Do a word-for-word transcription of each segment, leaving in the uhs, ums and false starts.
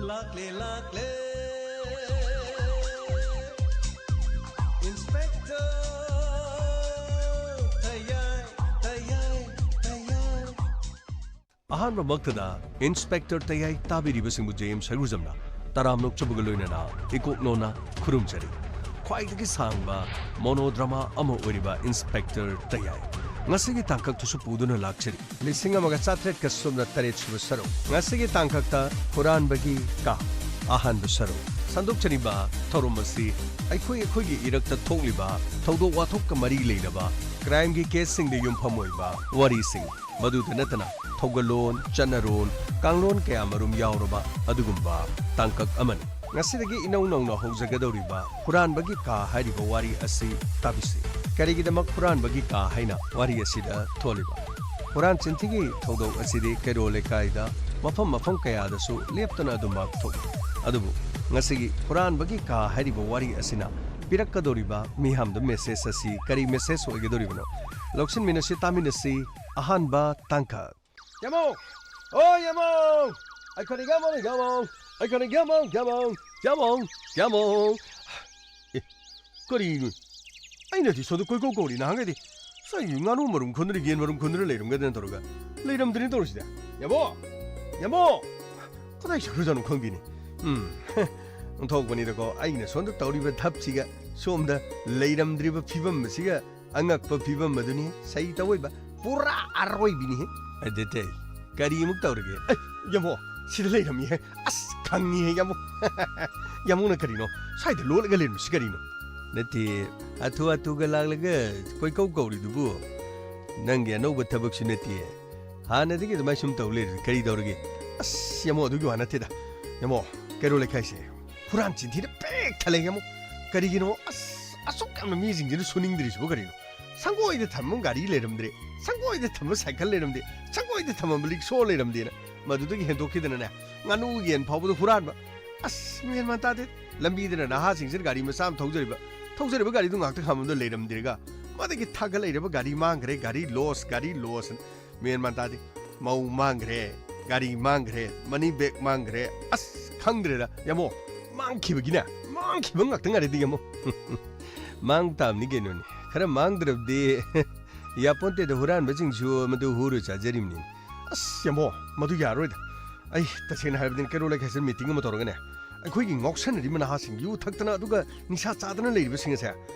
ꯂꯥꯛꯂꯦ, ꯂꯥꯛꯂꯦ, Inspector ꯇꯌꯥꯏ, ꯇꯌꯥꯏ, ꯇꯌꯥꯏ꯫ ꯑꯍꯥꯟꯕꯃꯛꯇꯗ Inspector ꯇꯌꯥꯏ ꯇꯥꯕꯤꯔꯤꯕꯁꯤꯡꯕꯨ J M ꯁꯩꯔꯨꯖꯝꯅ ꯇꯔꯥꯝꯅ ꯑꯣꯛꯆꯕꯒ ꯂꯣꯏꯅꯅ ꯏꯀꯣꯛ ꯅꯣꯟꯅ ꯈꯨꯔꯨꯝꯖꯔꯤ꯫ ꯈ꯭ꯋꯥꯏꯗꯒꯤ ꯁꯥꯡꯕ monodrama ꯑꯃ ꯑꯣꯏꯔꯤꯕ Inspector ꯇꯌꯥꯏ ꯉꯁꯤꯒꯤ ꯇꯥꯡꯀꯛꯇꯁꯨ ꯄꯨꯗꯨꯅ ꯂꯥꯛꯆꯔꯤ꯫ ꯂꯤꯁꯤꯡ ꯑꯃꯒ ꯆꯥꯇ꯭ꯔꯦꯠꯀ ꯁꯨꯞꯅ ꯇꯔꯦꯠ ꯁꯨꯕ ꯁꯔꯨꯛ꯫ ꯉꯁꯤꯒꯤ ꯇꯥꯡꯀꯛꯇ ꯍꯨꯔꯥꯟꯕꯒꯤ ꯀꯥ꯫ ꯑꯍꯥꯟꯕ ꯁꯔꯨꯛ꯫ ꯁꯟꯗꯣꯛꯆꯔꯤꯕ ꯊꯧꯔꯝ ꯑꯁꯤ ꯑꯩꯈꯣꯏ ꯑꯩꯈꯣꯏꯒꯤ ꯏꯔꯛꯇ ꯊꯣꯛꯂꯤꯕ ꯊꯧꯗꯣꯛ ꯋꯥꯊꯣꯛꯀ ꯃꯔꯤ ꯂꯩꯅꯕ crimeꯒꯤ caseꯁꯤꯡꯗ ꯌꯨꯝꯐꯝ ꯑꯣꯏꯕ ꯋꯥꯔꯤꯁꯤꯡ, ꯃꯗꯨꯗ ꯅꯠꯇꯅ ꯊꯧꯒꯜꯂꯣꯟ, ꯆꯠꯅꯔꯣꯟ, ꯀꯥꯡꯂꯣꯟ ꯀꯌꯥꯃꯔꯨꯝ ꯌꯥꯎꯔꯕ ꯑꯗꯨꯒꯨꯝꯕ ꯇꯥꯡꯀꯛ ꯑꯃꯅꯤ꯫ ꯉꯁꯤꯗꯒꯤ ꯏꯅꯧ ꯅꯧꯅ ꯍꯧꯖꯒꯗꯧꯔꯤꯕ ꯍꯨꯔꯥꯟꯕꯒꯤ ꯀꯥ ꯍꯥꯏꯔꯤꯕ ꯋꯥꯔꯤ ꯑꯁꯤ ꯇꯥꯕꯤꯁꯤ꯫ ꯀꯔꯤꯒꯤꯗꯃꯛ ꯍꯨꯔꯥꯟꯕꯒꯤ ꯀꯥ ꯍꯥꯏꯅ ꯋꯥꯔꯤ ꯑꯁꯤꯗ ꯊꯣꯜꯂꯤꯕ? ꯍꯨꯔꯥꯟ ꯆꯤꯟꯊꯤꯒꯤ ꯊꯧꯗꯣꯛ ꯑꯁꯤꯗꯤ ꯀꯩꯔꯣꯜ ꯂꯩꯀꯥꯏꯗ ꯃꯐꯝ ꯃꯐꯝ ꯀꯌꯥꯗꯁꯨ ꯂꯦꯞꯇꯅ ꯑꯗꯨꯃꯛ ꯊꯣꯛꯏ꯫ ꯑꯗꯨꯕꯨ ꯉꯁꯤꯒꯤ ꯍꯨꯔꯥꯟꯕꯒꯤ ꯀꯥ ꯍꯥꯏꯔꯤꯕ ꯋꯥꯔꯤ ꯑꯁꯤꯅ ꯄꯤꯔꯛꯀꯗꯧꯔꯤꯕ ꯃꯤꯌꯥꯝꯗ message ꯑꯁꯤ ꯀꯔꯤ message ꯑꯣꯏꯒꯗꯧꯔꯤꯕꯅꯣ? ꯂꯧꯁꯤꯟꯃꯤꯟꯅꯁꯤ, ꯇꯥꯃꯤꯟꯅꯁꯤ꯫ ꯑꯍꯥꯟꯕ ꯇꯥꯡꯀꯛ꯫ ꯌꯥꯃꯣ! ꯑꯣ ꯌꯥꯃꯣ! ꯑꯩꯈꯣꯏꯅ ꯌꯥꯃꯣ, ꯌꯥꯃꯣ! ꯑꯩꯈꯣꯏꯅ ꯌꯥꯃꯣ, ꯌꯥꯃꯣ! ꯌꯥꯃꯣ! ꯌꯥꯃꯣ! ꯑꯦ, ꯀꯔꯤꯅꯣ? ꯑꯩꯅꯗꯤ ꯁꯣꯝꯗ ꯀꯣꯏꯀꯧ ꯀꯧꯔꯤ ꯅꯍꯥꯟꯈꯩꯗꯤ꯫ ꯉꯁꯥꯏꯒꯤ ꯉꯥꯅꯨ ꯃꯔꯨꯝ ꯈꯣꯟꯗꯅ, ꯌꯦꯟ ꯃꯔꯨꯝ ꯈꯣꯟꯗꯅ ꯂꯩꯔꯝꯒꯗ꯭ꯔꯅ ꯇꯧꯔꯒ ꯂꯩꯔꯝꯗ꯭ꯔꯦꯅ ꯇꯧꯔꯤꯁꯤꯗ꯫ ꯌꯥꯃꯣ! ꯌꯥꯃꯣ! ꯀꯗꯥꯏ ꯆꯠꯈ꯭ꯔꯖꯥꯠꯅꯣ ꯈꯪꯗꯦꯅꯦ꯫ ꯎꯝ, ꯑꯣꯟꯊꯣꯛꯄꯅꯤꯗꯀꯣ, ꯑꯩꯅ ꯁꯣꯝꯗ ꯇꯧꯔꯤꯕ ꯙꯞꯁꯤꯒ ꯁꯣꯝꯗ ꯂꯩꯔꯝꯗ꯭ꯔꯤꯕ ꯐꯤꯕꯝ ꯑꯁꯤꯒ꯫ ꯑꯉꯛꯄ ꯐꯤꯕꯝ ꯑꯗꯨꯅꯤ ꯁꯍꯤ ꯇꯧꯑꯣꯏꯕ, ꯄꯨꯔꯥ ꯑꯔꯣꯏꯕꯤꯅꯤꯍꯦ꯫ ꯑꯗꯨꯗꯤ ꯀꯔꯤꯃꯨꯛ ꯇꯧꯔꯒꯦ? ꯑꯦ, ꯌꯥꯃꯣ, ꯁꯤꯗ ꯂꯩꯔꯝꯃꯤꯍꯦ꯫ ꯑꯁ, ꯈꯪꯉꯤꯍꯦ, ꯌꯥꯃꯣ꯫ ꯌꯥꯃꯣꯅ ꯀꯔꯤꯅꯣ ꯁ꯭ꯋꯥꯏꯗ ꯂꯣꯠꯂꯒ ꯂꯩꯔꯝꯃꯤꯁꯤ ꯀꯔꯤꯅꯣ? ꯅꯠꯇꯦ, ꯑꯊꯨ ꯑꯊꯨꯒ ꯂꯥꯛꯂꯒ ꯀꯣꯏꯀꯧ ꯀꯧꯔꯤꯗꯨꯕꯨ ꯅꯪꯒꯤ ꯑꯅꯧꯕ ꯊꯕꯛꯁꯨ ꯅꯠꯇꯦ꯫ ꯍꯥꯟꯅꯗꯒꯤ ꯑꯗꯨꯃꯥꯏ ꯁꯨꯝ ꯇꯧ ꯂꯩꯔꯗꯤ ꯀꯔꯤ ꯇꯧꯔꯒꯦ? ꯑꯁ, ꯌꯥꯃꯣ, ꯑꯗꯨꯒꯤ ꯋꯥ ꯅꯠꯇꯦꯗ꯫ ꯌꯥꯃꯣ, ꯀꯩꯔꯣꯜ ꯂꯩꯀꯥꯏꯁꯦ ꯍꯨꯔꯥꯟ ꯆꯤꯟꯊꯤꯅ ꯄꯤꯛ ꯊꯜꯂꯦ, ꯌꯥꯃꯣ꯫ ꯀꯔꯤꯒꯤꯅꯣ? ꯑꯁ, ꯑꯁꯨꯛ ꯌꯥꯝꯅ ꯃꯤꯁꯤꯡꯁꯤꯅ ꯁꯨꯅꯤꯡꯗ꯭ꯔꯤꯁꯤꯕꯨ ꯀꯔꯤꯅꯣ? ꯁꯪꯒꯣꯏꯗ ꯊꯝꯕ ꯒꯥꯔꯤ ꯂꯩꯔꯝꯗ꯭ꯔꯦ, ꯁꯪꯒꯣꯏꯗ ꯊꯝꯕ ꯁꯥꯏꯀꯜ ꯂꯩꯔꯝꯗꯦ, ꯁꯪꯒꯣꯏꯗ ꯊꯝꯃꯝꯕ ꯔꯤꯛꯁꯣ ꯂꯩꯔꯝꯗꯦꯅ ꯃꯗꯨꯗꯒꯤ ꯍꯦꯟꯗꯣꯛꯈꯤꯗꯅꯅꯦ, ꯉꯥꯅꯨ ꯌꯦꯟ ꯐꯥꯎꯕꯗ ꯍꯨꯔꯥꯟꯕ꯫ ꯑꯁ, ꯃꯦꯟ ꯃꯥꯟ ꯇꯥꯗꯦ꯫ ꯂꯝꯕꯤꯗꯅ ꯅꯍꯥꯁꯤꯡꯁꯤꯅ ꯒꯥꯔꯤ ꯃꯆꯥ ꯑꯃ ꯊꯧꯖꯔꯤꯕ, ꯊꯧꯖꯔꯤꯕ ꯒꯥꯔꯤꯗꯨ ꯉꯥꯛꯇ ꯈꯥꯝꯕꯗ ꯂꯩꯔꯝꯗ꯭ꯔꯦꯒ ꯃꯗꯒꯤ ꯊꯥꯒꯠꯂꯛꯏꯔꯕ ꯒꯥꯔꯤ ꯃꯥꯡꯈ꯭ꯔꯦ, ꯒꯥꯔꯤ loss, ꯒꯥꯔꯤ loss꯫ ꯃꯦꯟ ꯃꯥꯟ ꯇꯥꯗꯦ꯫ ꯃꯧ ꯃꯥꯡꯈ꯭ꯔꯦ, ꯒꯥꯔꯤ ꯃꯥꯡꯈ꯭ꯔꯦ, money bag ꯃꯥꯡꯈ꯭ꯔꯦ꯫ ꯑꯁ, ꯈꯪꯗ꯭ꯔꯦꯗ ꯌꯥꯃꯣ꯫ ꯃꯥꯡꯈꯤꯕꯒꯤꯅꯦ, ꯃꯥꯡꯈꯤꯕ ꯉꯥꯛꯇ ꯉꯥꯏꯔꯦꯗ ꯌꯥꯃꯣ꯫ ꯃꯥꯡ ꯇꯥꯕꯅꯤ ꯀꯩꯅꯣꯅꯦ, ꯈꯔ ꯃꯥꯡꯗ꯭ꯔꯕꯗꯤ꯫ ꯌꯥꯄꯣꯟꯇꯦꯗ, ꯍꯨꯔꯥꯟꯕꯁꯤꯡꯁꯨ ꯃꯗꯨ ꯍꯨꯔ ꯆꯥꯖꯔꯤꯕꯅꯤ꯫ ꯑꯁ ꯌꯥꯃꯣ, ꯃꯗꯨ ꯌꯥꯔꯣꯏꯗ꯫ ꯑꯩ ꯇꯁꯦꯡꯅ ꯍꯥꯏꯔꯕꯗꯤ ꯀꯩꯔꯣꯜ ꯂꯩꯀꯥꯏꯁꯤꯗ ꯃꯤꯇꯤꯡ ꯑꯃ ꯇꯧꯔꯒꯅꯦ, ꯑꯩꯈꯣꯏꯒꯤ ꯉꯥꯎꯁꯟꯅꯔꯤꯕ ꯅꯍꯥꯁꯤꯡ, ꯌꯨ ꯊꯛꯇꯅ ꯑꯗꯨꯒ ꯅꯤꯁꯥ ꯆꯥꯗꯅ ꯂꯩꯔꯤꯕꯁꯤꯡ ꯑꯁꯦ,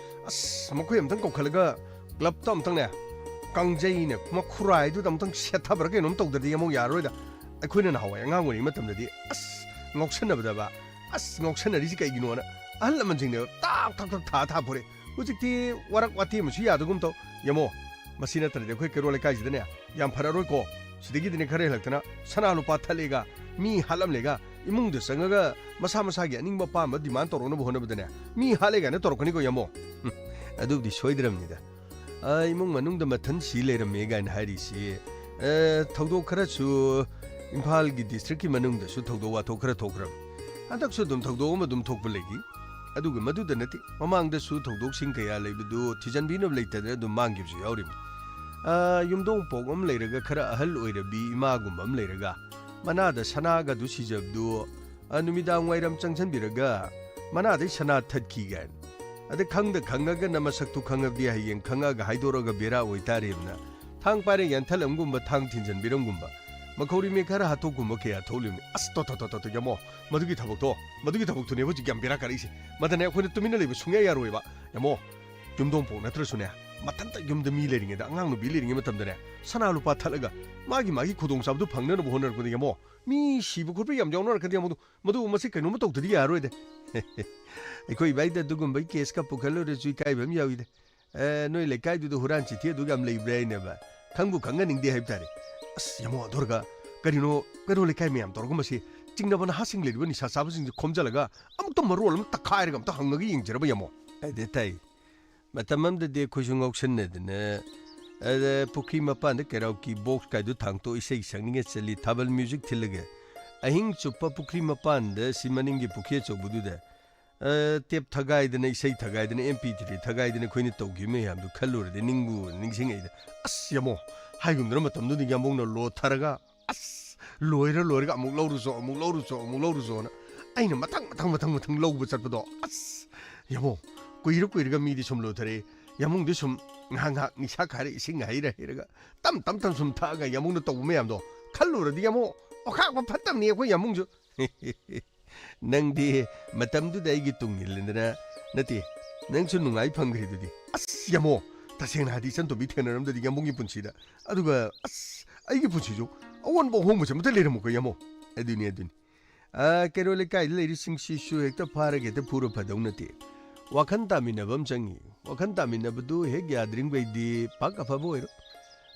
ꯑꯁ ꯃꯈꯣꯏ ꯑꯝꯇꯪ ꯀꯧꯈꯠꯂꯒ ꯀ꯭ꯂꯕꯇ ꯑꯝꯇꯪꯅꯦ, ꯀꯥꯡꯖꯩꯅꯦ ꯃꯈꯨꯔꯥꯏꯗꯨꯗ ꯑꯝꯇꯪ ꯁꯦꯠꯊꯕ꯭ꯔꯥ ꯀꯩꯅꯣꯝ ꯇꯧꯗ꯭ꯔꯗꯤ ꯌꯥꯃꯣ ꯌꯥꯔꯔꯣꯏꯗ꯫ ꯑꯩꯈꯣꯏꯅ ꯅꯍꯥꯟꯋꯥꯏ ꯑꯉꯥꯡ ꯑꯣꯏꯔꯤꯉꯩ ꯃꯇꯝꯗꯗꯤ ꯑꯁ ꯉꯥꯎꯁꯟꯅꯕꯗꯕ, ꯑꯁ ꯉꯥꯎꯁꯟꯅꯔꯤꯁꯤ ꯀꯩꯒꯤꯅꯣꯅ ꯑꯍꯜ ꯂꯃꯟꯁꯤꯡꯅ ꯇꯥꯛ ꯇꯥꯛ ꯇꯥꯛ ꯊꯥ ꯊꯥ ꯐꯨꯔꯦ꯫ ꯍꯧꯖꯤꯛꯇꯤ ꯋꯥꯔꯛ ꯋꯥꯇꯦꯝ ꯑꯃꯁꯨ ꯌꯥꯗꯒꯨꯝ ꯇꯧ꯫ ꯌꯥꯃꯣ, ꯃꯁꯤ ꯅꯠꯇ꯭ꯔꯗꯤ ꯑꯩꯈꯣꯏ ꯀꯩꯔꯣꯜ ꯂꯩꯀꯥꯏꯁꯤꯗꯅꯦ ꯌꯥꯝ ꯐꯔꯛꯑꯔꯣꯏꯀꯣ꯫ ꯁꯤꯗꯒꯤꯗꯤꯅꯦ ꯈꯔ ꯍꯦꯜꯂꯛꯇꯅ ꯁꯅꯥ ꯂꯨꯄꯥ ꯊꯠꯂꯦꯒ, ꯃꯤ ꯍꯥꯠꯂꯝꯂꯦꯒ, ꯏꯃꯨꯡꯗ ꯆꯪꯉꯒ ꯃꯁꯥ ꯃꯁꯥꯒꯤ ꯑꯅꯤꯡꯕ ꯑꯄꯥꯝꯕ ꯗꯤꯃꯥꯟ ꯇꯧꯔꯛꯅꯕ ꯍꯣꯠꯅꯕꯗꯅꯦ ꯃꯤ ꯍꯥꯠꯂꯦ ꯀꯥꯏꯅ ꯇꯧꯔꯛꯀꯅꯤꯀꯣ ꯌꯥꯃꯣ꯫ ꯎꯝ, ꯑꯗꯨꯕꯨꯗꯤ ꯁꯣꯏꯗ꯭ꯔꯕꯅꯤꯗ꯫ ꯑ, ꯏꯃꯨꯡ ꯃꯅꯨꯡꯗ ꯃꯊꯟ ꯁꯤ ꯂꯩꯔꯝꯃꯦ ꯀꯥꯏꯅ ꯍꯥꯏꯔꯤꯁꯤ, ꯑ, ꯊꯧꯗꯣꯛ ꯈꯔꯁꯨ ꯏꯝꯐꯥꯜꯒꯤ ꯗꯤꯁꯇ꯭ꯔꯤꯛꯀꯤ ꯃꯅꯨꯡꯗꯁꯨ ꯊꯧꯗꯣꯛ ꯋꯥꯊꯣꯛ ꯈꯔ ꯊꯣꯛꯈ꯭ꯔꯕꯅꯤ꯫ ꯍꯟꯗꯛꯁꯨ ꯑꯗꯨꯝ ꯊꯧꯗꯣꯛ ꯑꯃ ꯑꯗꯨꯝ ꯊꯣꯛꯄ ꯂꯩꯔꯤ꯫ ꯑꯗꯨꯒ ꯃꯗꯨꯗ ꯅꯠꯇꯦ, ꯃꯃꯥꯡꯗꯁꯨ ꯊꯧꯗꯣꯛꯁꯤꯡ ꯀꯌꯥ ꯂꯩꯕꯗꯨ ꯊꯤꯖꯤꯟꯕꯤꯅꯕ ꯂꯩꯇꯗꯅ ꯑꯗꯨꯝ ꯃꯥꯡꯈꯤꯕꯁꯨ ꯌꯥꯎꯔꯤꯕꯅꯤ꯫ ꯑ, ꯌꯨꯝꯗꯣꯡ ꯄꯣꯛ ꯑꯃ ꯂꯩꯔꯒ ꯈꯔ ꯑꯍꯜ ꯑꯣꯏꯔꯕꯤ ꯏꯃꯥꯒꯨꯝꯕ ꯑꯃ ꯂꯩꯔꯒ ꯃꯅꯥꯗ ꯁꯅꯥꯒꯗꯨ ꯁꯤꯖꯕꯗꯨ, ꯑ, ꯅꯨꯃꯤꯗꯥꯡ ꯋꯥꯏꯔꯝ ꯆꯪꯁꯤꯟꯕꯤꯔꯒ ꯃꯅꯥꯗꯩ ꯁꯅꯥ ꯊꯠꯈꯤ ꯀꯥꯏꯅ꯫ ꯑꯗ ꯈꯪꯗ ꯈꯪꯉꯒꯅ ꯃꯁꯛꯇꯨ ꯈꯪꯉꯕꯗꯤ ꯍꯌꯦꯡ ꯈꯪꯉꯒ ꯍꯥꯏꯗꯣꯔꯛꯑꯒ ꯕꯦꯔꯥ ꯑꯣꯏꯇꯥꯔꯦꯅ ꯊꯥꯡ ꯄꯥꯏꯔ ꯌꯥꯟꯊꯠꯂꯝꯒꯨꯝꯕ, ꯊꯥꯡ ꯊꯤꯟꯖꯟꯕꯤꯔꯝꯒꯨꯝꯕ, ꯃꯈꯧꯔꯤ ꯃꯤ ꯈꯔ ꯍꯥꯠꯇꯣꯛꯀꯨꯝꯕ ꯀꯌꯥ ꯊꯣꯛꯂꯤꯕꯅꯤ꯫ ꯑꯁ, ꯇꯣ, ꯇꯣ, ꯇꯣ, ꯇꯣ, ꯇꯣ, ꯌꯥꯃꯣ, ꯃꯗꯨꯒꯤ ꯊꯕꯛꯇꯣ, ꯃꯗꯨꯒꯤ ꯊꯕꯛꯇꯨꯅꯦ ꯍꯧꯖꯤꯛ ꯌꯥꯝ ꯕꯦꯔꯥ ꯀꯥꯔꯛꯏꯁꯦ꯫ ꯃꯗꯅꯦ ꯑꯩꯈꯣꯏꯅ ꯇꯨꯃꯤꯟꯅ ꯂꯩꯕ ꯁꯨꯡꯌꯥ ꯌꯥꯔꯣꯏꯕ꯫ ꯌꯥꯃꯣ, ꯌꯨꯝꯗꯣꯡꯄꯣꯛ ꯅꯠꯇ꯭ꯔꯁꯨꯅꯦ, ꯃꯊꯟꯇ ꯌꯨꯝꯗ ꯃꯤ ꯂꯩꯔꯤꯉꯩꯗ, ꯑꯉꯥꯡ ꯅꯨꯄꯤ ꯂꯩꯔꯤꯉꯩ ꯃꯇꯝꯗꯅꯦ, ꯁꯅꯥ ꯂꯨꯄꯥ ꯊꯠꯂꯒ ꯃꯥꯒꯤ, ꯃꯥꯒꯤ ꯈꯨꯗꯣꯡꯆꯥꯕꯗꯨ ꯐꯪꯅꯅꯕ ꯍꯣꯠꯅꯔꯛꯄꯗ, ꯌꯥꯃꯣ, ꯃꯤ ꯁꯤꯕ ꯈꯣꯠꯄ ꯌꯥꯝ ꯌꯥꯎꯅꯔꯛꯀꯅꯤ, ꯌꯥꯃꯣ꯫ ꯃꯗꯨ, ꯃꯁꯤ ꯀꯩꯅꯣꯝꯃ ꯇꯧꯗ꯭ꯔꯗꯤ ꯌꯥꯔꯔꯣꯏꯗ꯫ ꯑꯩꯈꯣꯏ ꯏꯕꯥꯏꯗ ꯑꯗꯨꯒꯨꯝꯕꯒꯤ ꯀꯦꯁꯀ ꯄꯨꯈꯠꯂꯨꯔꯁꯨ ꯏꯀꯥꯏꯕ ꯑꯃ ꯌꯥꯎꯏꯗ꯫ ꯑꯦ, ꯅꯣꯏ ꯂꯩꯀꯥꯏꯗꯨꯗ ꯍꯨꯔꯥꯟ ꯆꯤꯊꯤ ꯑꯗꯨ ꯌꯥꯝ ꯂꯩꯕ꯭ꯔꯥ ꯍꯥꯏꯅꯕ? ꯈꯪꯕꯨ ꯈꯪꯍꯟꯅꯤꯡꯗꯦ ꯍꯥꯏꯕ ꯇꯥꯔꯦ꯫ ꯑꯁ, ꯌꯥꯃꯣ, ꯑꯗꯨ ꯑꯣꯏꯔꯒ ꯀꯔꯤꯅꯣ, ꯀꯩꯅꯣ ꯂꯩꯀꯥꯏ ꯃꯌꯥꯝ ꯇꯧꯔꯒ ꯃꯁꯤ ꯆꯤꯡꯅꯕ ꯅꯍꯥꯁꯤꯡ ꯂꯩꯔꯤꯕ ꯅꯤꯁꯥ ꯆꯥꯕꯁꯤꯡꯁꯦ ꯈꯣꯝꯖꯤꯜꯂꯒ ꯑꯃꯨꯛꯇ ꯃꯔꯣꯜ ꯑꯃ ꯇꯛꯈꯥꯏꯔꯒ ꯑꯝꯇ ꯍꯪꯉꯒ ꯌꯦꯡꯖꯔꯕ, ꯌꯥꯃꯣ? ꯑꯗꯨ ꯇꯥꯏ꯫ ꯃꯇꯝ ꯑꯃꯗꯗꯤ ꯑꯩꯈꯣꯏꯁꯨ ꯉꯥꯎꯁꯟꯅꯗꯅ, ꯑꯗ ꯄꯨꯈ꯭ꯔꯤ ꯃꯄꯥꯟꯗ karaoke box ꯀꯥꯏꯗꯨ ꯊꯥꯡꯇꯣꯛ ꯏꯁꯩ ꯁꯛꯅꯤꯡꯉꯦ ꯆꯠꯂꯤ, ꯊꯥꯕꯜ music ꯊꯤꯜꯂꯒ꯫ ꯑꯍꯤꯡ ꯆꯨꯞꯄ ꯄꯨꯈ꯭ꯔꯤ ꯃꯄꯥꯟꯗ, ꯁꯤ ꯃꯅꯤꯡꯒꯤ ꯄꯨꯈ꯭ꯔꯤ ꯑꯆꯧꯕꯗꯨꯗ, ꯑ, tape ꯊꯒꯥꯏꯗꯅ, ꯏꯁꯩ ꯊꯒꯥꯏꯗꯅ, MP three ꯊꯒꯥꯏꯗꯅ ꯑꯩꯈꯣꯏꯅ ꯇꯧꯈꯤꯕ ꯃꯌꯥꯝꯗꯨ ꯈꯜꯂꯨꯔꯗꯤ ꯅꯤꯡꯕꯨ ꯅꯤꯡꯁꯤꯡꯉꯛꯏꯗ꯫ ꯑꯁ, ꯌꯥꯃꯣ, ꯍꯥꯏꯒꯨꯝꯗꯅ ꯃꯇꯝꯗꯨꯗ ꯌꯥꯝꯕꯧꯅ ꯂꯣ ꯊꯔꯒ, ꯑꯁ, ꯂꯣꯏꯔ ꯂꯣꯏꯔꯒ ꯑꯃꯨꯛ ꯂꯧꯔꯨꯆꯣ, ꯑꯃꯨꯛ ꯂꯧꯔꯨꯆꯣ, ꯑꯃꯨꯛ ꯂꯧꯔꯨꯆꯣꯅ ꯑꯩꯅ ꯃꯊꯪ, ꯃꯊꯪ, ꯃꯊꯪ, ꯃꯊꯪ ꯂꯧꯕ ꯆꯠꯄꯗꯣ, ꯑꯁ, ꯌꯥꯃꯣ, ꯀꯨꯏꯔ ꯀꯨꯏꯔꯒ ꯃꯤꯗꯤ ꯁꯨꯝ ꯂꯨꯊꯔꯦ꯫ ꯌꯥꯃꯨꯡꯗꯤ ꯁꯨꯝ ꯉꯥꯏꯍꯥꯛ, ꯉꯥꯏꯍꯥꯛ ꯅꯤꯁꯥ ꯈꯥꯏꯔ ꯏꯁꯤꯡ ꯍꯩꯔ ꯍꯩꯔꯒ ꯇꯞ, ꯇꯞ, ꯇꯞ ꯁꯨꯝ ꯊꯛꯑꯒ ꯌꯥꯃꯨꯡꯅ ꯇꯧꯕ ꯃꯌꯥꯝꯗꯣ ꯈꯜꯂꯨꯔꯗꯤ, ꯌꯥꯃꯣ, ꯑꯣꯈꯥꯛꯄ ꯐꯠꯇꯕꯅꯤ ꯑꯩꯈꯣꯏ ꯌꯥꯃꯨꯡꯁꯨ꯫ ꯅꯪꯗꯤ ꯃꯇꯝꯗꯨꯗ ꯑꯩꯒꯤ ꯇꯨꯡ ꯏꯜꯂꯗꯅ, ꯅꯠꯇꯦ, ꯅꯪꯁꯨ ꯅꯨꯡꯉꯥꯏ ꯐꯪꯈ꯭ꯔꯤꯗꯨꯗꯤ꯫ ꯑꯁ, ꯌꯥꯃꯣ, ꯇꯁꯦꯡꯅ ꯍꯥꯏꯗꯤ ꯏꯆꯟꯇꯣꯝꯕꯤ ꯊꯦꯡꯅꯔꯝꯗ꯭ꯔꯗꯤ ꯌꯥꯃꯨꯡꯒꯤ ꯄꯨꯟꯁꯤꯗ, ꯑꯗꯨꯒ, ꯑꯁ, ꯑꯩꯒꯤ ꯄꯨꯟꯁꯤꯁꯨ ꯑꯑꯣꯟꯕ ꯑꯍꯣꯡꯕꯁꯦ ꯑꯃꯠꯇ ꯂꯩꯔꯝꯃꯣꯏꯀꯣ, ꯌꯥꯃꯣ꯫ ꯑꯗꯨꯅꯤ, ꯑꯗꯨꯅꯤ꯫ ꯑ, ꯀꯩꯔꯣꯜ ꯂꯩꯀꯥꯏꯗ ꯂꯩꯔꯤꯁꯤꯡꯁꯤꯁꯨ ꯍꯦꯛꯇ ꯐꯥꯔꯒ ꯍꯦꯛꯇ ꯐꯨꯔ ꯐꯗꯧ ꯅꯠꯇꯦ꯫ ꯋꯥꯈꯜ ꯇꯥꯃꯤꯟꯅꯕ ꯑꯃ ꯆꯪꯉꯤ꯫ ꯋꯥꯈꯜ ꯇꯥꯃꯤꯟꯅꯕꯗꯨ ꯍꯦꯛ ꯌꯥꯗ꯭ꯔꯤꯉꯩꯗꯤ ꯄꯥꯛ ꯑꯐꯕ ꯑꯣꯏꯔꯣꯏ꯫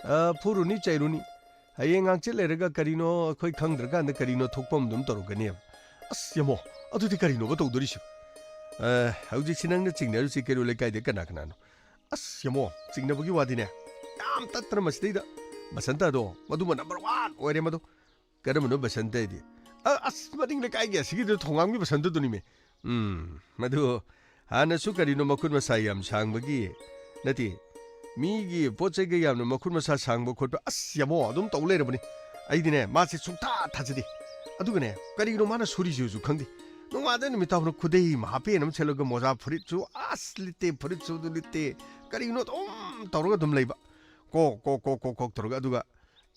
ꯑ, ꯐꯨꯔꯨꯅꯤ ꯆꯩꯔꯨꯅꯤ꯫ ꯍꯌꯦꯡ ꯍꯥꯡꯆꯤꯠ ꯂꯩꯔꯒ ꯀꯔꯤꯅꯣ ꯑꯩꯈꯣꯏ ꯈꯪꯗ꯭ꯔꯀꯥꯟꯗ ꯀꯔꯤꯅꯣ ꯊꯣꯛꯄ ꯑꯃ ꯑꯗꯨꯝ ꯇꯧꯔꯛꯀꯅꯦꯕ꯫ ꯑꯁ, ꯌꯥꯃꯣ, ꯑꯗꯨꯗꯤ ꯀꯔꯤꯅꯣꯕ ꯇꯧꯗꯣꯔꯤꯁꯤ? ꯑ, ꯍꯧꯖꯤꯛꯁꯤ ꯅꯪꯅ ꯆꯤꯡꯅꯔꯤꯁꯤ ꯀꯩꯔꯣꯜ ꯂꯩꯀꯥꯏꯗ ꯀꯅꯥ ꯀꯅꯥꯅꯣ? ꯑꯁ, ꯌꯥꯃꯣ, ꯆꯤꯡꯅꯕꯒꯤ ꯋꯥꯗꯤꯅꯦ, ꯌꯥꯝ ꯇꯠꯇꯅ ꯃꯁꯤꯗꯩꯗ ꯕꯁꯟꯇꯗꯣ, ꯃꯗꯨꯃ number one ꯑꯣꯏꯔꯦ ꯃꯗꯣ꯫ ꯀꯔꯝꯕꯅꯣ ꯕꯁꯟꯇ ꯍꯥꯏꯗꯤ? ꯑ, ꯑꯁ, ꯃꯅꯤꯡ ꯂꯩꯀꯥꯏꯒꯤ ꯑꯁꯤꯒꯤꯗꯨ ꯊꯣꯡꯒꯥꯝꯒꯤ ꯕꯁꯟꯇꯗꯨꯅꯤꯃꯦ꯫ ꯎꯝ, ꯃꯗꯨ ꯍꯥꯟꯅꯁꯨ ꯀꯔꯤꯅꯣ ꯃꯈꯨꯠ ꯃꯁꯥ ꯌꯥꯝ ꯁꯥꯡꯕꯒꯤ, ꯅꯠꯇꯦ, ꯃꯤꯒꯤ ꯄꯣꯠ ꯆꯩꯒ ꯌꯥꯝꯅ ꯃꯈꯨꯠ ꯃꯁꯥ ꯁꯥꯡꯕ ꯈꯣꯠꯄ, ꯑꯁ, ꯌꯥꯃꯣ, ꯑꯗꯨꯝ ꯇꯧ ꯂꯩꯔꯕꯅꯤ꯫ ꯑꯩꯗꯤꯅꯦ, ꯃꯥꯁꯦ ꯁꯨꯡꯊꯥ ꯊꯥꯖꯗꯦ꯫ ꯑꯗꯨꯒꯅꯦ, ꯀꯔꯤꯒꯤꯅꯣ ꯃꯥꯅ ꯁꯨꯔꯤꯁꯤꯁꯨ ꯈꯪꯗꯦ꯫ ꯅꯣꯡꯉꯥꯟꯗꯩ ꯅꯨꯃꯤꯠ ꯇꯥꯐꯥꯎꯅ ꯈꯨꯗꯩ ꯑꯃ ꯍꯥꯞꯄꯦꯟ ꯑꯃ ꯁꯦꯠꯂꯒ ꯃꯣꯖꯥ ꯐꯨꯔꯤꯠꯁꯨ ꯑꯁ ꯂꯤꯠꯇꯦ, ꯐꯨꯔꯤꯠꯁꯨ ꯑꯗꯨ ꯂꯤꯠꯇꯦ꯫ ꯀꯔꯤꯒꯤꯅꯣ ꯑꯗꯨꯝ ꯇꯧꯔꯒ ꯑꯗꯨꯝ ꯂꯩꯕ꯫ ꯀꯣꯛ, ꯀꯣꯛ, ꯀꯣꯛ, ꯀꯣꯛ, ꯀꯣꯛ ꯇꯧꯔꯒ, ꯑꯗꯨꯒ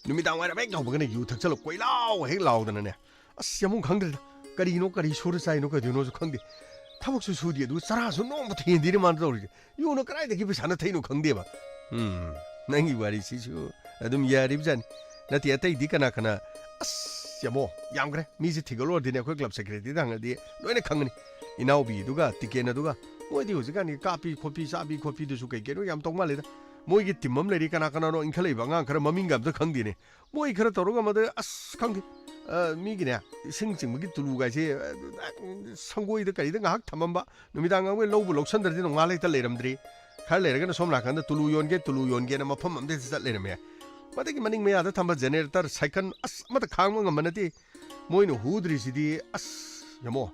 ꯅꯨꯃꯤꯗꯥꯡ ꯋꯥꯏꯔꯝ ꯍꯦꯛ ꯌꯧꯕꯒꯅ ꯌꯨ ꯊꯛꯆꯜꯂ ꯀꯣꯏꯂꯥꯎ ꯍꯦꯛ ꯂꯥꯎꯗꯅꯅꯦ꯫ ꯑꯁ, ꯌꯥꯃꯨꯡ ꯈꯪꯗ꯭ꯔꯦꯗ꯫ ꯀꯔꯤꯅꯣ, ꯀꯔꯤ ꯁꯨꯔ ꯆꯥꯏꯅꯣ, ꯀꯩꯗꯧꯅꯣꯁꯨ ꯈꯪꯗꯦ꯫ ꯊꯕꯛꯁꯨ ꯁꯨꯗꯦ, ꯑꯗꯨꯒ ꯆꯔꯥꯁꯨ ꯅꯣꯡꯃꯇ ꯍꯦꯟꯗꯦꯅꯦ ꯃꯥꯅ ꯇꯧꯔꯤꯁꯦ꯫ ꯌꯨꯅ ꯀꯗꯥꯏꯗꯒꯤ ꯄꯩꯁꯥꯅ ꯊꯛꯏꯅꯣ ꯈꯪꯗꯦꯕ꯫ ꯎꯝ, ꯅꯪꯒꯤ ꯋꯥꯔꯤꯁꯤꯁꯨ ꯑꯗꯨꯝ ꯌꯥꯔꯤꯕꯖꯥꯠꯅꯤ꯫ ꯅꯠꯇꯦ, ꯑꯇꯩꯗꯤ ꯀꯅꯥ ꯀꯅꯥ? ꯑꯁ, ꯌꯥꯃꯣ, ꯌꯥꯝꯈ꯭ꯔꯦ꯫ ꯃꯤꯁꯦ ꯊꯤꯒꯠꯂꯨꯔꯗꯤꯅꯦ, ꯑꯩꯈꯣꯏ club secretaryꯗ ꯍꯪꯉꯗꯤ ꯂꯣꯏꯅ ꯈꯪꯒꯅꯤ꯫ ꯏꯅꯥꯎꯕꯤꯗꯨꯒ ꯇꯤꯀꯦꯟ ꯑꯗꯨꯒ ꯃꯣꯏꯗꯤ ꯍꯧꯖꯤꯛꯀꯥꯟꯗꯤ ꯀꯥꯞꯄꯤ ꯈꯣꯠꯄꯤ, ꯆꯥꯕꯤ ꯈꯣꯠꯄꯤꯗꯨꯁꯨ ꯀꯩ ꯀꯩꯅꯣ ꯌꯥꯝ ꯇꯧ ꯃꯥꯜꯂꯦꯗ꯫ ꯃꯣꯏꯒꯤ team ꯑꯃ ꯂꯩꯔꯤ, ꯀꯅꯥ ꯀꯅꯥꯅꯣ ꯏꯟꯈꯠꯂꯛꯏꯕ ꯑꯉꯥꯡ ꯈꯔ ꯃꯃꯤꯡꯒ ꯑꯝꯇ ꯈꯪꯗꯦꯅꯦ꯫ ꯃꯣꯏ ꯈꯔ ꯇꯧꯔꯒ ꯃꯗ ꯑꯁ ꯈꯪꯗꯦ꯫ ꯑ, ꯃꯤꯒꯤꯅꯦ, ꯏꯁꯤꯡ ꯆꯤꯡꯕꯒꯤ ꯇꯨꯂꯨꯒꯥꯏꯁꯦ, ꯑ, ꯁꯪꯒꯣꯏꯗ ꯀꯔꯤꯗ ꯉꯥꯏꯍꯥꯛ ꯊꯝꯃꯝꯕ, ꯅꯨꯃꯤꯗꯥꯡ ꯉꯥꯡꯕꯩ ꯂꯧꯕ ꯂꯧꯁꯟꯗ꯭ꯔꯗꯤ ꯅꯣꯡꯉꯥꯜ ꯍꯦꯛꯇ ꯂꯩꯔꯝꯗ꯭ꯔꯤ꯫ ꯈꯔ ꯂꯩꯔꯒꯅ ꯁꯣꯝ ꯅꯥꯀꯟꯗ ꯇꯨꯂꯨ ꯌꯣꯟꯒꯦ, ꯇꯨꯂꯨ ꯌꯣꯟꯒꯦꯅ ꯃꯐꯝ ꯑꯝꯗ ꯍꯦꯛꯇ ꯆꯠ ꯂꯩꯔꯝꯃꯦ꯫ ꯃꯗꯒꯤ ꯃꯅꯤꯡ ꯃꯌꯥꯗ ꯊꯝꯕ generator, ꯁꯥꯏꯀꯜ, ꯑꯁ, ꯑꯃꯠꯇ ꯈꯥꯡꯕ ꯉꯝꯕ ꯅꯠꯇꯦ꯫ ꯃꯣꯏꯅ ꯍꯨꯗ꯭ꯔꯤꯁꯤꯗꯤ, ꯑꯁ, ꯌꯦꯡꯉꯣ,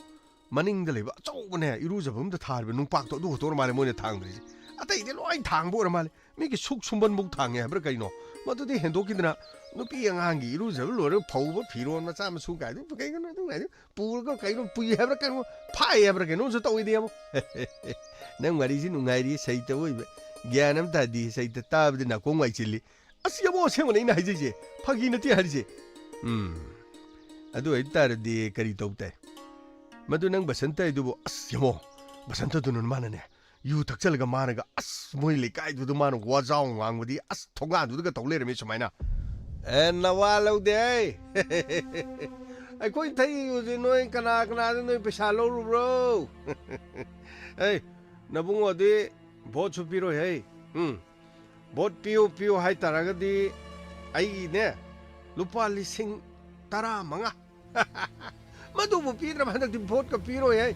ꯃꯅꯤꯡꯗ ꯂꯩꯕ ꯑꯆꯧꯕꯅꯦ, ꯏꯔꯨꯖꯐꯝꯗ ꯊꯥꯔꯤꯕ ꯅꯨꯡꯄꯥꯛꯇꯣ, ꯑꯗꯨ ꯈꯛꯇ ꯑꯣꯏꯔ ꯃꯥꯜꯂꯦ ꯃꯣꯏꯅ ꯊꯥꯡꯗ꯭ꯔꯤꯁꯦ꯫ ꯑꯇꯩꯗꯤ ꯂꯣꯏ ꯊꯥꯡꯕ ꯑꯣꯏꯔ ꯃꯥꯜꯂꯦ꯫ ꯃꯤꯒꯤ ꯁꯨꯛ ꯁꯨꯝꯕꯟꯕꯨꯛ ꯊꯥꯡꯉꯦ ꯍꯥꯏꯕ꯭ꯔꯥ ꯀꯩꯅꯣ? ꯃꯗꯨꯗꯤ ꯍꯦꯟꯗꯣꯛꯈꯤꯗꯅ, ꯅꯨꯄꯤ ꯑꯉꯥꯡꯒꯤ ꯏꯔꯨꯖꯕ ꯂꯣꯏꯔꯒ ꯐꯧꯕ ꯐꯤꯔꯣꯜ ꯃꯆꯥ ꯃꯁꯨ ꯀꯥꯏꯗꯨ ꯀꯩꯅꯣ ꯑꯗꯨꯝ ꯀꯥꯏꯗꯨ ꯄꯨꯔꯒ ꯀꯩꯅꯣ ꯄꯨꯏ ꯍꯥꯏꯕ꯭ꯔꯥ ꯀꯩꯅꯣ, ꯐꯥꯏ ꯍꯥꯏꯕ꯭ꯔꯥ ꯀꯩꯅꯣꯝꯁꯨ ꯇꯧꯏꯗꯤ ꯑꯃꯨꯛ꯫ ꯅꯪ ꯋꯥꯔꯤꯁꯤ ꯅꯨꯡꯉꯥꯏꯔꯤ, ꯁꯩꯇ ꯑꯣꯏꯕ꯫ ꯒ꯭ꯌꯥꯟ ꯑꯃ ꯇꯥꯗꯦ, ꯁꯩꯇ ꯇꯥꯕꯗ ꯅꯥꯀꯣꯡ ꯋꯥꯏ ꯆꯤꯜꯂꯤ꯫ ꯑꯁ, ꯌꯥꯝ ꯑꯁꯦꯡꯕꯅꯦ ꯑꯩꯅ ꯍꯥꯏꯖꯩꯁꯦ, ꯐꯥꯒꯤ ꯅꯠꯇꯦ ꯍꯥꯏꯔꯤꯁꯦ꯫ ꯎꯝ, ꯑꯗꯨ ꯑꯣꯏꯇꯥꯔꯗꯤ ꯀꯔꯤ ꯇꯧ ꯇꯥꯏ? ꯃꯗꯨ ꯅꯪ ꯕꯁꯟꯇ ꯍꯥꯏꯗꯨꯕꯨ, ꯑꯁ, ꯌꯦꯡꯉꯣ, ꯕꯁꯟꯇꯗꯨꯅ ꯃꯥꯅꯅꯦ, ꯌꯨ ꯊꯛꯆꯜꯂꯒ ꯃꯥꯅꯒ, ꯑꯁ, ꯃꯣꯏ ꯂꯩꯀꯥꯏꯗꯨꯗ ꯃꯥꯅ ꯋꯥꯖꯥꯎ ꯉꯥꯡꯕꯗꯤ, ꯑꯁ, ꯊꯣꯡꯒꯥꯟꯗꯨꯗꯒ ꯇꯧ ꯂꯩꯔꯝꯃꯤ ꯁꯨꯃꯥꯏꯅ꯫ ꯑꯦ, ꯅꯋꯥ ꯂꯧꯗꯦ ꯑꯩ꯫ ꯑꯩꯈꯣꯏ ꯊꯛꯏ ꯌꯨꯁꯦ ꯅꯣꯏ ꯀꯅꯥ ꯀꯅꯥꯗ ꯅꯣꯏ ꯄꯩꯁꯥ ꯂꯧꯔꯨꯕ꯭ꯔꯣ? ꯑꯩ, ꯅꯕꯨꯡꯉꯣꯗꯤ ꯚꯣꯠꯁꯨ ꯄꯤꯔꯣꯏ ꯍꯩ꯫ ꯎꯝ, ꯚꯣꯠ ꯄꯤꯌꯨ ꯄꯤꯌꯨ ꯍꯥꯏꯇꯥꯔꯒꯗꯤ ꯑꯩꯒꯤꯅꯦ, ꯂꯨꯄꯥ ꯂꯤꯁꯤꯡ ꯇꯔꯥꯃꯉꯥ꯫ ꯃꯗꯨꯕꯨ ꯄꯤꯗ꯭ꯔꯕ ꯍꯟꯗꯛꯇꯤ ꯚꯣꯠꯀ ꯄꯤꯔꯣꯏ ꯍꯥꯏ꯫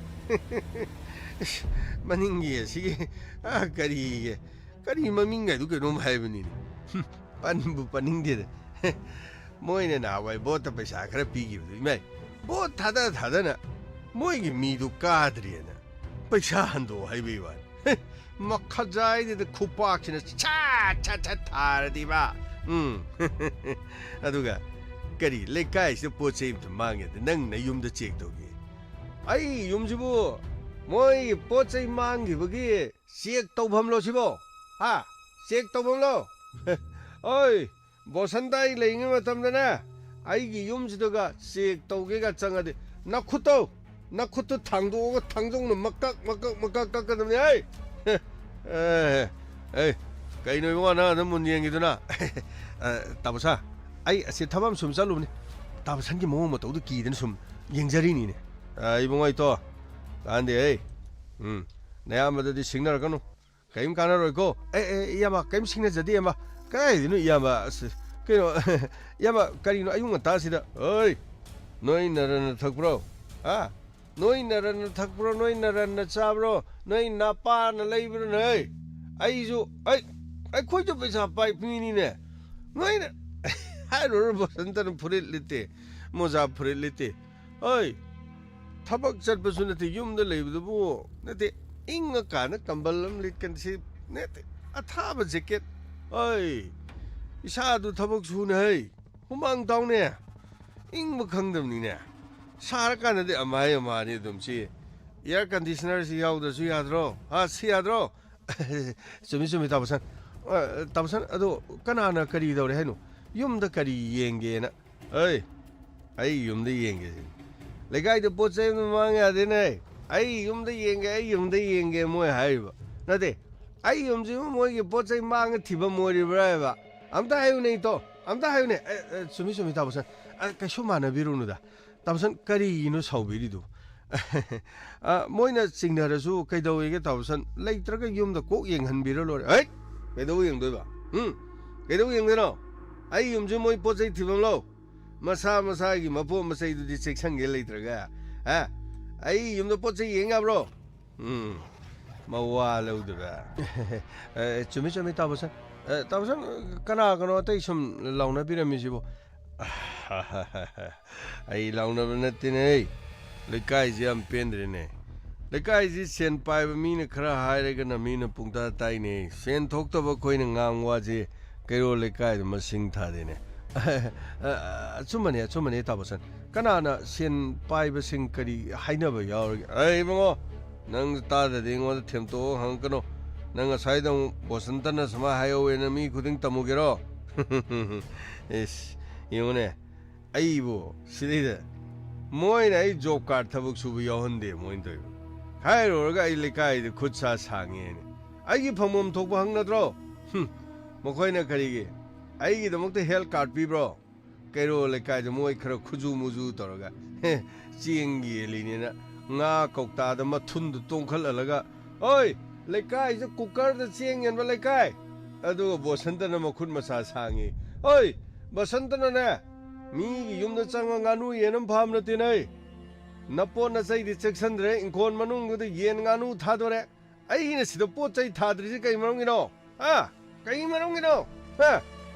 ꯏꯁ, ꯃꯅꯤꯡꯒꯤ ꯑꯁꯤꯒꯤ, ꯑ, ꯀꯔꯤꯒꯤ, ꯀꯔꯤ ꯃꯃꯤꯡ ꯍꯥꯏꯗꯨ ꯀꯩꯅꯣꯝ ꯍꯥꯏꯕꯅꯤꯅꯦ꯫ ꯍꯨꯝ, ꯄꯟꯕꯨ ꯄꯟꯅꯤꯡꯗꯦꯗ꯫ ꯃꯣꯏꯅ ꯅꯍꯥꯟꯋꯥꯏ ꯚꯣꯠꯇ ꯄꯩꯁꯥ ꯈꯔ ꯄꯤꯈꯤꯕꯗꯨ, ꯏꯃꯥꯏ, ꯚꯣꯠ ꯊꯥꯗ ꯊꯥꯗꯅ ꯃꯣꯏꯒꯤ ꯃꯤꯗꯨ ꯀꯥꯗ꯭ꯔꯦꯅ ꯄꯩꯁꯥ ꯍꯟꯗꯣꯛꯑꯣ ꯍꯥꯏꯕꯩ ꯋꯥꯅꯤ꯫ ꯃꯈꯖꯥꯏꯗꯨꯗ ꯈꯨꯄꯥꯛꯁꯤꯅ ꯁꯠ ꯁꯠ ꯁꯠ ꯊꯥꯔꯗꯤꯕ꯫ ꯎꯝ꯫ ꯑꯗꯨꯒ ꯀꯔꯤ, ꯂꯩꯀꯥꯏꯁꯤꯗ ꯄꯣꯠ ꯆꯩ ꯑꯃꯁꯨ ꯃꯥꯡꯉꯦꯗ, ꯅꯪ ꯅꯌꯨꯝꯗ ꯆꯦꯛ ꯇꯧꯒꯦ꯫ ꯑꯩ ꯌꯨꯝꯁꯤꯕꯨ ꯃꯣꯏ ꯄꯣꯠ ꯆꯩ ꯃꯥꯡꯈꯤꯕꯒꯤ ꯆꯦꯛ ꯇꯧꯐꯝꯂꯣ ꯁꯤꯕꯣ? ꯍꯥ? ꯆꯦꯛ ꯇꯧꯐꯝꯂꯣ? ꯑꯣꯏ, ꯕꯣꯁꯟꯇ ꯑꯩ ꯂꯩꯔꯤꯉꯩ ꯃꯇꯝꯗꯅꯦ, ꯑꯩꯒꯤ ꯌꯨꯝꯁꯤꯗꯒ ꯆꯦꯛ ꯇꯧꯒꯦꯒ ꯆꯪꯉꯗꯤ, ꯅꯈꯨꯠꯇꯣ, ꯅꯈꯨꯠꯇꯨ ꯊꯥꯡꯗꯣꯛꯑꯒ ꯊꯥꯡꯖꯧꯅ ꯃꯀꯛ, ꯃꯀꯛ, ꯃꯀꯛ ꯀꯛꯀꯗꯕꯅꯤ꯫ ꯑꯩ, ꯑꯦ, ꯑꯦ, ꯀꯩꯅꯣ ꯏꯕꯨꯡꯉꯣ, ꯅꯪ ꯑꯗꯨꯝ ꯃꯨꯟ ꯌꯦꯡꯉꯤꯗꯨꯅ? ꯑ, ꯇꯥꯃꯣꯁꯥ, ꯑꯩ ꯑꯁꯤ ꯊꯕꯛ ꯑꯃ ꯁꯨꯝ ꯆꯠꯂꯨꯕꯅꯤ꯫ ꯇꯥꯃꯣꯁꯟꯒꯤ ꯃꯑꯣꯡ ꯃꯇꯧꯗꯨ ꯀꯤꯗꯅ ꯁꯨꯝ ꯌꯦꯡꯖꯔꯤꯅꯤꯅꯦ꯫ ꯑ, ꯏꯕꯨꯡꯉꯣ, ꯏꯇꯣ, ꯀꯥꯟꯗꯦ, ꯑꯩ, ꯎꯝ, ꯅꯌꯥꯝꯕꯗꯗꯤ ꯁꯤꯡꯅꯔꯛꯀꯅꯨ꯫ ꯀꯔꯤꯝ ꯀꯥꯟꯅꯔꯣꯏꯀꯣ꯫ ꯑꯦ, ꯑꯦ, ꯏꯌꯥꯝꯕ, ꯀꯔꯤꯝ ꯁꯤꯡꯅꯖꯗꯦ, ꯏꯌꯥꯝꯕ꯫ ꯀꯗꯥꯏꯗꯩꯅꯣ, ꯏꯌꯥꯝꯕ? ꯑꯁ, ꯀꯩꯅꯣ, ꯏꯌꯥꯝꯕ, ꯀꯔꯤꯅꯣ ꯑꯌꯨꯛ ꯉꯟꯇꯥꯁꯤꯗ? ꯑꯣꯏ, ꯅꯣꯏ ꯅꯔꯟꯅ ꯊꯛꯄ꯭ꯔꯣ? ꯍꯥ? ꯅꯣꯏ ꯅꯔꯟꯅ ꯊꯛꯄ꯭ꯔꯣ? ꯅꯣꯏ ꯅꯔꯟꯅ ꯆꯥꯕ꯭ꯔꯣ? ꯅꯣꯏ ꯅꯄꯥꯅ ꯂꯩꯕ꯭ꯔꯣ, ꯅꯣꯏ? ꯑꯩꯁꯨ, ꯑꯩ, ꯑꯩꯈꯣꯏꯁꯨ ꯄꯩꯁꯥ ꯄꯥꯏ ꯃꯤꯅꯤꯅꯦ꯫ ꯅꯣꯏꯅ ꯍꯥꯏꯔꯨꯔ ꯕꯁꯟꯇꯅ ꯐꯨꯔꯤꯠ ꯂꯤꯠꯇꯦ, ꯃꯣꯖꯥ ꯐꯨꯔꯤꯠ ꯂꯤꯠꯇꯦ꯫ ꯍꯣꯏ, ꯊꯕꯛ ꯆꯠꯄꯁꯨ ꯅꯠꯇꯦ, ꯌꯨꯝꯗ ꯂꯩꯕꯗꯨꯕꯨ ꯅꯠꯇꯦ, ꯏꯪꯉꯀꯥꯟꯗ ꯀꯝꯕꯜ ꯑꯃ ꯂꯤꯠꯀꯅꯤ, ꯁꯤ ꯅꯠꯇꯦ, ꯑꯊꯥꯕ ꯖꯦꯀꯦꯠ꯫ ꯍꯣꯏ, ꯏꯁꯥꯗꯨ ꯊꯕꯛ ꯁꯨꯅ ꯍꯩ, ꯍꯨꯃꯥꯡ ꯇꯥꯎꯅꯦ, ꯏꯪꯕ ꯈꯪꯗꯕꯅꯤꯅꯦ꯫ ꯁꯥꯔꯀꯥꯟꯗꯗꯤ ꯑꯃꯍꯥꯏ ꯑꯃꯍꯥꯅꯤ ꯑꯗꯨꯝ꯫ ꯁꯤ air conditionerꯁꯤ ꯌꯥꯎꯗ꯭ꯔꯁꯨ ꯌꯥꯗ꯭ꯔꯣ? ꯍꯥ, ꯁꯤ ꯌꯥꯗ꯭ꯔꯣ? ꯆꯨꯝꯃꯤ, ꯆꯨꯝꯃꯤ, ꯇꯥꯃꯣꯁꯟ꯫ ꯑ, ꯇꯥꯃꯣꯁꯟ, ꯑꯗꯣ ꯀꯅꯥꯅ ꯀꯔꯤ ꯇꯧꯔꯦ ꯍꯥꯏꯅꯣ? ꯌꯨꯝꯗ ꯀꯔꯤ ꯌꯦꯡꯒꯦꯅ? ꯑꯩ, ꯑꯩ ꯌꯨꯝꯗ ꯌꯦꯡꯒꯦ ꯁꯤꯅꯤ꯫ ꯂꯩꯀꯥꯏꯗ ꯄꯣꯠ ꯆꯩ ꯑꯃ ꯃꯥꯡ ꯌꯥꯗꯦꯅꯦ꯫ ꯑꯩ ꯌꯨꯝꯗ ꯌꯦꯡꯒꯦ, ꯑꯩ ꯌꯨꯝꯗ ꯌꯦꯡꯒꯦ ꯃꯣꯏ ꯍꯥꯏꯔꯤꯕ꯫ ꯅꯠꯇꯦ, ꯑꯩ ꯌꯨꯝꯁꯤꯕꯨ ꯃꯣꯏꯒꯤ ꯄꯣꯠ ꯆꯩ ꯃꯥꯡꯉ ꯊꯤꯐꯝ ꯑꯣꯏꯔꯤꯕ꯭ꯔꯥ ꯍꯥꯏꯕ? ꯑꯝꯇ ꯍꯥꯏꯌꯨꯅꯦ, ꯏꯇꯣ, ꯑꯝꯇ ꯍꯥꯏꯌꯨꯅꯦ꯫ ꯑꯦ, ꯑꯦ, ꯆꯨꯝꯃꯤ, ꯆꯨꯝꯃꯤ, ꯇꯥꯃꯣꯁꯟ꯫ ꯑ, ꯀꯩꯁꯨ ꯃꯥꯟꯅꯕꯤꯔꯨꯅꯨꯗ꯫ ꯇꯥꯃꯣꯁꯟ, ꯀꯔꯤꯒꯤꯅꯣ ꯁꯥꯎꯕꯤꯔꯤꯗꯨ? ꯑ, ꯃꯣꯏꯅ ꯆꯤꯡꯅꯔꯁꯨ ꯀꯩꯗꯧꯋꯦꯒꯦ, ꯇꯥꯃꯣꯁꯟ? ꯂꯩꯇ꯭ꯔꯒ ꯌꯨꯝꯗ ꯀꯣꯛ ꯌꯦꯡꯍꯟꯕꯤꯔ ꯂꯣꯏꯔꯦ꯫ ꯍꯩꯠ! ꯀꯩꯗꯧ ꯌꯦꯡꯗꯣꯏꯕ? ꯎꯝ? ꯀꯩꯗꯧ ꯌꯦꯡꯗꯣꯏꯅꯣ? ꯑꯩ ꯌꯨꯝꯁꯦ ꯃꯣꯏ ꯄꯣꯠ ꯆꯩ ꯊꯤꯐꯝ ꯂꯧ꯫ ꯃꯁꯥ ꯃꯁꯥꯒꯤ ꯃꯄꯣꯠ ꯃꯆꯩꯗꯨꯗꯤ ꯆꯦꯛꯁꯟꯒꯦ ꯂꯩꯇ꯭ꯔꯒ, ꯍꯥ? ꯑꯩ ꯌꯨꯝꯗ ꯄꯣꯠ ꯆꯩ ꯌꯦꯡ ꯌꯥꯕ꯭ꯔꯣ? ꯎꯝ, ꯃꯋꯥ ꯂꯧꯗꯕ꯫ ꯑꯦ, ꯆꯨꯝꯃꯤ, ꯆꯨꯝꯃꯤ, ꯇꯥꯃꯣꯁꯟ꯫ ꯑꯦ, ꯇꯥꯃꯣꯁꯟ, ꯀꯅꯥ ꯀꯅꯣ ꯑꯇꯩ ꯁꯨꯝ ꯂꯥꯎꯅꯕꯤꯔꯝꯃꯤꯁꯤꯕꯣ? ꯑꯩ ꯂꯥꯎꯅꯕ ꯅꯠꯇꯦꯅꯦ꯫ ꯂꯩꯀꯥꯏꯁꯤ ꯌꯥꯝ ꯄꯦꯟꯗ꯭ꯔꯦꯅꯦ꯫ ꯂꯩꯀꯥꯏꯁꯤ ꯁꯦꯟ ꯄꯥꯏꯕ ꯃꯤꯅ ꯈꯔ ꯍꯥꯏꯔꯒꯅ ꯃꯤꯅ ꯄꯨꯡꯇꯥ ꯇꯥꯏꯅꯦ꯫ ꯁꯦꯟ ꯊꯣꯛꯇꯕ ꯑꯩꯈꯣꯏꯅ ꯉꯥꯡꯕ ꯋꯥꯁꯤ ꯀꯩꯔꯣꯜ ꯂꯩꯀꯥꯏꯗ ꯃꯁꯤꯡ ꯊꯥꯗꯦꯅꯦ꯫ ꯑ, ꯑꯆꯨꯝꯕꯅꯦ, ꯑꯆꯨꯝꯕꯅꯦ, ꯇꯥꯃꯣꯁꯟ꯫ ꯀꯅꯥꯅ ꯁꯦꯟ ꯄꯥꯏꯕꯁꯤꯡ ꯀꯔꯤ ꯍꯥꯏꯅꯕ ꯌꯥꯎꯔꯒꯦ? ꯑꯩ ꯏꯕꯨꯡꯉꯣ, ꯅꯪ ꯇꯥꯗ꯭ꯔꯗꯤ ꯑꯩꯉꯣꯟꯗ ꯊꯦꯝꯇꯣꯛꯑ ꯍꯪꯉꯛꯀꯅꯨ꯫ ꯅꯪ ꯉꯁꯥꯏꯗ ꯑꯃꯨꯛ ꯕꯣꯁꯟꯇꯅ ꯁꯨꯃꯥꯏꯅ ꯍꯥꯏꯍꯧꯋꯦꯅ ꯃꯤ ꯈꯨꯗꯤꯡ ꯇꯝꯃꯨꯒꯦꯔꯣ? ꯏꯁ, ꯌꯦꯡꯉꯨꯅꯦ, ꯑꯩꯕꯨ ꯁꯤꯗꯩꯗ ꯃꯣꯏꯅ ꯑꯩ job card ꯊꯕꯛ ꯁꯨꯕ ꯌꯥꯎꯍꯟꯗꯦ ꯃꯣꯏꯅ ꯇꯧꯔꯤꯕ꯫ ꯍꯥꯏꯔꯨꯔꯒ ꯑꯩ ꯂꯩꯀꯥꯏꯗ ꯈꯨꯠ ꯁꯥ ꯁꯥꯡꯉꯦꯅ꯫ ꯑꯩꯒꯤ ꯐꯪꯐꯝ ꯊꯣꯛꯄ ꯍꯪꯅꯗ꯭ꯔꯣ? ꯍꯨꯝ, ꯃꯈꯣꯏꯅ ꯀꯔꯤꯒꯤ ꯑꯩꯒꯤꯗꯃꯛꯇ health card ꯄꯤꯕ꯭ꯔꯣ? ꯀꯩꯔꯣꯜ ꯂꯩꯀꯥꯏꯗ ꯃꯣꯏ ꯈꯔ ꯈꯨꯖꯨ ꯃꯨꯖꯨ ꯇꯧꯔꯒ, ꯍꯦ, ꯆꯦꯡ ꯌꯦꯜꯂꯤꯅꯦꯅ ꯉꯥ ꯀꯧꯇꯥꯗ ꯃꯊꯨꯟꯗꯨ ꯇꯣꯡꯈꯠꯍꯜꯂꯒ, "ꯑꯣꯏ, ꯂꯩꯀꯥꯏꯁꯤꯗ cookerꯗ ꯆꯦꯡ ꯌꯦꯟꯕ ꯂꯩꯀꯥꯏ!" ꯑꯗꯨꯒ ꯕꯣꯁꯟꯇꯅ ꯃꯈꯨꯠ ꯃꯁꯥ ꯁꯥꯡꯉꯤ꯫ "ꯑꯣꯏ, ꯕꯁꯟꯇꯅꯅꯦ, ꯃꯤꯒꯤ ꯌꯨꯝꯗ ꯆꯪꯉ ꯉꯥꯅꯨ ꯌꯦꯟ ꯑꯃ ꯐꯥꯕ ꯅꯠꯇꯦꯅꯦ꯫ ꯅꯄꯣꯠ ꯅꯆꯩꯗꯤ ꯆꯦꯛꯁꯟꯗ꯭ꯔꯦ, ꯏꯪꯈꯣꯜ ꯃꯅꯨꯡꯗꯨꯗ ꯌꯦꯟ ꯉꯥꯅꯨ ꯊꯥꯗꯣꯔꯦ꯫ ꯑꯩꯅ ꯁꯤꯗ ꯄꯣꯠ ꯆꯩ ꯊꯥꯗ꯭ꯔꯤꯁꯤ ꯀꯩ ꯃꯔꯝꯒꯤꯅꯣ? ꯍꯥ? ꯀꯩ ꯃꯔꯝꯒꯤꯅꯣ? ꯍꯥ?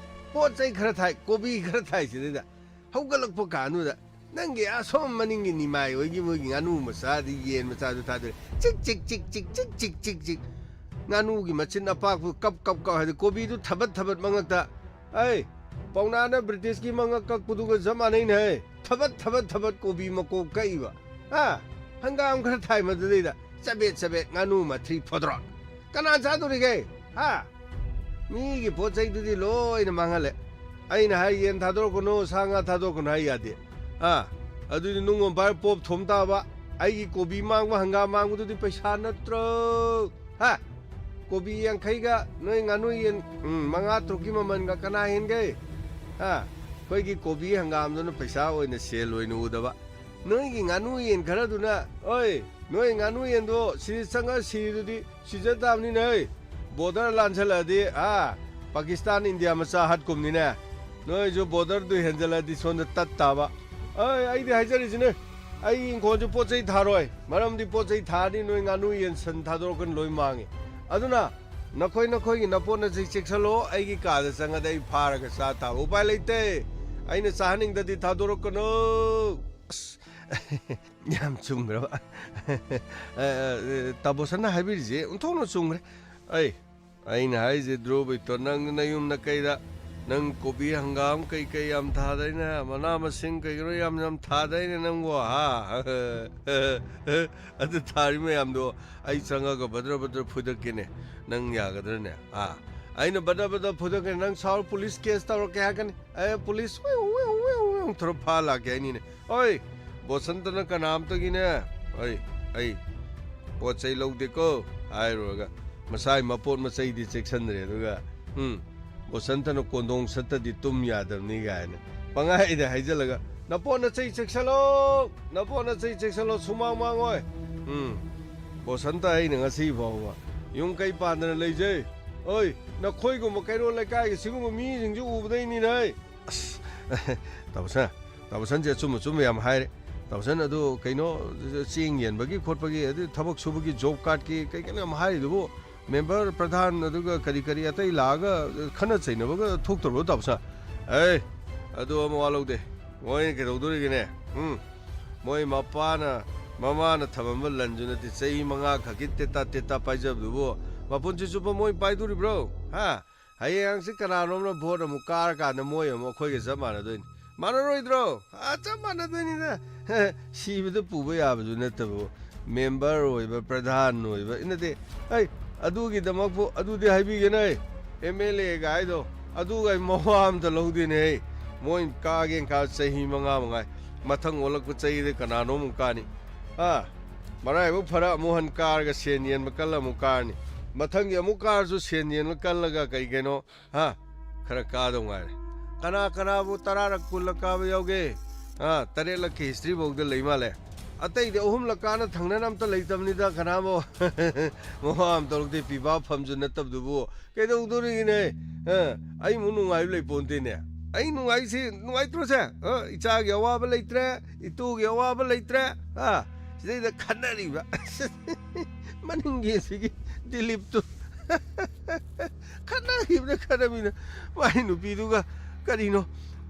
ꯄꯣꯠ ꯆꯩ ꯈꯔ ꯊꯥꯏ, ꯀꯣꯕꯤ ꯈꯔ ꯊꯥꯏ ꯁꯤꯗꯩꯗ꯫ ꯍꯧꯒꯠꯂꯛꯄ ꯀꯥꯟꯗꯨꯗ ꯅꯪꯒꯤ ꯑꯁꯣꯝ ꯃꯅꯤꯡꯒꯤ ꯅꯤꯃꯥꯏ ꯍꯣꯏꯒꯤ ꯃꯣꯏꯒꯤ ꯉꯥꯅꯨ ꯃꯆꯥꯗꯤ ꯌꯦꯟ ꯃꯆꯥꯗꯨ ꯊꯥꯗꯣꯔꯦ꯫ ꯆꯤꯛ, ꯆꯤꯛ, ꯆꯤꯛ, ꯆꯤꯛ, ꯆꯤꯛ, ꯆꯤꯛ, ꯆꯤꯛ꯫ ꯉꯥꯅꯨꯒꯤ ꯃꯆꯤꯟ ꯑꯄꯥꯛꯄ ꯀꯞ, ꯀꯞ, ꯀꯞ ꯍꯥꯏꯗꯤ ꯀꯣꯕꯤꯗꯨ ꯊꯕꯠ, ꯊꯕꯠ ꯃꯉꯛꯇ ꯑꯩ, ꯄꯥꯎꯅꯥꯅ ꯕ꯭ꯔꯤꯇꯤꯁꯀꯤ ꯃꯉꯛ ꯀꯛꯄꯗꯨꯒ ꯆꯞ ꯃꯥꯟꯅꯩꯅꯦ꯫ ꯊꯕꯠ ꯊꯕꯠ ꯊꯕꯠ ꯀꯣꯕꯤ ꯃꯀꯣꯛ ꯀꯛꯏꯕ꯫ ꯍꯥ? ꯍꯪꯒꯥꯝ ꯈꯔ ꯊꯥꯏ ꯃꯗꯨꯗꯩꯗ꯫ ꯆꯕꯦꯠ ꯆꯕꯦꯠ ꯉꯥꯅꯨ ꯃꯊ꯭ꯔꯤ ꯐꯣꯗ꯭ꯔꯣ꯫ ꯀꯅꯥ ꯆꯥꯗꯣꯔꯤꯒꯦ? ꯍꯥ? ꯃꯤꯒꯤ ꯄꯣꯠ ꯆꯩꯗꯨꯗꯤ ꯂꯣꯏꯅ ꯃꯥꯡꯍꯜꯂꯦ꯫ ꯑꯩꯅ ꯍꯥꯏ ꯌꯦꯟ ꯊꯥꯗꯣꯔꯛꯀꯅꯨ, ꯁꯥ ꯉꯥ ꯊꯥꯗꯣꯛꯀꯅꯨ ꯍꯥꯏ ꯌꯥꯗꯦ꯫ ꯍꯥ? ꯑꯗꯨꯗꯤ ꯅꯨꯡꯉꯣꯝ ꯄꯥꯏꯔ ꯄꯣꯞ ꯊꯣꯝ ꯇꯥꯕ꯫ ꯑꯩꯒꯤ ꯀꯣꯕꯤ ꯃꯥꯡꯕ, ꯍꯪꯒꯥꯝ ꯃꯥꯡꯕꯗꯨꯗꯤ ꯄꯩꯁꯥ ꯅꯠꯇ꯭ꯔꯣ? ꯍꯥ? ꯀꯣꯕꯤ ꯌꯥꯡꯈꯩꯒ ꯅꯣꯏ ꯉꯥꯅꯨ ꯌꯦꯟ, ꯎꯝ, ꯃꯉꯥ ꯇꯔꯨꯛꯀꯤ ꯃꯃꯜꯒ ꯀꯅꯥ ꯍꯦꯟꯒꯦ? ꯍꯥ? ꯑꯩꯈꯣꯏꯒꯤ ꯀꯣꯕꯤ ꯍꯪꯒꯥꯝꯗꯨꯅ ꯄꯩꯁꯥ ꯑꯣꯏꯅ, ꯁꯦꯜ ꯑꯣꯏꯅ ꯎꯗꯕ꯫ ꯅꯣꯏꯒꯤ ꯉꯥꯅꯨ ꯌꯦꯟ ꯈꯔꯗꯨꯅ, ꯑꯣꯏ, ꯅꯣꯏ ꯉꯥꯅꯨ ꯌꯦꯟꯗꯣ ꯁꯤꯗ ꯆꯪꯉ ꯁꯤꯔꯗꯨꯗꯤ ꯁꯤꯖ ꯇꯥꯕꯅꯤꯅꯦ, ꯍꯩ꯫ ꯕꯣꯔꯗꯔ ꯂꯥꯟꯁꯜꯂꯛꯑꯗꯤ, ꯑꯥ, ꯄꯥꯀꯤꯁꯇꯥꯟ ꯏꯟꯗꯤꯌꯥ ꯃꯆꯥ ꯍꯥꯠꯀꯨꯝꯅꯤꯅꯦ꯫ ꯅꯣꯏꯁꯨ ꯕꯣꯔꯗꯔꯗꯨ ꯍꯦꯟꯖꯜꯂꯛꯑꯗꯤ ꯁꯣꯝꯗ ꯇꯠ ꯇꯥꯕ꯫ ꯑꯩ, ꯑꯩꯗꯤ ꯍꯥꯏꯖꯔꯤꯁꯤꯅꯦ, ꯑꯩꯒꯤ ꯏꯪꯈꯣꯜꯁꯨ ꯄꯣꯠ ꯆꯩ ꯊꯥꯔꯣꯏ꯫ ꯃꯔꯝꯗꯤ ꯄꯣꯠ ꯆꯩ ꯊꯥꯔꯗꯤ ꯅꯣꯏ ꯉꯥꯅꯨ ꯌꯦꯟ ꯁꯟ ꯊꯥꯗꯣꯔꯛꯀꯅꯤ, ꯂꯣꯏ ꯃꯥꯡꯉꯤ꯫ ꯑꯗꯨꯅ ꯅꯈꯣꯏ ꯅꯈꯣꯏꯒꯤ ꯅꯄꯣꯠ ꯅꯆꯩ ꯆꯦꯛꯁꯜꯂꯣ, ꯑꯩꯒꯤ ꯀꯥꯗ ꯆꯪꯉꯗꯤ ꯑꯩ ꯐꯥꯔꯒ ꯆꯥ ꯇꯥꯕ꯫ ꯎꯄꯥꯏ ꯂꯩꯇꯦ꯫ ꯑꯩꯅ ꯆꯥꯍꯟꯅꯤꯡꯗꯗꯤ ꯊꯥꯗꯣꯔꯛꯀꯅꯨ꯫ ꯑꯁ, ꯌꯥꯝ ꯆꯨꯝꯈ꯭ꯔꯕ꯫ ꯑ, ꯑ, ꯇꯥꯕꯣꯁꯟꯅ ꯍꯥꯏꯕꯤꯔꯤꯁꯦ ꯑꯣꯟꯊꯣꯛꯅ ꯆꯨꯝꯈ꯭ꯔꯦ꯫ ꯑꯩ, ꯑꯩꯅ ꯍꯥꯏꯁꯦ, ꯗ꯭ꯔꯣꯕꯤꯇꯣ, ꯅꯪ ꯅꯌꯨꯝ ꯅꯀꯩꯗ ꯅꯪ ꯀꯣꯕꯤ, ꯍꯪꯒꯥꯝ ꯀꯩꯀꯩ ꯌꯥꯝ ꯊꯥꯗꯥꯏꯅꯦ, ꯃꯅꯥ ꯃꯁꯤꯡ ꯀꯩꯀꯩꯅꯣ ꯌꯥꯝ, ꯌꯥꯝ ꯊꯥꯗꯥꯏꯅꯦ ꯅꯪꯕꯣ, ꯍꯥ? ꯑꯗꯨ ꯊꯥꯔꯤ ꯃꯌꯥꯝꯗꯣ ꯑꯩ ꯆꯪꯉꯒ ꯕꯗ꯭ꯔ ꯕꯗ꯭ꯔ ꯐꯨꯗꯠꯀꯦꯅꯦ꯫ ꯅꯪ ꯌꯥꯒꯗ꯭ꯔꯅꯦ? ꯑꯥ, ꯑꯩꯅ ꯕꯗ꯭ꯔ ꯕꯗ꯭ꯔ ꯐꯨꯗꯠꯀꯦ, ꯅꯪ ꯁꯥꯎꯔ ꯄꯨꯂꯤꯁ ꯀꯦꯁ ꯇꯧꯔꯛꯀꯦ ꯍꯥꯏꯔꯛꯀꯅꯤ꯫ ꯑꯦ, police view, view, view, view ꯇꯧꯔ ꯐꯥ ꯂꯥꯛꯀꯦ ꯍꯥꯏꯅꯤꯅꯦ꯫ ꯑꯣꯏ, ꯕꯣꯁꯟꯇꯅ ꯀꯅꯥꯝꯇꯒꯤꯅꯦ, ꯑꯩ, ꯑꯩ ꯄꯣꯠ ꯆꯩ ꯂꯧꯗꯦꯀꯣ ꯍꯥꯏꯔꯨꯔꯒ, ꯃꯁꯥꯏ ꯃꯄꯣꯠ ꯃꯆꯩꯗꯤ ꯆꯦꯛꯁꯟꯗ꯭ꯔꯦ꯫ ꯑꯗꯨꯒ, ꯎꯝ, ꯕꯣꯁꯟꯇꯅ ꯀꯣꯟꯗꯣꯡ ꯁꯠꯇꯗꯤ ꯇꯨꯝ ꯌꯥꯗꯕꯅꯤ ꯀꯥꯏꯅ ꯄꯪꯍꯥꯏꯗ ꯍꯥꯏꯖꯜꯂꯒ, "ꯅꯄꯣꯠ ꯅꯆꯩ ꯆꯦꯛꯁꯜꯂꯣ! ꯅꯄꯣꯠ ꯅꯆꯩ ꯆꯦꯛꯁꯜꯂꯣ! ꯁꯨꯃꯥꯡ ꯃꯥꯡꯉꯣꯏ!" ꯎꯝ, ꯕꯣꯁꯟꯇ, ꯑꯩꯅ ꯉꯁꯤ ꯐꯥꯎꯕ ꯌꯨꯝ ꯀꯩ ꯄꯥꯟꯗꯅ ꯂꯩꯖꯩ꯫ ꯑꯣꯏ, ꯅꯈꯣꯏꯒꯨꯝꯕ ꯀꯩꯔꯣꯜ ꯂꯩꯀꯥꯏꯒꯤ ꯁꯤꯒꯨꯝꯕ ꯃꯤꯁꯤꯡꯁꯤ ꯎꯕꯗꯩꯅꯤꯅꯦ꯫ ꯑꯁ, ꯇꯥꯃꯣꯁꯟ, ꯇꯥꯃꯣꯁꯟꯁꯦ ꯑꯆꯨꯝ ꯑꯆꯨꯝꯕ ꯌꯥꯝ ꯍꯥꯏꯔꯦ꯫ ꯇꯥꯃꯣꯁꯟ, ꯑꯗꯨ ꯀꯩꯅꯣ, ꯆꯦꯡ ꯌꯦꯟꯕꯒꯤ ꯈꯣꯠꯄꯒꯤ, ꯑꯗꯨ ꯊꯕꯛ ꯁꯨꯕꯒꯤ ꯖꯣꯕ ꯀꯥꯔꯗꯀꯤ ꯀꯩ ꯀꯩꯅꯣ ꯌꯥꯝ ꯍꯥꯏꯔꯤꯗꯨꯕꯨ, ꯃꯦꯝꯕꯔ, ꯄ꯭ꯔꯙꯥꯟ, ꯑꯗꯨꯒ ꯀꯔꯤ ꯀꯔꯤ ꯑꯇꯩ ꯂꯥꯛꯑꯒ ꯈꯠꯅ ꯆꯩꯅꯕꯒ ꯊꯣꯛꯇ꯭ꯔꯕꯣ, ꯇꯥꯃꯣꯁꯟ? ꯑꯦ, ꯑꯗꯨ ꯑꯃ ꯋꯥ ꯂꯧꯗꯦ꯫ ꯃꯣꯏꯅ ꯀꯩꯗꯧꯗꯣꯔꯤꯒꯦꯅꯦ? ꯎꯝ, ꯃꯣꯏ ꯃꯄꯥꯅ, ꯃꯃꯥꯅ ꯊꯝꯃꯝꯕ ꯂꯟꯁꯨ ꯅꯠꯇꯦ, ꯆꯍꯤ ꯃꯉꯥ ꯈꯛꯀꯤ ꯇꯦꯇꯥ ꯇꯦꯇꯥ ꯄꯥꯏꯖꯕꯗꯨꯕꯨ ꯃꯄꯨꯟꯁꯤ ꯆꯨꯞꯄ ꯃꯣꯏ ꯄꯥꯏꯗꯣꯔꯤꯕ꯭ꯔꯣ? ꯍꯥ? ꯍꯌꯦꯡ ꯍꯪꯆꯤꯠ ꯀꯅꯥꯅꯣꯝꯅ ꯚꯣꯠ ꯑꯃꯨꯛ ꯀꯥꯔꯀꯥꯟꯗ ꯃꯣꯏ ꯑꯃꯨꯛ ꯑꯩꯈꯣꯏꯒ ꯆꯞ ꯃꯥꯟꯅꯗꯣꯏꯅꯤ꯫ ꯃꯥꯟꯅꯔꯣꯏꯗ꯭ꯔꯣ? ꯑꯥ, ꯆꯞ ꯃꯥꯟꯅꯗꯣꯏꯅꯤꯗ꯫ ꯁꯤꯕꯗ ꯄꯨꯕ ꯌꯥꯕꯁꯨ ꯅꯠꯇꯕ, ꯃꯦꯝꯕꯔ ꯑꯣꯏꯕ, ꯄ꯭ꯔꯙꯥꯟ ꯑꯣꯏꯕ, ꯅꯠꯇꯦ, ꯑꯩ ꯑꯗꯨꯒꯤꯗꯃꯛꯄꯨ ꯑꯗꯨꯗꯤ ꯍꯥꯏꯕꯤꯒꯦꯅꯦ, ꯑꯦꯝ ꯑꯦꯜ ꯑꯦꯒ ꯍꯥꯏꯗꯣ, ꯑꯗꯨꯒ ꯑꯩ ꯃꯋꯥ ꯑꯝꯇ ꯂꯧꯗꯦꯅꯦ꯫ ꯃꯣꯏ ꯀꯥꯒꯦꯅ ꯀꯥ ꯆꯍꯤ ꯃꯉꯥ ꯃꯉꯥꯏ, ꯃꯊꯪ ꯑꯣꯜꯂꯛꯄ ꯆꯍꯤꯗ ꯀꯅꯥꯅꯣꯝ ꯑꯃꯨꯛ ꯀꯥꯅꯤ꯫ ꯑꯥ, ꯃꯔꯥꯏꯕꯛ ꯐꯔ ꯑꯃꯨꯛ ꯍꯟ ꯀꯥꯔꯒ ꯁꯦꯟ ꯌꯦꯟꯕ ꯀꯜꯂ ꯑꯃꯨꯛ ꯀꯥꯔꯅꯤ꯫ ꯃꯊꯪꯒꯤ ꯑꯃꯨꯛ ꯀꯥꯔꯁꯨ ꯁꯦꯟ ꯌꯦꯟꯕ ꯀꯜꯂꯒ ꯀꯩ ꯀꯩꯅꯣ, ꯍꯥ, ꯈꯔ ꯀꯥꯗꯧ ꯉꯥꯏꯔꯦ꯫ ꯀꯅꯥ ꯀꯅꯥꯕꯨ ꯇꯔꯥꯔꯛ ꯀꯨꯟꯂꯛ ꯀꯥꯕ ꯌꯥꯎꯒꯦ? ꯑꯥ, ꯇꯔꯦꯠꯂꯛꯀꯤ ꯍꯤꯁꯇ꯭ꯔꯤꯐꯧꯗ ꯂꯩ ꯃꯥꯜꯂꯦ꯫ ꯑꯇꯩꯗꯤ ꯑꯍꯨꯝꯂꯛ ꯀꯥꯅ ꯊꯪꯅꯅ ꯑꯝꯇ ꯂꯩꯇꯕꯅꯤꯗ ꯀꯅꯥꯕꯨ꯫ ꯃꯋꯥ ꯑꯃ ꯇꯧꯔꯛꯇꯦ, ꯄꯤꯕꯥ ꯐꯝꯁꯨ ꯅꯠꯇꯕꯗꯨꯕꯨ꯫ ꯀꯩꯗꯧꯗꯣꯔꯤꯒꯤꯅꯦ? ꯑ, ꯑꯩꯃꯨꯛ ꯅꯨꯡꯉꯥꯏꯕ ꯂꯩ ꯄꯣꯟꯇꯦꯅꯦ꯫ ꯑꯩ ꯅꯨꯡꯉꯥꯏꯁꯤ ꯅꯨꯡꯉꯥꯏꯇ꯭ꯔꯣꯁꯦ? ꯑ, ꯏꯆꯥꯒꯤ ꯑꯋꯥꯕ ꯂꯩꯇ꯭ꯔꯦ, ꯏꯇꯨꯒꯤ ꯑꯋꯥꯕ ꯂꯩꯇ꯭ꯔꯦ꯫ ꯑ, ꯁꯤꯗꯩꯗ ꯈꯠꯅꯔꯤꯕ꯫ ꯃꯅꯤꯡꯒꯤ ꯑꯁꯤꯒꯤ ꯗꯤꯂꯤꯞꯇꯨ꯫ ꯈꯠꯅꯈꯤꯕꯅ ꯈꯠꯅꯕꯤꯅ ꯃꯥꯏ ꯅꯨꯄꯤꯗꯨꯒ ꯀꯔꯤꯅꯣ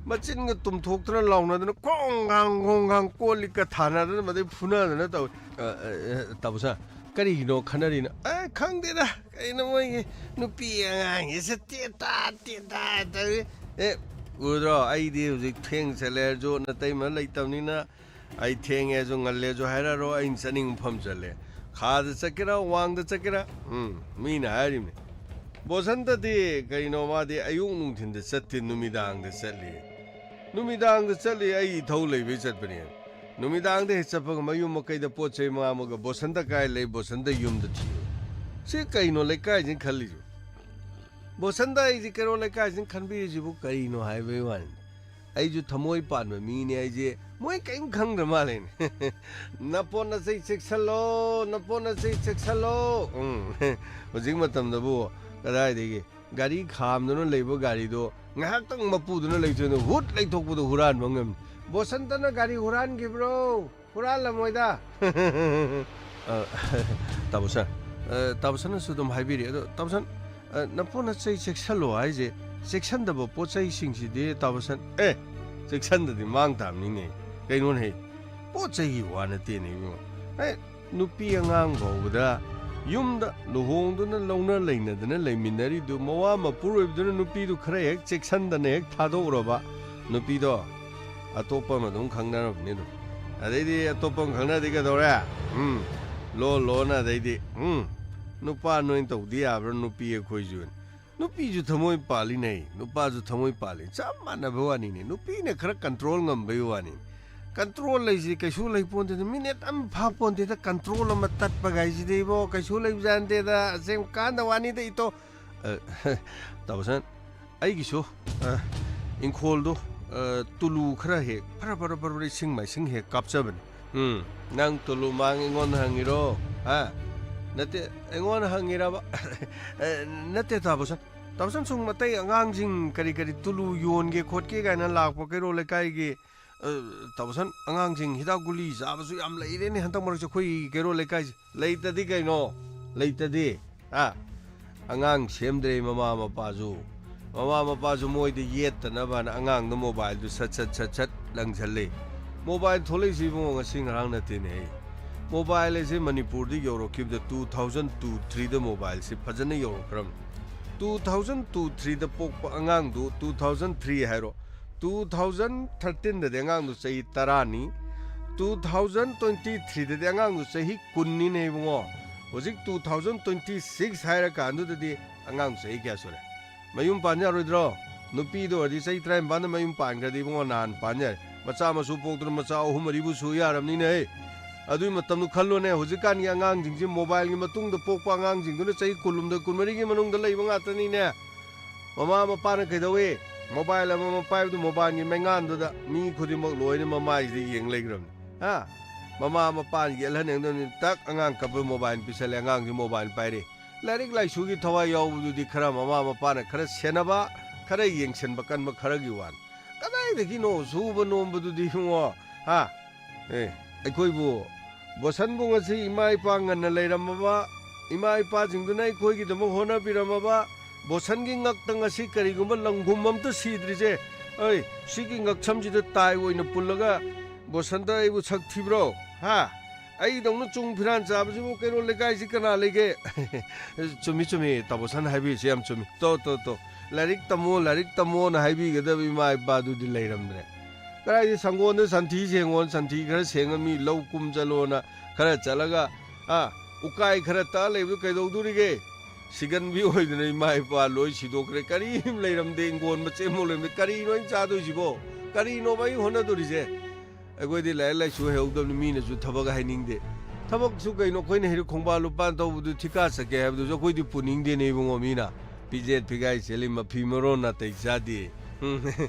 ꯃꯆꯤꯟꯒ ꯇꯨꯝꯊꯣꯛꯇꯅ ꯂꯥꯎꯅꯗꯅ ꯀꯣꯡ ꯒꯥꯡ ꯀꯣꯡ ꯒꯥꯡ ꯀꯣꯜ ꯂꯤꯛꯀ ꯊꯥꯅꯗꯅ ꯃꯗꯩ ꯐꯨꯅꯗꯅ ꯇꯧꯏ꯫ ꯑ, ꯑ, ꯑ, ꯇꯥꯃꯣꯁꯥ, ꯀꯔꯤꯒꯤꯅꯣ ꯈꯟꯅꯔꯤꯅꯣ? ꯑ, ꯈꯪꯗꯦꯗ, ꯀꯩꯅꯣ ꯃꯣꯏꯒꯤ ꯅꯨꯄꯤ ꯑꯉꯥꯡꯒꯤꯁꯦ ꯇꯦꯇꯥ ꯇꯦꯇꯥ ꯇꯧꯏ꯫ ꯑꯦ, ꯎꯗ꯭ꯔꯣ? ꯑꯩꯗꯤ ꯍꯧꯖꯤꯛ ꯊꯦꯡ ꯆꯠꯂꯦꯁꯨ ꯅꯇꯩꯃ ꯂꯩꯇꯕꯅꯤꯅ ꯑꯩ ꯊꯦꯡꯉꯦꯁꯨ ꯉꯜꯂꯦꯁꯨ ꯍꯥꯏꯔꯛꯑꯔꯣꯏ, ꯑꯩꯅ ꯆꯠꯅꯤꯡꯕ ꯃꯐꯝ ꯆꯠꯂꯦ꯫ ꯈꯥꯗ ꯆꯠꯀꯦꯔꯥ, ꯋꯥꯡꯗ ꯆꯠꯀꯦꯔꯥ, ꯎꯝ, ꯃꯤꯅ ꯍꯥꯏꯔꯤꯕꯅꯤ꯫ ꯕꯣꯁꯟꯇꯗꯤ ꯀꯩꯅꯣ, ꯃꯥꯗꯤ ꯑꯌꯨꯛ ꯅꯨꯡꯊꯤꯟꯗ ꯆꯠꯇꯦ, ꯅꯨꯃꯤꯗꯥꯡꯗ ꯆꯠꯂꯤ꯫ ꯅꯨꯃꯤꯗꯥꯡꯗ ꯆꯠꯂꯤ, ꯑꯩ ꯏꯊꯧ ꯂꯩꯕꯩ ꯆꯠꯄꯅꯦ꯫ ꯅꯨꯃꯤꯗꯥꯡꯗ ꯍꯦꯛ ꯆꯠꯄꯒ ꯃꯌꯨꯝ ꯃꯀꯩꯗ ꯄꯣꯠ ꯆꯩ ꯃꯥꯡꯕꯒ ꯕꯣꯁꯟꯇ ꯀꯥꯏ ꯂꯩ, ꯕꯣꯁꯟꯇ ꯌꯨꯝꯗ ꯊꯤꯌꯨ꯫ ꯁꯤ ꯀꯩꯅꯣ ꯂꯩꯀꯥꯏꯁꯤꯅ ꯈꯜꯂꯤꯁꯤꯕꯨ? ꯕꯣꯁꯟꯇ ꯑꯩꯁꯤ ꯀꯩꯅꯣ ꯂꯩꯀꯥꯏꯁꯤꯅ ꯈꯟꯕꯤꯔꯤꯁꯤꯕꯨ ꯀꯔꯤꯅꯣ ꯍꯥꯏꯕꯒꯤ ꯋꯥꯅꯤ꯫ ꯑꯩꯁꯨ ꯊꯃꯣꯏ ꯄꯥꯟꯕ ꯃꯤꯅꯦ ꯑꯩꯁꯦ, ꯃꯣꯏ ꯀꯔꯤꯝ ꯈꯪꯗ꯭ꯔ ꯃꯥꯜꯂꯦꯅꯦ꯫ ꯅꯄꯣꯠ ꯅꯆꯩ ꯆꯦꯛꯁꯜꯂꯣ, ꯅꯄꯣꯠ ꯅꯆꯩ ꯆꯦꯛꯁꯜꯂꯣ꯫ ꯎꯝ, ꯍꯧꯖꯤꯛ ꯃꯇꯝꯗꯕꯨ ꯀꯗꯥꯏꯗꯒꯤ ꯒꯥꯔꯤ ꯈꯥꯝꯗꯨꯅ ꯂꯩꯕ ꯒꯥꯔꯤꯗꯣ ꯉꯥꯏꯍꯥꯛꯇꯪ ꯃꯄꯨꯗꯨꯅ ꯂꯩꯊꯣꯛꯑꯗꯤ ꯍꯨꯠ ꯂꯩꯊꯣꯛꯄꯗꯣ ꯍꯨꯔꯥꯟꯕ ꯉꯝꯃꯤ꯫ ꯕꯣꯁꯟꯇꯅ ꯒꯥꯔꯤ ꯍꯨꯔꯥꯟꯈꯤꯕ꯭ꯔꯣ? ꯍꯨꯔꯥꯜꯂꯝꯃꯣꯏꯗ꯫ ꯑ, ꯇꯥꯃꯣꯁꯟ, ꯑ, ꯇꯥꯃꯣꯁꯟꯅꯁꯨ ꯑꯗꯨꯝ ꯍꯥꯏꯕꯤꯔꯤ꯫ ꯑꯗꯣ ꯇꯥꯃꯣꯁꯟ, ꯑ, ꯅꯄꯣꯠ ꯅꯆꯩ ꯆꯦꯛꯁꯜꯂꯣ ꯍꯥꯏꯁꯦ, ꯆꯦꯛꯁꯟꯗꯕ ꯄꯣꯠ ꯆꯩꯁꯤꯡꯁꯤꯗꯤ ꯇꯥꯃꯣꯁꯟ, ꯑꯦ, ꯆꯦꯛꯁꯟꯗꯗꯤ ꯃꯥꯡ ꯇꯥꯕꯅꯤꯅꯦ꯫ ꯀꯩꯅꯣꯅꯦ, ꯄꯣꯠ ꯆꯩꯒꯤ ꯋꯥ ꯅꯠꯇꯦꯅꯦ ꯏꯕꯨꯡꯉꯣ꯫ ꯑꯦ, ꯅꯨꯄꯤ ꯑꯉꯥꯡ ꯐꯥꯎꯕꯗ ꯌꯨꯝꯗ ꯂꯨꯍꯣꯡꯗꯨꯅ ꯂꯧꯅ ꯂꯩꯅꯗꯅ ꯂꯩꯃꯤꯟꯅꯔꯤꯗꯨ ꯃꯋꯥ ꯃꯄꯨꯔꯣꯏꯕꯗꯨꯅ ꯅꯨꯄꯤꯗꯨ ꯈꯔ ꯍꯦꯛ ꯆꯦꯛꯁꯟꯗꯅ ꯍꯦꯛ ꯊꯥꯗꯣꯛꯎꯔꯕ, ꯅꯨꯄꯤꯗꯣ ꯑꯇꯣꯞꯄ ꯑꯃ ꯑꯗꯨꯝ ꯈꯪꯅꯔꯕꯅꯤ ꯑꯗꯨꯝ꯫ ꯑꯗꯩꯗꯤ ꯑꯇꯣꯞꯄ ꯑꯃ ꯈꯪꯅꯔꯗꯤ ꯀꯩꯗꯧꯔꯦ? ꯎꯝ, ꯂꯣ ꯂꯣꯅ ꯑꯗꯩꯗꯤ, ꯎꯝ, ꯅꯨꯄꯥ ꯅꯣꯏꯅ ꯇꯧꯗꯤ ꯌꯥꯕ꯭ꯔꯥ, ꯅꯨꯄꯤ ꯑꯩꯈꯣꯏꯁꯨ? ꯅꯨꯄꯤꯁꯨ ꯊꯃꯣꯏ ꯄꯥꯜꯂꯤꯅꯦ, ꯅꯨꯄꯥꯁꯨ ꯊꯃꯣꯏ ꯄꯥꯜꯂꯤ, ꯆꯞ ꯃꯥꯟꯅꯕ ꯋꯥꯅꯤꯅꯦ꯫ ꯅꯨꯄꯤꯅ ꯈꯔ ꯀꯟꯇ꯭ꯔꯣꯜ ꯉꯝꯕꯩ ꯋꯥꯅꯤ꯫ ꯀꯟꯇ꯭ꯔꯣꯜ ꯂꯩꯁꯤ ꯀꯩꯁꯨ ꯂꯩ ꯄꯣꯟꯇꯦꯗ, ꯃꯤꯅꯤꯠ ꯑꯃ ꯐꯥ ꯄꯣꯟꯇꯦꯗ꯫ ꯀꯟꯇ꯭ꯔꯣꯜ ꯑꯃ ꯇꯠꯄ ꯀꯥꯏꯁꯤꯗꯤ ꯏꯕꯣ, ꯀꯩꯁꯨ ꯂꯩꯕꯖꯥꯠ ꯅꯠꯇꯦꯗ꯫ ꯑꯁꯦꯡ ꯀꯥꯟꯗ ꯋꯥꯅꯤꯗ ꯏꯇꯣ꯫ ꯑ, ꯇꯥꯃꯣꯁꯟ, ꯑꯩꯒꯤꯁꯨ, ꯑ, ꯏꯪꯈꯣꯜꯗꯣ, ꯑ, ꯇꯨꯂꯨ ꯈꯔ ꯍꯦꯛ ꯐꯔ ꯐꯔ ꯐꯔ ꯐꯔ ꯏꯁꯤꯡ ꯃꯥꯏꯁꯤꯡ ꯍꯦꯛ ꯀꯥꯞꯆꯕꯅꯤ꯫ ꯎꯝ, ꯅꯪ ꯇꯨꯂꯨ ꯃꯥꯡ ꯑꯩꯉꯣꯟꯗ ꯍꯪꯉꯤꯔꯣ? ꯍꯥ? ꯅꯠꯇꯦ, ꯑꯩꯉꯣꯟꯗ ꯍꯪꯉꯤꯔꯕ? ꯑꯦ, ꯅꯠꯇꯦ, ꯇꯥꯃꯣꯁꯟ꯫ ꯇꯥꯃꯣꯁꯟ, ꯁꯨꯝ ꯑꯇꯩ ꯑꯉꯥꯡꯁꯤꯡ ꯀꯔꯤ ꯀꯔꯤ ꯇꯨꯂꯨ ꯌꯣꯟꯒꯦ ꯈꯣꯠꯀꯦ ꯀꯥꯏꯅ ꯂꯥꯛꯄ ꯀꯩꯔꯣꯜ ꯂꯩꯀꯥꯏꯒꯤ, ꯑ, ꯇꯥꯃꯣꯁꯟ, ꯑꯉꯥꯡꯁꯤꯡ ꯍꯤꯗꯥꯛ ꯒꯨꯂꯤ ꯆꯥꯕꯁꯨ ꯌꯥꯝ ꯂꯩꯔꯦꯅꯦ ꯍꯟꯗꯛ ꯃꯔꯛꯁꯦ ꯑꯩꯈꯣꯏ ꯀꯩꯔꯣꯜ ꯂꯩꯀꯥꯏꯁꯦ꯫ ꯂꯩꯇꯗꯤ ꯀꯩꯅꯣ? ꯂꯩꯇꯗꯤ꯫ ꯑ, ꯑꯉꯥꯡ ꯁꯦꯝꯗ꯭ꯔꯦ ꯃꯃꯥ ꯃꯄꯥꯁꯨ꯫ ꯃꯃꯥ ꯃꯄꯥꯁꯨ ꯃꯣꯏꯗ ꯌꯦꯠꯇꯅꯕꯅ ꯑꯉꯥꯡꯗ ꯃꯣꯕꯥꯏꯜꯗꯨ ꯁꯠ ꯁꯠ ꯁꯠ ꯁꯠ ꯂꯪꯁꯜꯂꯤ꯫ ꯃꯣꯕꯥꯏꯜ ꯊꯣꯛꯂꯛꯏꯁꯤ ꯏꯕꯨꯡꯉꯣ ꯉꯁꯤ ꯉꯔꯥꯡ ꯅꯠꯇꯦꯅꯦ꯫ ꯃꯣꯕꯥꯏꯜ ꯑꯁꯤ ꯃꯅꯤꯄꯨꯔꯗ ꯌꯧꯔꯛꯈꯤꯕꯗ two thousand two threeꯗ ꯃꯣꯕꯥꯏꯜꯁꯤ ꯐꯖꯅ ꯌꯧꯔꯛꯈ꯭ꯔꯕꯅꯤ꯫ Two thousand two threeꯗ ꯄꯣꯛꯄ ꯑꯉꯥꯡꯗꯨ, two thousand three ꯍꯥꯏꯔꯣ, two thousand thirteenꯗꯗꯤ ꯑꯉꯥꯡꯗꯨ ꯆꯍꯤ ꯇꯔꯥꯅꯤ, two thousand twenty threeꯗꯗꯤ ꯑꯉꯥꯡꯗꯨ ꯆꯍꯤ ꯀꯨꯟꯅꯤꯅꯦ ꯏꯕꯨꯡꯉꯣ꯫ ꯍꯧꯖꯤꯛ two thousand twenty six ꯍꯥꯏꯔꯀꯥꯟꯗꯨꯗꯗꯤ ꯑꯉꯥꯡ ꯆꯍꯤ ꯀꯌꯥ ꯁꯨꯔꯦ? ꯃꯌꯨꯝ ꯄꯥꯟ ꯌꯥꯔꯣꯏꯗ꯭ꯔꯣ? ꯅꯨꯄꯤꯗꯣ ꯑꯣꯏꯔꯗꯤ ꯆꯍꯤ ꯇꯔꯥꯅꯤꯄꯥꯟꯗ ꯃꯌꯨꯝ ꯄꯥꯟꯈ꯭ꯔꯗꯤ ꯏꯕꯨꯡꯉꯣ ꯅꯍꯥꯟ ꯄꯥꯟ ꯌꯥꯔꯦ꯫ ꯃꯆꯥ ꯃꯁꯨ ꯄꯣꯛꯇꯨꯅ ꯃꯆꯥ ꯑꯍꯨꯝ ꯃꯔꯤꯕꯨ ꯁꯨ ꯌꯥꯔꯕꯅꯤꯅꯦ꯫ ꯑꯗꯨꯒꯤ ꯃꯇꯝꯗꯨ ꯈꯜꯂꯣꯅꯦ, ꯍꯧꯖꯤꯛꯀꯥꯟꯒꯤ ꯑꯉꯥꯡꯁꯤꯡꯁꯤ ꯃꯣꯕꯥꯏꯜꯒꯤ ꯃꯇꯨꯡꯗ ꯄꯣꯛꯄ ꯑꯉꯥꯡꯁꯤꯡꯗꯨꯅ ꯆꯍꯤ ꯀꯨꯟꯍꯨꯝꯗꯣꯏ ꯀꯨꯟꯃꯔꯤꯒꯤ ꯃꯅꯨꯡꯗ ꯂꯩꯕ ꯉꯥꯛꯇꯅꯤꯅꯦ꯫ ꯃꯃꯥ ꯃꯄꯥꯅ ꯀꯩꯗꯧꯏ? ꯃꯣꯕꯥꯏꯜ ꯑꯃꯃꯝ ꯄꯥꯏꯕꯗꯨ ꯃꯣꯕꯥꯏꯜꯒꯤ ꯃꯩꯉꯥꯟꯗꯨꯗ ꯃꯤ ꯈꯨꯗꯤꯡꯃꯛ ꯂꯣꯏꯅ ꯃꯃꯥꯏꯁꯤꯗ ꯌꯦꯡ ꯂꯩꯈ꯭ꯔꯕꯅꯤ꯫ ꯍꯥ? ꯃꯃꯥ ꯃꯄꯥꯅ ꯌꯦꯠꯍꯟꯅꯤꯡꯗꯕꯅꯤ, ꯇꯛ ꯑꯉꯥꯡ ꯀꯞꯄ ꯃꯣꯕꯥꯏꯜ ꯄꯤꯁꯜꯂꯦ, ꯑꯉꯥꯡꯁꯤ ꯃꯣꯕꯥꯏꯜ ꯄꯥꯏꯔꯦ꯫ ꯂꯥꯏꯔꯤꯛ ꯂꯥꯏꯁꯨꯒꯤ ꯊꯋꯥꯏ ꯌꯥꯎꯕꯗꯨꯗꯤ ꯈꯔ ꯃꯃꯥ ꯃꯄꯥꯅ ꯈꯔ ꯁꯦꯟꯅꯕ, ꯈꯔ ꯌꯦꯡꯁꯤꯟꯕ ꯀꯟꯕ ꯈꯔꯒꯤ ꯋꯥꯅꯤ꯫ ꯀꯗꯥꯏꯗꯒꯤꯅꯣ ꯁꯨꯕ ꯅꯣꯝꯕꯗꯨꯗꯤ ꯏꯕꯨꯡꯉꯣ? ꯍꯥ? ꯑꯦ, ꯑꯩꯈꯣꯏꯕꯨ ꯕꯣꯁꯟꯕꯨ ꯉꯁꯤ ꯏꯃꯥ ꯏꯄꯥ ꯉꯟꯅ ꯂꯩꯔꯝꯃꯕ, ꯏꯃꯥ ꯏꯄꯥꯁꯤꯡꯗꯨꯅ ꯑꯩꯈꯣꯏꯒꯤꯗꯃꯛ ꯍꯣꯠꯅꯕꯤꯔꯝꯃꯕ, ꯕꯣꯁꯟꯒꯤ ꯉꯛꯇ ꯉꯁꯤ ꯀꯔꯤꯒꯨꯝꯕ ꯂꯪꯈꯨꯝ ꯑꯝꯇ ꯁꯤꯗ꯭ꯔꯤꯁꯦ, ꯑꯩ, ꯁꯤꯒꯤ ꯉꯛꯁꯝꯁꯤꯗ ꯇꯥꯏ ꯑꯣꯏꯅ ꯄꯨꯜꯂꯒ ꯕꯣꯁꯟꯗ ꯑꯩꯕꯨ ꯁꯛ ꯊꯤꯕ꯭ꯔꯣ? ꯍꯥ? ꯑꯩꯗꯧꯅ ꯆꯨꯡ ꯐꯤꯔꯥꯟ ꯆꯥꯕꯁꯤꯕꯨ ꯀꯩꯔꯣꯜ ꯂꯩꯀꯥꯏꯁꯤ ꯀꯅꯥ ꯂꯩꯒꯦ? ꯆꯨꯝꯃꯤ, ꯆꯨꯝꯃꯤ, ꯇꯥꯃꯣꯁꯟ ꯍꯥꯏꯕꯤꯔꯤꯁꯦ ꯌꯥꯝ ꯆꯨꯝꯃꯤ꯫ ꯇꯣ, ꯇꯣ, ꯇꯣ, ꯂꯥꯏꯔꯤꯛ ꯇꯝꯃꯣ, ꯂꯥꯏꯔꯤꯛ ꯇꯝꯃꯣꯅ ꯍꯥꯏꯕꯤꯒꯗꯕ ꯏꯃꯥ ꯏꯄꯥꯗꯨꯗꯤ ꯂꯩꯔꯝꯗ꯭ꯔꯦ꯫ ꯀꯗꯥꯏꯗꯤ ꯁꯪꯒꯣꯟꯗ ꯁꯟꯊꯤ ꯁꯦꯡꯉꯣ, ꯁꯟꯊꯤ ꯈꯔ ꯁꯦꯡꯉ ꯃꯤ ꯂꯧ ꯀꯨꯝ ꯆꯠꯂꯣꯅ ꯈꯔ ꯆꯠꯂꯒ, ꯑꯥ, ꯎꯀꯥꯏ ꯈꯔ ꯇꯛꯑ ꯂꯩꯕꯗꯨ ꯀꯩꯗꯧꯗꯣꯔꯤꯒꯦ? ꯁꯤꯒꯟꯕꯤ ꯑꯣꯏꯗꯅ ꯏꯃꯥ ꯏꯄꯥ ꯂꯣꯏ ꯁꯤꯗꯣꯛꯈ꯭ꯔꯦ꯫ ꯀꯔꯤꯝ ꯂꯩꯔꯝꯗꯦ, ꯏꯪꯒꯣꯟ ꯃꯆꯦꯠ ꯑꯃꯐꯥꯎ ꯂꯩꯔꯝꯗꯦ꯫ ꯀꯔꯤꯅꯣ ꯑꯩꯅ ꯆꯥꯗꯣꯏꯁꯤꯕꯣ? ꯀꯔꯤꯅꯣꯕ ꯑꯩ ꯍꯣꯠꯅꯗꯣꯔꯤꯁꯦ? ꯑꯩꯈꯣꯏꯗꯤ ꯂꯥꯏꯔꯤꯛ ꯂꯥꯏꯁꯨ ꯍꯩꯍꯧꯗꯕꯅꯤ, ꯃꯤꯅꯁꯨ ꯊꯕꯛ ꯍꯥꯏꯅꯤꯡꯗꯦ꯫ ꯊꯕꯛꯁꯨ ꯀꯩꯅꯣ, ꯑꯩꯈꯣꯏꯅ ꯍꯦꯛ ꯈꯣꯡꯕꯥꯜ ꯂꯨꯄꯥꯟ ꯇꯧꯕꯗꯨ ꯊꯤꯀꯥ ꯆꯠꯀꯦ ꯍꯥꯏꯕꯗꯨꯁꯨ ꯑꯩꯈꯣꯏꯗꯤ ꯄꯨꯅꯤꯡꯗꯦꯅꯦ ꯏꯕꯨꯡꯉꯣ꯫ ꯃꯤꯅ ꯐꯤꯖꯦꯠ ꯐꯤꯒꯥꯏ ꯁꯦꯠꯂꯤ, ꯃꯐꯤ ꯃꯔꯣꯟ ꯅꯥꯇꯩ ꯆꯥꯗꯦ꯫ ꯎꯝ,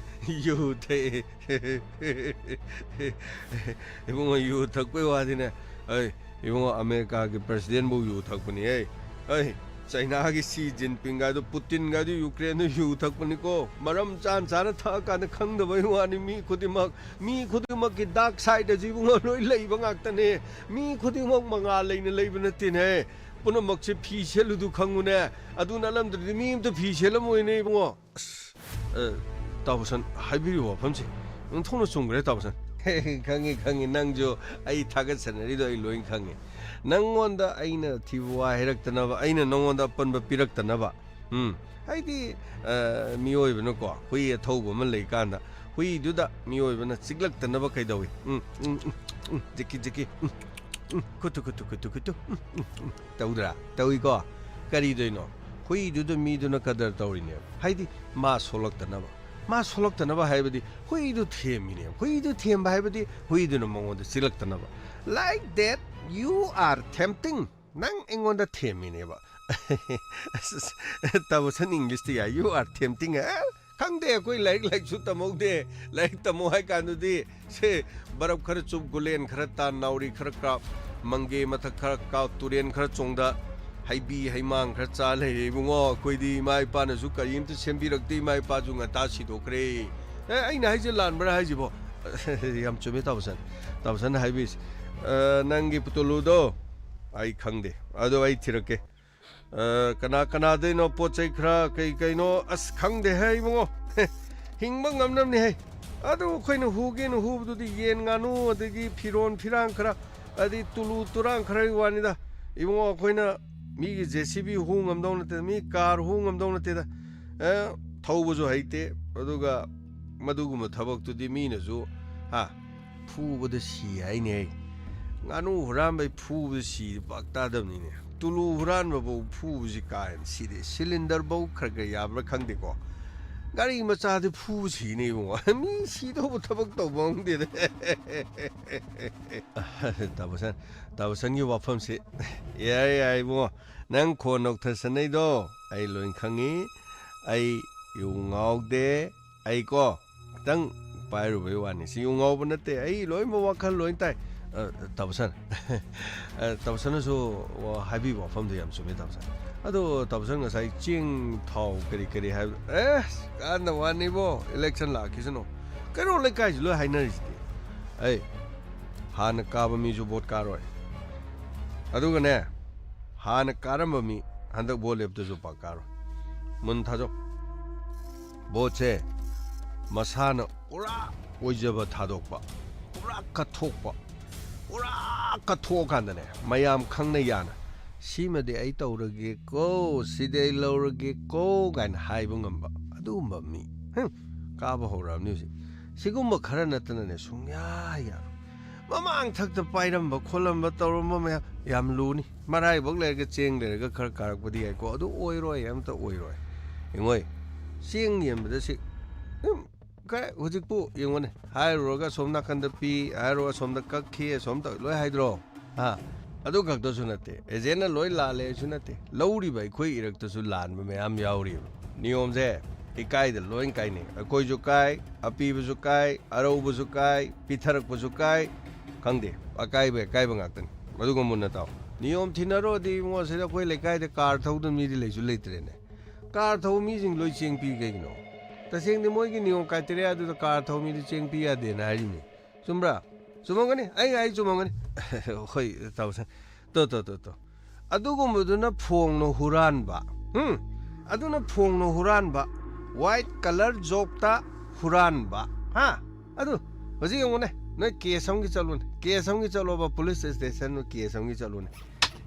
ꯌꯨ ꯊꯛꯑꯦ꯫ ꯏꯕꯨꯡꯉꯣ, ꯌꯨ ꯊꯛꯄꯩ ꯋꯥꯗꯤꯅꯦ, ꯑꯩ, ꯏꯕꯨꯡꯉꯣ, ꯑꯃꯦꯔꯤꯀꯥꯒꯤ ꯄ꯭ꯔꯁꯤꯗꯦꯟꯕꯨ ꯌꯨ ꯊꯛꯄꯅꯤ, ꯑꯩ, ꯑꯩ, ꯆꯩꯅꯥꯒꯤ ꯁꯤ ꯖꯤꯟꯄꯤꯡꯒꯗꯣ, ꯄꯨꯇꯤꯟꯒꯗꯣ ꯌꯨꯀ꯭ꯔꯦꯟꯗ ꯌꯨ ꯊꯛꯄꯅꯤꯀꯣ꯫ ꯃꯔꯝ ꯆꯥꯅ ꯆꯥꯅ ꯊꯛꯑꯀꯥꯟꯗ ꯈꯪꯗꯕꯩ ꯋꯥꯅꯤ꯫ ꯃꯤ ꯈꯨꯗꯤꯡꯃꯛ, ꯃꯤ ꯈꯨꯗꯤꯡꯃꯛꯀꯤ ꯗꯥꯔꯛ ꯁꯥꯏꯗ ꯑꯁꯤ ꯏꯕꯨꯡꯉꯣ ꯂꯣꯏ ꯂꯩꯕ ꯉꯥꯛꯇꯅꯦ꯫ ꯃꯤ ꯈꯨꯗꯤꯡꯃꯛ ꯃꯉꯥꯜ ꯂꯩꯅ ꯂꯩꯕ ꯅꯠꯇꯦꯅꯦ꯫ ꯄꯨꯝꯅꯃꯛꯁꯦ ꯐꯤ ꯁꯦꯠꯂꯨꯗꯨ ꯈꯪꯉꯨꯅꯦ꯫ ꯑꯗꯨ ꯅꯠꯂꯝꯗ꯭ꯔꯗꯤ ꯃꯤ ꯑꯝꯇ ꯐꯤ ꯁꯦꯠꯂꯝꯃꯣꯏꯅꯦ ꯏꯕꯨꯡꯉꯣ꯫ ꯑꯁ, ꯑ, ꯇꯥꯃꯣꯁꯟ, ꯍꯥꯏꯕꯤꯔꯤꯕ ꯋꯥꯐꯝꯁꯦ ꯑꯣꯟꯊꯣꯛꯅ ꯆꯨꯝꯈ꯭ꯔꯦ, ꯇꯥꯃꯣꯁꯟ꯫ ꯈꯪꯉꯤ, ꯈꯪꯉꯤ, ꯅꯪꯁꯨ ꯑꯩ ꯊꯥꯒꯠꯆꯅꯔꯤꯗꯣ ꯑꯩ ꯂꯣꯏ ꯈꯪꯉꯤ꯫ ꯅꯪꯉꯣꯟꯗ ꯑꯩꯅ ꯊꯤꯕ ꯋꯥ ꯍꯥꯏꯔꯛꯇꯅꯕ, ꯑꯩꯅ ꯅꯪꯉꯣꯟꯗ ꯑꯄꯟꯕ ꯄꯤꯔꯛꯇꯅꯕ꯫ ꯎꯝ, ꯍꯥꯏꯗꯤ, ꯑ, ꯃꯤꯑꯣꯏꯕꯅꯀꯣ, ꯍꯨꯏ ꯑꯊꯧꯕ ꯑꯃ ꯂꯩꯀꯥꯟꯗ, ꯍꯨꯏꯗꯨꯗ ꯃꯤꯑꯣꯏꯕꯅ ꯆꯤꯛꯂꯛꯇꯅꯕ ꯀꯩꯗꯧꯏ? ꯎꯝ, ꯎꯝ, ꯎꯝ, ꯎꯝ, ꯖꯤꯛꯀꯤ, ꯖꯤꯛꯀꯤ, ꯎꯝ, ꯎꯝ, ꯈꯨꯠꯇꯨ, ꯈꯨꯠꯇꯨ, ꯈꯨꯠꯇꯨ, ꯈꯨꯠꯇꯨ, ꯎꯝ, ꯎꯝ, ꯎꯝ, ꯇꯧꯗ꯭ꯔꯥ? ꯇꯧꯏꯀꯣ? ꯀꯔꯤꯗꯣꯏꯅꯣ? ꯍꯨꯏꯗꯨꯗ ꯃꯤꯗꯨꯅ ꯀꯗꯔ ꯇꯧꯔꯤꯅꯦꯕ꯫ ꯍꯥꯏꯗꯤ, ꯃꯥ ꯁꯣꯛꯂꯛꯇꯅꯕ꯫ ꯃꯥ ꯁꯣꯛꯂꯛꯇꯅꯕ ꯍꯥꯏꯕꯗꯤ ꯍꯨꯏꯗꯨ ꯊꯦꯝꯃꯤꯅꯦꯕ꯫ ꯍꯨꯏꯗꯨ ꯊꯦꯝꯕ ꯍꯥꯏꯕꯗꯤ ꯍꯨꯏꯗꯨꯅ ꯃꯉꯣꯟꯗ ꯆꯤꯛꯂꯛꯇꯅꯕ꯫ Like that, you are tempting. ꯅꯪ ꯑꯩꯉꯣꯟꯗ ꯊꯦꯝꯃꯤꯅꯦꯕ꯫ ꯑꯁ, ꯑꯁ, ꯇꯥꯃꯣꯁꯟ ꯏꯪꯂꯤꯁꯇꯤ ꯌꯥꯏ, "You are tempting", ꯑꯦ? ꯈꯪꯗꯦ, ꯑꯩꯈꯣꯏ ꯂꯥꯏꯔꯤꯛ ꯂꯥꯏꯁꯨ ꯇꯝꯍꯧꯗꯦ꯫ ꯂꯥꯏꯔꯤꯛ ꯇꯝꯃꯣ ꯍꯥꯏ ꯀꯥꯟꯗꯗꯤ, ꯁꯦ, ꯕꯔꯞ ꯈꯔ ꯆꯨꯞ, ꯒꯨꯂꯦꯟ ꯈꯔ ꯇꯥꯟ, ꯅꯥꯎꯔꯤ ꯈꯔ ꯀꯥꯞ, ꯃꯪꯒꯦ ꯃꯊꯛ ꯈꯔ ꯀꯥꯞ, ꯇꯨꯔꯦꯟ ꯈꯔ ꯆꯣꯡꯗ, ꯍꯩꯕꯤ ꯍꯩꯃꯥꯡ ꯈꯔ ꯆꯥ ꯂꯩꯔꯦ ꯏꯕꯨꯡꯉꯣ꯫ ꯑꯩꯈꯣꯏꯗꯤ ꯏꯃꯥ ꯏꯄꯥꯅꯁꯨ ꯀꯔꯤꯝꯇ ꯁꯦꯝꯕꯤꯔꯛꯇꯦ, ꯏꯃꯥ ꯏꯄꯥꯁꯨ ꯉꯟꯇꯥ ꯁꯤꯗꯣꯛꯈ꯭ꯔꯦ꯫ ꯑꯦ, ꯑꯩꯅ ꯍꯥꯏꯁꯦ ꯂꯥꯟꯕ꯭ꯔꯥ ꯍꯥꯏꯁꯤꯕꯣ? ꯌꯥꯝ ꯆꯨꯝꯃꯦ ꯇꯥꯃꯣꯁꯟ꯫ ꯇꯥꯃꯣꯁꯟꯅ ꯍꯥꯏꯕꯤꯁꯦ꯫ ꯑ, ꯅꯪꯒꯤ ꯄꯨꯇꯨꯂꯨꯗꯣ ꯑꯩ ꯈꯪꯗꯦ, ꯑꯗꯣ ꯑꯩ ꯊꯤꯔꯛꯀꯦ꯫ ꯑ, ꯀꯅꯥ ꯀꯅꯥꯗꯩꯅꯣ ꯄꯣꯠ ꯆꯩ ꯈꯔ ꯀꯩ ꯀꯩꯅꯣ? ꯑꯁ, ꯈꯪꯗꯦꯍꯦ ꯏꯕꯨꯡꯉꯣ꯫ ꯍꯤꯡꯕ ꯉꯝꯅꯕꯅꯤꯍꯦ꯫ ꯑꯗꯨ ꯑꯩꯈꯣꯏꯅ ꯍꯨꯒꯦꯅ ꯍꯨꯕꯗꯨꯗꯤ ꯌꯦꯟ ꯉꯥꯅꯨ ꯑꯗꯒꯤ ꯐꯤꯔꯣꯟ ꯐꯤꯔꯥꯡ ꯈꯔ ꯑꯗꯤ ꯇꯨꯂꯨ ꯇꯨꯔꯥꯟ ꯈꯔꯒꯤ ꯋꯥꯅꯤꯗ꯫ ꯏꯕꯨꯡꯉꯣ, ꯑꯩꯈꯣꯏꯅ ꯃꯤꯒꯤ JCB ꯍꯨ ꯉꯝꯗꯧ ꯅꯠꯇꯦ, ꯃꯤ car ꯍꯨ ꯉꯝꯗꯧ ꯅꯠꯇꯦꯗ꯫ ꯑꯦ, ꯊꯧꯕꯁꯨ ꯍꯩꯇꯦ, ꯑꯗꯨꯒ ꯃꯗꯨꯒꯨꯝꯕ ꯊꯕꯛꯇꯨꯗꯤ ꯃꯤꯅꯁꯨ, ꯍꯥ, ꯐꯨꯕꯗ ꯁꯤ ꯍꯥꯏꯅꯦ꯫ ꯉꯥꯅꯨ ꯍꯨꯔꯥꯟꯕꯩ ꯐꯨꯕꯗ ꯁꯤ ꯄꯥꯛ ꯇꯥꯗꯕꯅꯤꯅꯦ꯫ ꯇꯨꯂꯨ ꯍꯨꯔꯥꯟꯕꯐꯧ ꯐꯨꯕꯁꯤ ꯀꯥ ꯍꯦꯟꯅ ꯁꯤꯗꯦ꯫ Cylinder ꯐꯧ ꯈꯔ ꯈꯔ ꯌꯥꯕ꯭ꯔꯥ ꯈꯪꯗꯦꯀꯣ꯫ ꯒꯥꯔꯤ ꯃꯆꯥꯗꯤ ꯐꯨꯕ ꯁꯤꯅꯦ ꯏꯕꯨꯡꯉꯣ꯫ ꯃꯤ ꯁꯤꯗꯧꯕ ꯊꯕꯛ ꯇꯧꯕ ꯈꯪꯗꯦꯗ꯫ ꯇꯥꯃꯣꯁꯟ, ꯇꯥꯃꯣꯁꯟꯒꯤ ꯋꯥꯐꯝꯁꯤ ꯌꯥꯏ, ꯌꯥꯏ, ꯏꯕꯨꯡꯉꯣ꯫ ꯅꯪ ꯈꯣꯟ ꯅꯣꯛꯊꯁꯟꯅꯩꯗꯣ ꯑꯩ ꯂꯣꯏ ꯈꯪꯉꯤ꯫ ꯑꯩ ꯌꯨ ꯉꯥꯎꯗꯦ꯫ ꯑꯩꯀꯣ, ꯈꯤꯇꯪ ꯄꯥꯏꯔꯨꯕꯩ ꯋꯥꯅꯤ꯫ ꯁꯤ ꯌꯨ ꯉꯥꯎꯕ ꯅꯠꯇꯦ꯫ ꯑꯩ ꯂꯣꯏꯅꯃꯛ ꯋꯥꯈꯜ ꯂꯣꯏ ꯇꯥꯏ꯫ ꯑ, ꯇꯥꯃꯣꯁꯟ꯫ ꯑ, ꯇꯥꯃꯣꯁꯟꯅꯁꯨ ꯋꯥ-, ꯍꯥꯏꯕꯤꯕ ꯋꯥꯐꯝꯗꯣ ꯌꯥꯝ ꯆꯨꯝꯃꯦ, ꯇꯥꯃꯣꯁꯟ꯫ ꯑꯗꯣ ꯇꯥꯃꯣꯁꯟ ꯉꯁꯥꯏ ꯆꯦꯡ ꯊꯥꯎ ꯀꯔꯤ ꯀꯔꯤ ꯍꯥꯏꯕ? ꯑꯦ, ꯀꯥꯟꯗ ꯋꯥꯅꯤꯕꯣ, election ꯂꯥꯛꯈꯤꯁꯅꯨ꯫ ꯀꯩꯅꯣ ꯂꯩꯀꯥꯏꯁꯤ ꯂꯣꯏ ꯍꯥꯏꯅꯔꯤꯁꯤꯗꯤ꯫ ꯑꯩ, ꯍꯥꯟꯅ ꯀꯥꯕ ꯃꯤꯁꯨ vote ꯀꯥꯔꯣꯏ꯫ ꯑꯗꯨꯒꯅꯦ, ꯍꯥꯟꯅ ꯀꯥꯔꯝꯕ ꯃꯤ ꯍꯟꯗꯛ vote ꯂꯦꯞꯇꯁꯨ ꯄꯥꯛ ꯀꯥꯔꯣꯏ꯫ ꯃꯨꯟ ꯊꯥꯖꯧ꯫ Voteꯁꯦ ꯃꯁꯥꯅ ꯄꯨꯔꯥ ꯑꯣꯏꯖꯕ ꯊꯥꯗꯣꯛꯄ, ꯄꯨꯔꯥ ꯀꯠꯊꯣꯛꯄ, ꯄꯨꯔꯥ ꯀꯠꯊꯣꯛꯑꯀꯥꯟꯗꯅꯦ, ꯃꯌꯥꯝ ꯈꯪꯅ ꯌꯥꯅ, "ꯁꯤꯃꯗꯤ ꯑꯩ ꯇꯧꯔꯒꯦꯀꯣ, ꯁꯤꯗꯤ ꯑꯩ ꯂꯧꯔꯒꯦꯀꯣ" ꯀꯥꯏꯅ ꯍꯥꯏꯕ ꯉꯝꯕ ꯑꯗꯨꯒꯨꯝꯕ ꯃꯤ, ꯍꯝ, ꯀꯥꯕ ꯍꯧꯔꯛꯑꯕꯅꯤ ꯍꯧꯖꯤꯛ꯫ ꯁꯤꯒꯨꯝꯕ ꯈꯔ ꯅꯠꯇꯅꯅꯦ, ꯁꯨꯡꯌꯥ ꯌꯥꯔꯣꯏ꯫ ꯃꯃꯥꯡ ꯊꯛꯇ ꯄꯥꯏꯔꯝꯕ ꯈꯣꯠꯂꯝꯕ ꯇꯧꯔꯝꯕ ꯃꯌꯥꯝ ꯌꯥꯝ ꯂꯨꯅꯤ꯫ ꯃꯔꯥꯏꯕꯛ ꯂꯩꯔꯒ ꯆꯦꯡ ꯂꯩꯔꯒ ꯈꯔ ꯀꯥꯔꯛꯄꯗꯤ ꯌꯥꯏꯀꯣ, ꯑꯗꯨ ꯑꯣꯏꯔꯣꯏ, ꯑꯝꯇ ꯑꯣꯏꯔꯣꯏ꯫ ꯌꯦꯡꯉꯣꯏ, ꯆꯦꯡ ꯌꯦꯟꯕꯗ ꯁꯤ, ꯎꯝ, ꯀꯥꯏ, ꯍꯧꯖꯤꯛꯄꯨ ꯌꯦꯡꯉꯣꯅꯦ, ꯍꯥꯏꯔꯨꯔꯒ ꯑꯁꯣꯝ ꯅꯥꯀꯟꯗ ꯄꯤ, ꯍꯥꯏꯔꯨꯔꯒ ꯑꯁꯣꯝꯗ ꯀꯛꯈꯤ, ꯑꯁꯣꯝ ꯇꯧꯏ, ꯂꯣꯏ ꯍꯥꯏꯗ꯭ꯔꯣ? ꯍꯥ? ꯑꯗꯨ ꯈꯛꯇꯁꯨ ꯅꯠꯇꯦ, agentꯅ ꯂꯣꯏ ꯂꯥꯜꯂꯦ ꯍꯥꯏꯁꯨ ꯅꯠꯇꯦ, ꯂꯧꯔꯤꯕ ꯑꯩꯈꯣꯏ ꯏꯔꯛꯇꯁꯨ ꯂꯥꯟꯕ ꯃꯌꯥꯝ ꯌꯥꯎꯔꯤꯕ꯫ ꯅꯤꯌꯣꯝꯁꯦ ꯏꯀꯥꯏꯗ ꯂꯣꯏ ꯀꯥꯏꯅꯩ꯫ ꯑꯩꯈꯣꯏꯁꯨ ꯀꯥꯏ, ꯑꯄꯤꯕꯁꯨ ꯀꯥꯏ, ꯑꯔꯧꯕꯁꯨ ꯀꯥꯏ, ꯄꯤꯊꯔꯛꯄꯁꯨ ꯀꯥꯏ, ꯈꯪꯗꯦ, ꯑꯀꯥꯏꯕ ꯑꯀꯥꯏꯕ ꯉꯥꯛꯇꯅꯤ꯫ ꯑꯗꯨꯒ ꯃꯨꯟꯅ ꯇꯥꯎ꯫ ꯅꯤꯌꯣꯝ ꯊꯤꯅꯔꯣꯗꯤ ꯏꯕꯨꯡꯉꯣ, ꯁꯤꯗ ꯑꯩꯈꯣꯏ ꯂꯩꯀꯥꯏꯗ car ꯊꯧꯗꯕ ꯃꯤꯗꯤ ꯂꯩꯁꯨ ꯂꯩꯇ꯭ꯔꯦꯅꯦ꯫ Car ꯊꯧꯕ ꯃꯤꯁꯤꯡ ꯂꯣꯏ ꯆꯦꯡ ꯄꯤ ꯀꯩꯒꯤꯅꯣ? ꯇꯁꯦꯡꯗꯤ ꯃꯣꯏꯒꯤ ꯅꯤꯌꯣꯝ criteria ꯑꯗꯨꯗ car ꯊꯧꯕ ꯃꯤꯗꯤ ꯆꯦꯡ ꯄꯤ ꯌꯥꯗꯦꯅ ꯍꯥꯏꯔꯤꯅꯤ꯫ ꯆꯨꯝꯕ꯭ꯔꯥ? ꯆꯨꯝꯃꯝꯒꯅꯤ, ꯑꯩ ꯍꯥꯏ ꯆꯨꯝꯃꯝꯒꯅꯤ꯫ ꯍꯣꯏ, ꯇꯧꯁꯦ꯫ ꯇꯣ, ꯇꯣ, ꯇꯣ, ꯇꯣ꯫ ꯑꯗꯨꯒꯨꯝꯕꯗꯨꯅ ꯐꯣꯡꯅ ꯍꯨꯔꯥꯟꯕ꯫ ꯎꯝ? ꯑꯗꯨꯅ ꯐꯣꯡꯅ ꯍꯨꯔꯥꯟꯕ꯫ White colour jobꯇ ꯍꯨꯔꯥꯟꯕ꯫ ꯍꯥ? ꯑꯗꯨ, ꯍꯧꯖꯤꯛ ꯌꯦꯡꯉꯨꯅꯦ꯫ ꯅꯣꯏ ꯀꯦꯁ ꯑꯃꯒꯤ ꯆꯠꯂꯨꯅꯦ, ꯀꯦꯁ ꯑꯃꯒꯤ ꯆꯠꯂꯣꯕ, ꯄꯨꯂꯤꯁ ꯁ꯭ꯇꯦꯁꯟ ꯀꯦꯁ ꯑꯃꯒꯤ ꯆꯠꯂꯨꯅꯦ꯫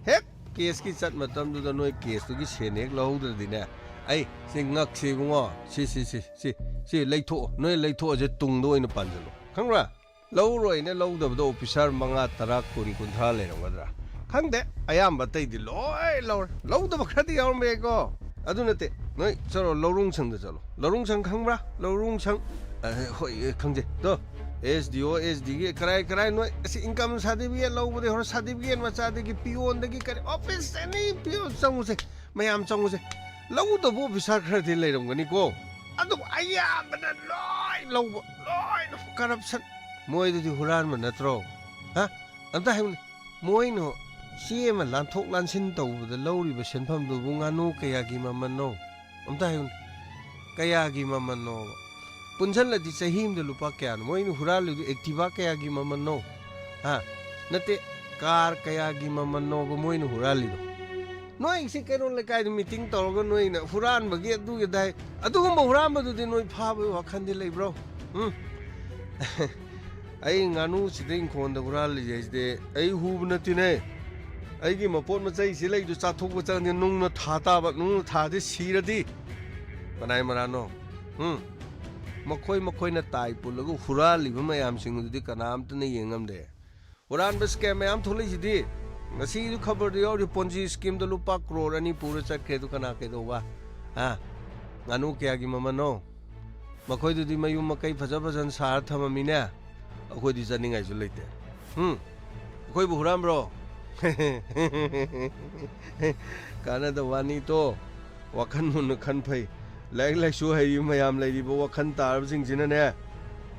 ꯍꯦꯛ ꯀꯦꯁꯀꯤ ꯆꯠ ꯃꯇꯝꯗꯨꯗ ꯅꯣꯏ ꯀꯦꯁꯇꯨꯒꯤ ꯁꯦꯟ ꯍꯦꯛ ꯂꯧꯍꯧꯗ꯭ꯔꯗꯤꯅꯦ, ꯑꯩ ꯁꯤ ꯉꯛꯁꯦ ꯏꯕꯨꯡꯉꯣ, ꯁꯤ ꯁꯤ ꯁꯤ ꯁꯤ ꯁꯤ ꯂꯩꯊꯣꯛꯑꯣ, ꯅꯣꯏ ꯂꯩꯊꯣꯛꯑꯁꯦ ꯇꯨꯡꯗ ꯑꯣꯏꯅ ꯄꯥꯟꯁꯤꯜꯂꯣ, ꯈꯪꯕ꯭ꯔꯥ? ꯂꯧꯔꯣꯏꯅ ꯂꯧꯗꯕꯗ ꯑꯣꯐꯤꯁꯥꯔ ꯃꯉꯥ, ꯇꯔꯥ, ꯀꯨꯟ, ꯀꯨꯟꯊ꯭ꯔꯥ ꯂꯩꯔꯝꯒꯗ꯭ꯔꯥ? ꯈꯪꯗꯦ, ꯑꯌꯥꯝꯕ ꯑꯇꯩꯗꯤ ꯂꯣꯏ ꯂꯧꯔꯦ꯫ ꯂꯧꯗꯕ ꯈꯔꯗꯤ ꯌꯥꯎꯔꯝꯕ ꯌꯥꯏꯀꯣ꯫ ꯑꯗꯨ ꯅꯠꯇꯦ, ꯅꯣꯏ ꯆꯠꯂꯣ, ꯂꯧꯔꯨꯡ ꯁꯪꯗ ꯆꯠꯂꯣ꯫ ꯂꯧꯔꯨꯡ ꯁꯪ ꯈꯪꯕ꯭ꯔꯥ? ꯂꯧꯔꯨꯡ ꯁꯪ, ꯑ, ꯍꯣꯏ, ꯑꯦ, ꯈꯪꯖꯩ꯫ ꯇꯣ, ꯑꯦꯁ ꯗꯤ ꯑꯣ, ꯑꯦꯁ ꯗꯤꯒꯤ ꯀꯔꯥꯏ ꯀꯔꯥꯏ ꯅꯣꯏ ꯑꯁꯤ ꯏꯟꯀꯝ ꯁꯥꯔꯇꯤꯐꯤꯀꯦꯠ ꯂꯧꯕꯗꯒꯤ ꯍꯧꯔ ꯁꯥꯔꯇꯤꯐꯤꯀꯦꯠ ꯃꯆꯥꯗꯒꯤ ꯄꯤꯌꯣꯟꯗꯒꯤ ꯀꯔꯤ ꯑꯣꯐꯤꯁ ꯑꯦꯅꯤ ꯄꯤꯌꯣꯟ ꯆꯪꯉꯨꯁꯦ, ꯃꯌꯥꯝ ꯆꯪꯉꯨꯁꯦ꯫ ꯂꯧꯗꯕ ꯑꯣꯐꯤꯁꯥꯔ ꯈꯔꯗꯤ ꯂꯩꯔꯝꯒꯅꯤꯀꯣ꯫ ꯑꯗꯨꯕꯨ ꯑꯌꯥꯝꯕꯅ ꯂꯣꯏ ꯂꯧꯕ, ꯂꯣꯏꯅ ꯀꯔꯞꯁꯟ꯫ ꯃꯣꯏꯗꯨꯗꯤ ꯍꯨꯔꯥꯟꯕ ꯅꯠꯇ꯭ꯔꯣ? ꯍꯥ? ꯑꯝꯇ ꯍꯥꯏꯌꯨꯅꯦ꯫ ꯃꯣꯏꯅ ꯆꯦ ꯑꯃ ꯂꯥꯟꯊꯣꯛ ꯂꯥꯟꯁꯤꯟ ꯇꯧꯕꯗ ꯂꯧꯔꯤꯕ ꯁꯦꯟꯐꯝꯗꯨꯕꯨ ꯉꯥꯅꯨ ꯀꯌꯥꯒꯤ ꯃꯃꯜꯅꯣ? ꯑꯝꯇ ꯍꯥꯏꯌꯨꯅꯦ꯫ ꯀꯌꯥꯒꯤ ꯃꯃꯜꯅꯣꯕ? ꯄꯨꯟꯁꯤꯜꯂꯗꯤ ꯆꯍꯤ ꯑꯃꯗ ꯂꯨꯄꯥ ꯀꯌꯥꯅꯣ? ꯃꯣꯏꯅ ꯍꯨꯔꯥꯜꯂꯤꯗꯨ ꯑꯦꯛꯇꯤꯚꯥ ꯀꯌꯥꯒꯤ ꯃꯃꯜꯅꯣ? ꯍꯥ? ꯅꯠꯇꯦ, ꯀꯥꯔ ꯀꯌꯥꯒꯤ ꯃꯃꯜꯅꯣꯕ ꯃꯣꯏꯅ ꯍꯨꯔꯥꯜꯂꯤꯗꯣ? ꯅꯣꯏꯁꯤ ꯀꯩꯔꯣꯜ ꯂꯩꯀꯥꯏꯗ ꯃꯤꯇꯤꯡ ꯇꯧꯔꯒ ꯅꯣꯏꯅ ꯍꯨꯔꯥꯟꯕꯒꯤ ꯑꯗꯨꯒꯤ ꯑꯗꯥꯏ, ꯑꯗꯨꯒꯨꯝꯕ ꯍꯨꯔꯥꯟꯕꯗꯨꯗꯤ ꯅꯣꯏ ꯐꯥꯕꯒꯤ ꯋꯥꯈꯜꯗꯤ ꯂꯩꯕ꯭ꯔꯣ? ꯎꯝ? ꯑꯩ ꯉꯥꯅꯨꯁꯤꯗ ꯏꯪꯈꯣꯜꯗ ꯍꯨꯔꯥꯜꯂꯤꯁꯦ ꯍꯥꯏꯁꯤꯗꯤ ꯑꯩ ꯍꯨꯕ ꯅꯠꯇꯦꯅꯦ꯫ ꯑꯩꯒꯤ ꯃꯄꯣꯠ ꯃꯆꯩꯁꯤ ꯂꯩꯗꯨ ꯆꯥꯊꯣꯛꯄ ꯆꯪꯗꯦ, ꯅꯨꯡꯅ ꯊꯥ ꯇꯥꯕ, ꯅꯨꯡꯅ ꯊꯥꯗꯤ ꯁꯤꯔꯗꯤ ꯀꯅꯥꯏ ꯃꯔꯥꯅꯣ? ꯎꯝ? ꯃꯈꯣꯏ ꯃꯈꯣꯏꯅ ꯇꯥꯏ ꯄꯨꯜꯂꯒ ꯍꯨꯔꯥꯜꯂꯤꯕ ꯃꯌꯥꯝꯁꯤꯡꯗꯨꯗꯤ ꯀꯅꯥꯝꯇꯅ ꯌꯦꯡꯉꯝꯗꯦ꯫ ꯍꯨꯔꯥꯟꯕ ꯁ꯭ꯀꯦꯝ ꯃꯌꯥꯝ ꯊꯣꯛꯂꯛꯏꯁꯤꯗꯤ꯫ ꯉꯁꯤꯒꯤꯁꯨ ꯈꯕꯔꯗ ꯌꯥꯎꯔꯤ, ꯄꯣꯟꯖꯤ ꯁ꯭ꯀꯤꯝꯗ ꯂꯨꯄꯥ ꯀ꯭ꯔꯣꯔ ꯑꯅꯤ ꯄꯨꯔ ꯆꯠꯈ꯭ꯔꯦ, ꯑꯗꯨ ꯀꯅꯥ ꯀꯩꯗꯧꯕ? ꯍꯥ? ꯉꯥꯅꯨ ꯀꯌꯥꯒꯤ ꯃꯃꯜꯅꯣ? ꯃꯈꯣꯏꯗꯨꯗꯤ ꯃꯌꯨꯝ ꯃꯀꯩ ꯐꯖ ꯐꯖꯅ ꯁꯥꯔ ꯊꯝꯃꯝꯃꯤꯅꯦ꯫ ꯑꯩꯈꯣꯏꯗꯤ ꯆꯠꯅꯤꯡꯉꯥꯏꯁꯨ ꯂꯩꯇꯦ꯫ ꯍꯨꯝ? ꯑꯩꯈꯣꯏꯕꯨ ꯍꯨꯔꯥꯟꯕ꯭ꯔꯣ? ꯀꯥꯟꯅꯗꯕ ꯋꯥꯅꯤ ꯇꯣ꯫ ꯋꯥꯈꯜ ꯃꯨꯟꯅ ꯈꯟ ꯐꯩ꯫ ꯂꯥꯏꯔꯤꯛ ꯂꯥꯏꯁꯨ ꯍꯩꯔꯤꯕ ꯃꯌꯥꯝ ꯂꯩꯔꯤꯕ ꯋꯥꯈꯜ ꯇꯥꯔꯕꯁꯤꯡꯁꯤꯅꯅꯦ,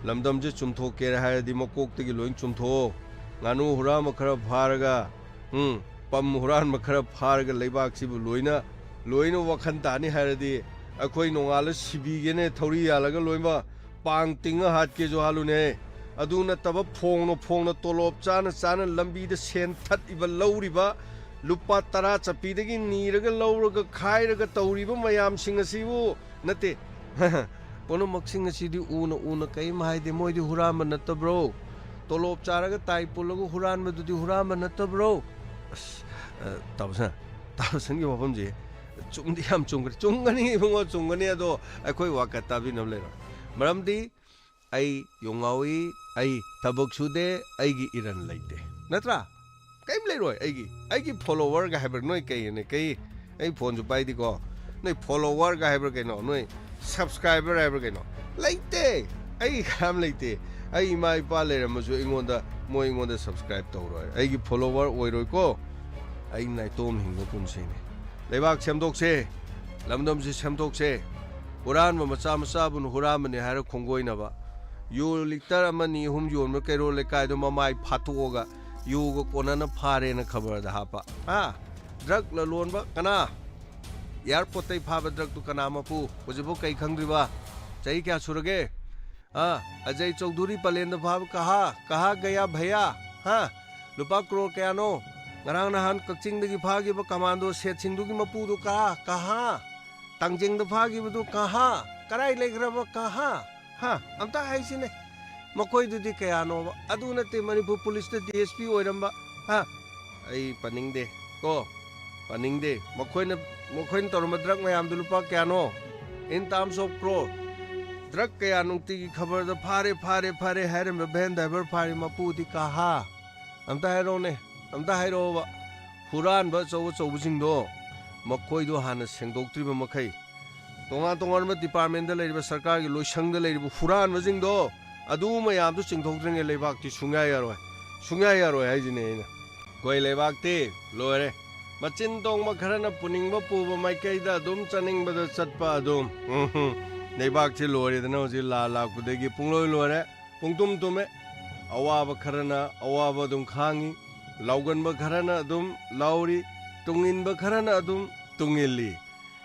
ꯂꯝꯗꯝꯁꯦ ꯆꯨꯝꯊꯣꯛꯀꯦ ꯍꯥꯏꯔꯗꯤ ꯃꯀꯣꯛꯇꯒꯤ ꯂꯣꯏ ꯆꯨꯝꯊꯣꯛꯑꯣ꯫ ꯉꯥꯅꯨ ꯍꯨꯔꯥꯟꯕ ꯈꯔ ꯐꯥꯔꯒ, ꯎꯝ, ꯄꯝ ꯍꯨꯔꯥꯟꯕ ꯈꯔ ꯐꯥꯔꯒ ꯂꯩꯕꯥꯛꯁꯤꯕꯨ ꯂꯣꯏꯅ, ꯂꯣꯏꯅ ꯋꯥꯈꯜ ꯇꯥꯅꯤ ꯍꯥꯏꯔꯗꯤ ꯑꯩꯈꯣꯏ ꯅꯣꯡꯉꯥꯜꯂ ꯁꯤꯕꯤꯒꯦꯅꯦ, ꯊꯧꯔꯤ ꯌꯥꯜꯂꯒ ꯂꯣꯏꯅꯃꯛ ꯄꯥꯡ ꯇꯤꯡꯉ ꯍꯥꯠꯀꯦꯁꯨ ꯍꯥꯠꯂꯨꯅꯦ꯫ ꯑꯗꯨ ꯅꯠꯇꯕ ꯐꯣꯡꯅ ꯐꯣꯡꯅ ꯇꯣꯂꯣꯞ ꯆꯥꯅ ꯆꯥꯅ ꯂꯝꯕꯤꯗ ꯁꯦꯟ ꯊꯠꯂꯤꯕ, ꯂꯧꯔꯤꯕ, ꯂꯨꯄꯥ ꯇꯔꯥ ꯆꯠꯄꯤꯗꯒꯤ ꯅꯤꯔꯒ ꯂꯧꯔꯒ ꯈꯥꯏꯔꯒ ꯇꯧꯔꯤꯕ ꯃꯌꯥꯝꯁꯤꯡ ꯑꯁꯤꯕꯨ ꯅꯠꯇꯦ꯫ ꯄꯨꯝꯅꯃꯛꯁꯤꯡ ꯑꯁꯤꯗꯤ ꯎꯅ ꯎꯅ ꯀꯔꯤꯝ ꯍꯥꯏꯗꯦ, ꯃꯣꯏꯗꯤ ꯍꯨꯔꯥꯟꯕ ꯅꯠꯇꯕ꯭ꯔꯣ? ꯇꯣꯂꯣꯞ ꯆꯥꯔꯒ ꯇꯥꯏ ꯄꯨꯜꯂꯒ ꯍꯨꯔꯥꯟꯕꯗꯨꯗꯤ ꯍꯨꯔꯥꯟꯕ ꯅꯠꯇꯕ꯭ꯔꯣ? ꯑꯁ, ꯑ, ꯇꯥꯕꯁꯟ, ꯇꯥꯕꯁꯟꯒꯤ ꯋꯥꯐꯝꯁꯦ ꯆꯨꯝꯗꯤ ꯌꯥꯝ ꯆꯨꯝꯈ꯭ꯔꯦ꯫ ꯆꯨꯝꯒꯅꯤ ꯏꯕꯨꯡꯉꯣ, ꯆꯨꯝꯒꯅꯤ꯫ ꯑꯗꯣ ꯑꯩꯈꯣꯏ ꯋꯥꯀꯠ ꯇꯥꯕꯤꯅꯕ ꯂꯩꯔꯣꯏ꯫ ꯃꯔꯝꯗꯤ ꯑꯩ ꯌꯣꯡꯉꯥꯎꯏ, ꯑꯩ ꯊꯕꯛ ꯁꯨꯗꯦ, ꯑꯩꯒꯤ ꯏꯔꯟ ꯂꯩꯇꯦ꯫ ꯅꯠꯇ꯭ꯔꯥ? ꯀꯔꯤꯝ ꯂꯩꯔꯣꯏ ꯑꯩꯒꯤ꯫ ꯑꯩꯒꯤ followerꯒ ꯍꯥꯏꯕ꯭ꯔꯥ ꯅꯣꯏ ꯀꯩ ꯍꯥꯏꯅ ꯀꯩ? ꯑꯩ phoneꯁꯨ ꯄꯥꯏꯗꯦꯀꯣ꯫ ꯅꯣꯏ follower ꯍꯥꯏꯕ꯭ꯔꯥ ꯀꯩꯅꯣ? ꯅꯣꯏ subscriber ꯍꯥꯏꯕ꯭ꯔꯥ ꯀꯩꯅꯣ? ꯂꯩꯇꯦ꯫ ꯑꯩ ꯀꯌꯥꯝ ꯂꯩꯇꯦ꯫ ꯑꯩ ꯏꯃꯥ ꯏꯄꯥ ꯂꯩꯔꯝꯃꯁꯨ ꯑꯩꯉꯣꯟꯗ, ꯃꯣꯏ ꯑꯩꯉꯣꯟꯗ subscribe ꯇꯧꯔꯣꯏ꯫ ꯑꯩꯒꯤ follower ꯑꯣꯏꯔꯣꯏꯀꯣ꯫ ꯑꯩ ꯅꯥꯏꯇꯣꯝ ꯍꯤꯡꯕ ꯄꯨꯟꯁꯤꯅꯤ꯫ ꯂꯩꯕꯥꯛ ꯁꯦꯝꯗꯣꯛꯁꯦ꯫ ꯂꯝꯗꯝꯁꯤ ꯁꯦꯝꯗꯣꯛꯁꯦ꯫ ꯍꯨꯔꯥꯟꯕ ꯃꯆꯥ ꯃꯆꯥꯕꯨꯅ ꯍꯨꯔꯥꯟꯕꯅꯤ ꯍꯥꯏꯔ ꯈꯣꯡꯒꯣꯏꯅꯕ꯫ ꯌꯨ litre ꯑꯃ, ꯑꯅꯤ, ꯑꯍꯨꯝ ꯌꯣꯟꯕ ꯀꯩꯔꯣꯜ ꯂꯩꯀꯥꯏꯗꯣ ꯃꯃꯥꯏ ꯐꯥꯠꯇꯣꯛꯑꯒ ꯌꯨꯒ ꯀꯣꯟꯅꯅ ꯐꯥꯔꯦꯅ ꯈꯕꯔꯗ ꯍꯥꯞꯄ꯫ ꯍꯥ? Drug ꯂꯂꯣꯟꯕ ꯀꯅꯥ? Airportꯇꯩ ꯐꯥꯕ drugꯇꯨ ꯀꯅꯥ ꯃꯄꯨ? ꯍꯧꯖꯤꯛꯐꯥꯎ ꯀꯩ ꯈꯪꯗ꯭ꯔꯤꯕ? ꯆꯍꯤ ꯀꯌꯥ ꯁꯨꯔꯒꯦ? ꯑꯥ, ꯑꯖꯌ ꯆꯧꯙꯨꯔꯤ ꯄꯂꯦꯟꯗ ꯐꯥꯕ ꯀꯍꯥ? ꯀꯍꯥ ꯒꯌꯥ ꯚꯩꯌꯥ? ꯍꯥ? ꯂꯨꯄꯥ ꯀ꯭ꯔꯣꯔ ꯀꯌꯥꯅꯣ? ꯉꯔꯥꯡ ꯅꯍꯥꯟ ꯀꯛꯆꯤꯡꯗꯒꯤ ꯐꯥꯈꯤꯕ ꯀꯃꯥꯟꯗꯣ ꯁꯦꯠꯁꯤꯡꯗꯨꯒꯤ ꯃꯄꯨꯗꯨ ꯀꯍꯥ? ꯀꯍꯥ? ꯇꯥꯡꯖꯤꯡꯗ ꯐꯥꯈꯤꯕꯗꯨ ꯀꯍꯥ? ꯀꯔꯥꯏ ꯂꯩꯈ꯭ꯔꯕ ꯀꯍꯥ? ꯍꯥ? ꯑꯝꯇ ꯍꯥꯏꯁꯤꯅꯦ꯫ ꯃꯈꯣꯏꯗꯨꯗꯤ ꯀꯌꯥꯅꯣꯕ? ꯑꯗꯨ ꯅꯠꯇꯦ, ꯃꯅꯤꯄꯨꯔ ꯄꯨꯂꯤꯁꯇ DSP ꯑꯣꯏꯔꯝꯕ꯫ ꯍꯥ? ꯑꯩ ꯄꯟꯅꯤꯡꯗꯦ ꯀꯣ, ꯄꯟꯅꯤꯡꯗꯦ꯫ ꯃꯈꯣꯏꯅ, ꯃꯈꯣꯏꯅ ꯇꯧꯔꯝꯕ drug ꯃꯌꯥꯝꯗꯨ ꯂꯨꯄꯥ ꯀꯌꯥꯅꯣ? In terms of crore꯫ Drug ꯀꯌꯥ ꯅꯨꯡꯇꯤꯒꯤ ꯈꯕꯔꯗ ꯐꯥꯔꯦ, ꯐꯥꯔꯦ, ꯐꯥꯔꯦ ꯍꯥꯏꯔꯝꯕ van driver ꯐꯥꯔꯤ ꯃꯄꯨꯗꯤ ꯀꯍꯥ? ꯑꯝꯇ ꯍꯥꯏꯔꯛꯑꯣꯅꯦ, ꯑꯝꯇ ꯍꯥꯏꯔꯛꯑꯣꯕ꯫ ꯍꯨꯔꯥꯟꯕ ꯑꯆꯧ ꯑꯆꯧꯕꯁꯤꯡꯗꯣ, ꯃꯈꯣꯏꯗꯣ ꯍꯥꯟꯅ ꯁꯦꯡꯗꯣꯛꯇ꯭ꯔꯤꯕ ꯃꯈꯩ, ꯇꯣꯉꯥꯟ ꯇꯣꯉꯥꯟꯕ departmentꯇ ꯂꯩꯔꯤꯕ, ꯁꯔꯀꯥꯔꯒꯤ ꯂꯣꯏꯁꯪꯗ ꯂꯩꯔꯤꯕ ꯍꯨꯔꯥꯟꯕꯁꯤꯡꯗꯣ, ꯑꯗꯨ ꯃꯌꯥꯝꯗꯨ ꯆꯤꯡꯊꯣꯛꯇ꯭ꯔꯤꯉꯩ ꯂꯩꯕꯥꯛꯇꯤ ꯁꯨꯡꯌꯥ ꯌꯥꯔꯣꯏ, ꯁꯨꯡꯌꯥ ꯌꯥꯔꯣꯏ ꯍꯥꯏꯁꯤꯅꯦ ꯑꯩꯅ꯫ ꯑꯩꯈꯣꯏ ꯂꯩꯕꯥꯛꯇꯤ ꯂꯣꯏꯔꯦ, ꯃꯆꯤꯟ ꯇꯣꯡꯕ ꯈꯔꯅ ꯄꯨꯅꯤꯡꯕ ꯄꯨꯕ ꯃꯥꯏꯀꯩꯗ ꯑꯗꯨꯝ ꯆꯠꯅꯤꯡꯕꯗ ꯆꯠꯄ ꯑꯗꯨꯝ꯫ ꯎꯝꯍꯨꯝ꯫ ꯂꯩꯕꯥꯛꯁꯤ ꯂꯣꯏꯔꯦꯗꯅ ꯍꯧꯖꯤꯛ ꯂꯥ ꯂꯥꯛꯄꯗꯒꯤ ꯄꯨꯡꯂꯣꯏ ꯂꯣꯏꯔꯦ꯫ ꯄꯨꯡꯇꯨꯝ ꯇꯨꯝꯃꯦ꯫ ꯑꯋꯥꯕ ꯈꯔꯅ ꯑꯋꯥꯕ ꯑꯗꯨꯝ ꯈꯥꯡꯉꯤ, ꯂꯥꯎꯒꯟꯕ ꯈꯔꯅ ꯑꯗꯨꯝ ꯂꯥꯎꯔꯤ, ꯇꯨꯡꯏꯟꯕ ꯈꯔꯅ ꯑꯗꯨꯝ ꯇꯨꯡꯏꯜꯂꯤ,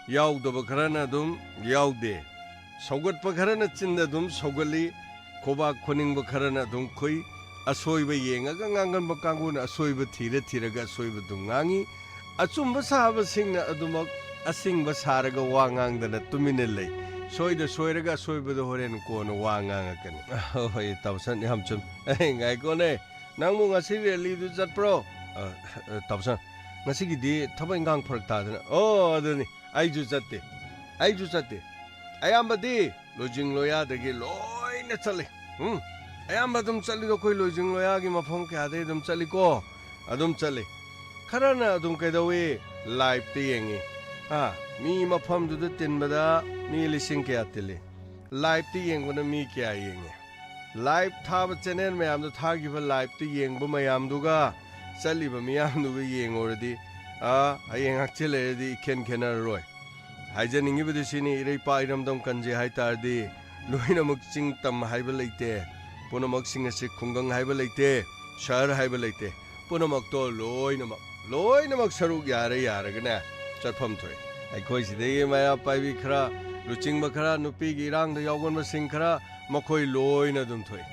ꯌꯥꯎꯗꯕ ꯈꯔꯅ ꯑꯗꯨꯝ ꯌꯥꯎꯗꯦ, ꯁꯧꯒꯠꯄ ꯈꯔꯅ ꯆꯤꯟꯗ ꯑꯗꯨꯝ ꯁꯧꯒꯠꯂꯤ, ꯈꯨꯕꯥꯛ ꯈꯨꯅꯤꯡꯕ ꯈꯔꯅ ꯑꯗꯨꯝ ꯈꯨꯏ, ꯑꯁꯣꯏꯕ ꯌꯦꯡꯉꯒ ꯉꯥꯡꯒꯟꯕ ꯀꯥꯡꯕꯨꯅ ꯑꯁꯣꯏꯕ ꯊꯤꯔ ꯊꯤꯔꯒ ꯑꯁꯣꯏꯕ ꯑꯗꯨꯝ ꯉꯥꯡꯉꯤ, ꯑꯆꯨꯝꯕ ꯁꯥꯕꯁꯤꯡꯅ ꯑꯗꯨꯃꯛ ꯑꯁꯤꯡꯕ ꯁꯥꯔꯒ ꯋꯥ ꯉꯥꯡꯗꯅ ꯇꯨꯃꯤꯟꯅ ꯂꯩ꯫ ꯁꯣꯏꯗ ꯁꯣꯏꯔꯒ ꯑꯁꯣꯏꯕꯗꯣ ꯍꯣꯔꯦꯟ ꯀꯣꯟꯅ ꯋꯥ ꯉꯥꯡꯉꯛꯀꯅꯤ꯫ ꯍꯣꯏ, ꯇꯥꯃꯣꯁꯟ, ꯌꯥꯝ ꯆꯨꯝ꯫ ꯑꯦ, ꯉꯥꯏꯈꯣꯅꯦ, ꯅꯪꯕꯨ ꯉꯁꯤ ꯔꯦꯂꯤꯗꯨ ꯆꯠꯄ꯭ꯔꯣ? ꯑ, ꯑ, ꯇꯥꯃꯣꯁꯟ, ꯉꯁꯤꯒꯤꯗꯤ ꯊꯕꯛ ꯏꯪꯈꯥꯡ ꯐꯔꯛ ꯇꯥꯗꯅ꯫ ꯑꯣ, ꯑꯗꯨꯅꯤ, ꯑꯩꯁꯨ ꯆꯠꯇꯦ, ꯑꯩꯁꯨ ꯆꯠꯇꯦ꯫ ꯑꯌꯥꯝꯕꯗꯤ ꯂꯣꯏꯖꯤꯡ ꯂꯣꯌꯥꯗꯒꯤ ꯂꯣꯏꯅ ꯆꯠꯂꯤ꯫ ꯎꯝ, ꯑꯌꯥꯝꯕ ꯑꯗꯨꯝ ꯆꯠꯂꯤꯗꯣ ꯑꯩꯈꯣꯏ ꯂꯣꯏꯖꯤꯡ ꯂꯣꯌꯥꯒꯤ ꯃꯐꯝ ꯀꯌꯥꯗꯩ ꯑꯗꯨꯝ ꯆꯠꯂꯤꯀꯣ꯫ ꯑꯗꯨꯝ ꯆꯠꯂꯤ꯫ ꯈꯔꯅ ꯑꯗꯨꯝ ꯀꯩꯗꯧꯏ? ꯂꯥꯏꯞꯇ ꯌꯦꯡꯉꯤ꯫ ꯍꯥ? ꯃꯤ ꯃꯐꯝꯗꯨꯗ ꯇꯤꯟꯕꯗ ꯃꯤ ꯂꯤꯁꯤꯡ ꯀꯌꯥ ꯇꯤꯜꯂꯤ? ꯂꯥꯏꯞꯇ ꯌꯦꯡꯕꯅ ꯃꯤ ꯀꯌꯥ ꯌꯦꯡꯉꯤ? ꯂꯥꯏꯞ ꯊꯥꯕ ꯆꯦꯅꯦꯜ ꯃꯌꯥꯝꯗꯣ, ꯊꯥꯈꯤꯕ ꯂꯥꯏꯞꯇ ꯌꯦꯡꯕ ꯃꯌꯥꯝꯗꯨꯒ ꯆꯠꯂꯤꯕ ꯃꯤꯌꯥꯝꯗꯨꯒ ꯌꯦꯡꯉꯨꯔꯗꯤ, ꯑꯥ, ꯍꯌꯦꯡ ꯍꯛꯆꯤꯜ ꯂꯩꯔꯗꯤ ꯏꯈꯦꯟ ꯈꯦꯟꯅꯔꯔꯣꯏ꯫ ꯍꯥꯏꯖꯅꯤꯡꯉꯤꯕꯗꯤ ꯁꯤꯅꯤ, ꯏꯔꯩꯄꯥꯛ ꯏꯔꯝꯗꯝ ꯀꯟꯖꯦ ꯍꯥꯏ ꯇꯥꯔꯗꯤ ꯂꯣꯏꯅꯃꯛ ꯆꯤꯡ ꯇꯝ ꯍꯥꯏꯕ ꯂꯩꯇꯦ, ꯄꯨꯝꯅꯃꯛꯁꯤꯡ ꯑꯁꯤ ꯈꯨꯡꯒꯪ ꯍꯥꯏꯕ ꯂꯩꯇꯦ, ꯁꯍꯔ ꯍꯥꯏꯕ ꯂꯩꯇꯦ꯫ ꯄꯨꯝꯅꯃꯛꯇꯣ ꯂꯣꯏꯅꯃꯛ, ꯂꯣꯏꯅꯃꯛ ꯁꯔꯨꯛ ꯌꯥꯔꯦ ꯌꯥꯔꯒꯅꯦ ꯆꯠꯐꯝ ꯊꯣꯛꯏ꯫ ꯑꯩꯈꯣꯏ ꯁꯤꯗꯒꯤ ꯃꯩꯔꯥ ꯄꯥꯏꯕꯤ ꯈꯔ, ꯂꯨꯆꯤꯡꯕ ꯈꯔ, ꯅꯨꯄꯤꯒꯤ ꯏꯔꯥꯡꯗ ꯌꯥꯎꯒꯟꯕꯁꯤꯡ ꯈꯔ, ꯃꯈꯣꯏ ꯂꯣꯏꯅ ꯑꯗꯨꯝ ꯊꯣꯛꯏ꯫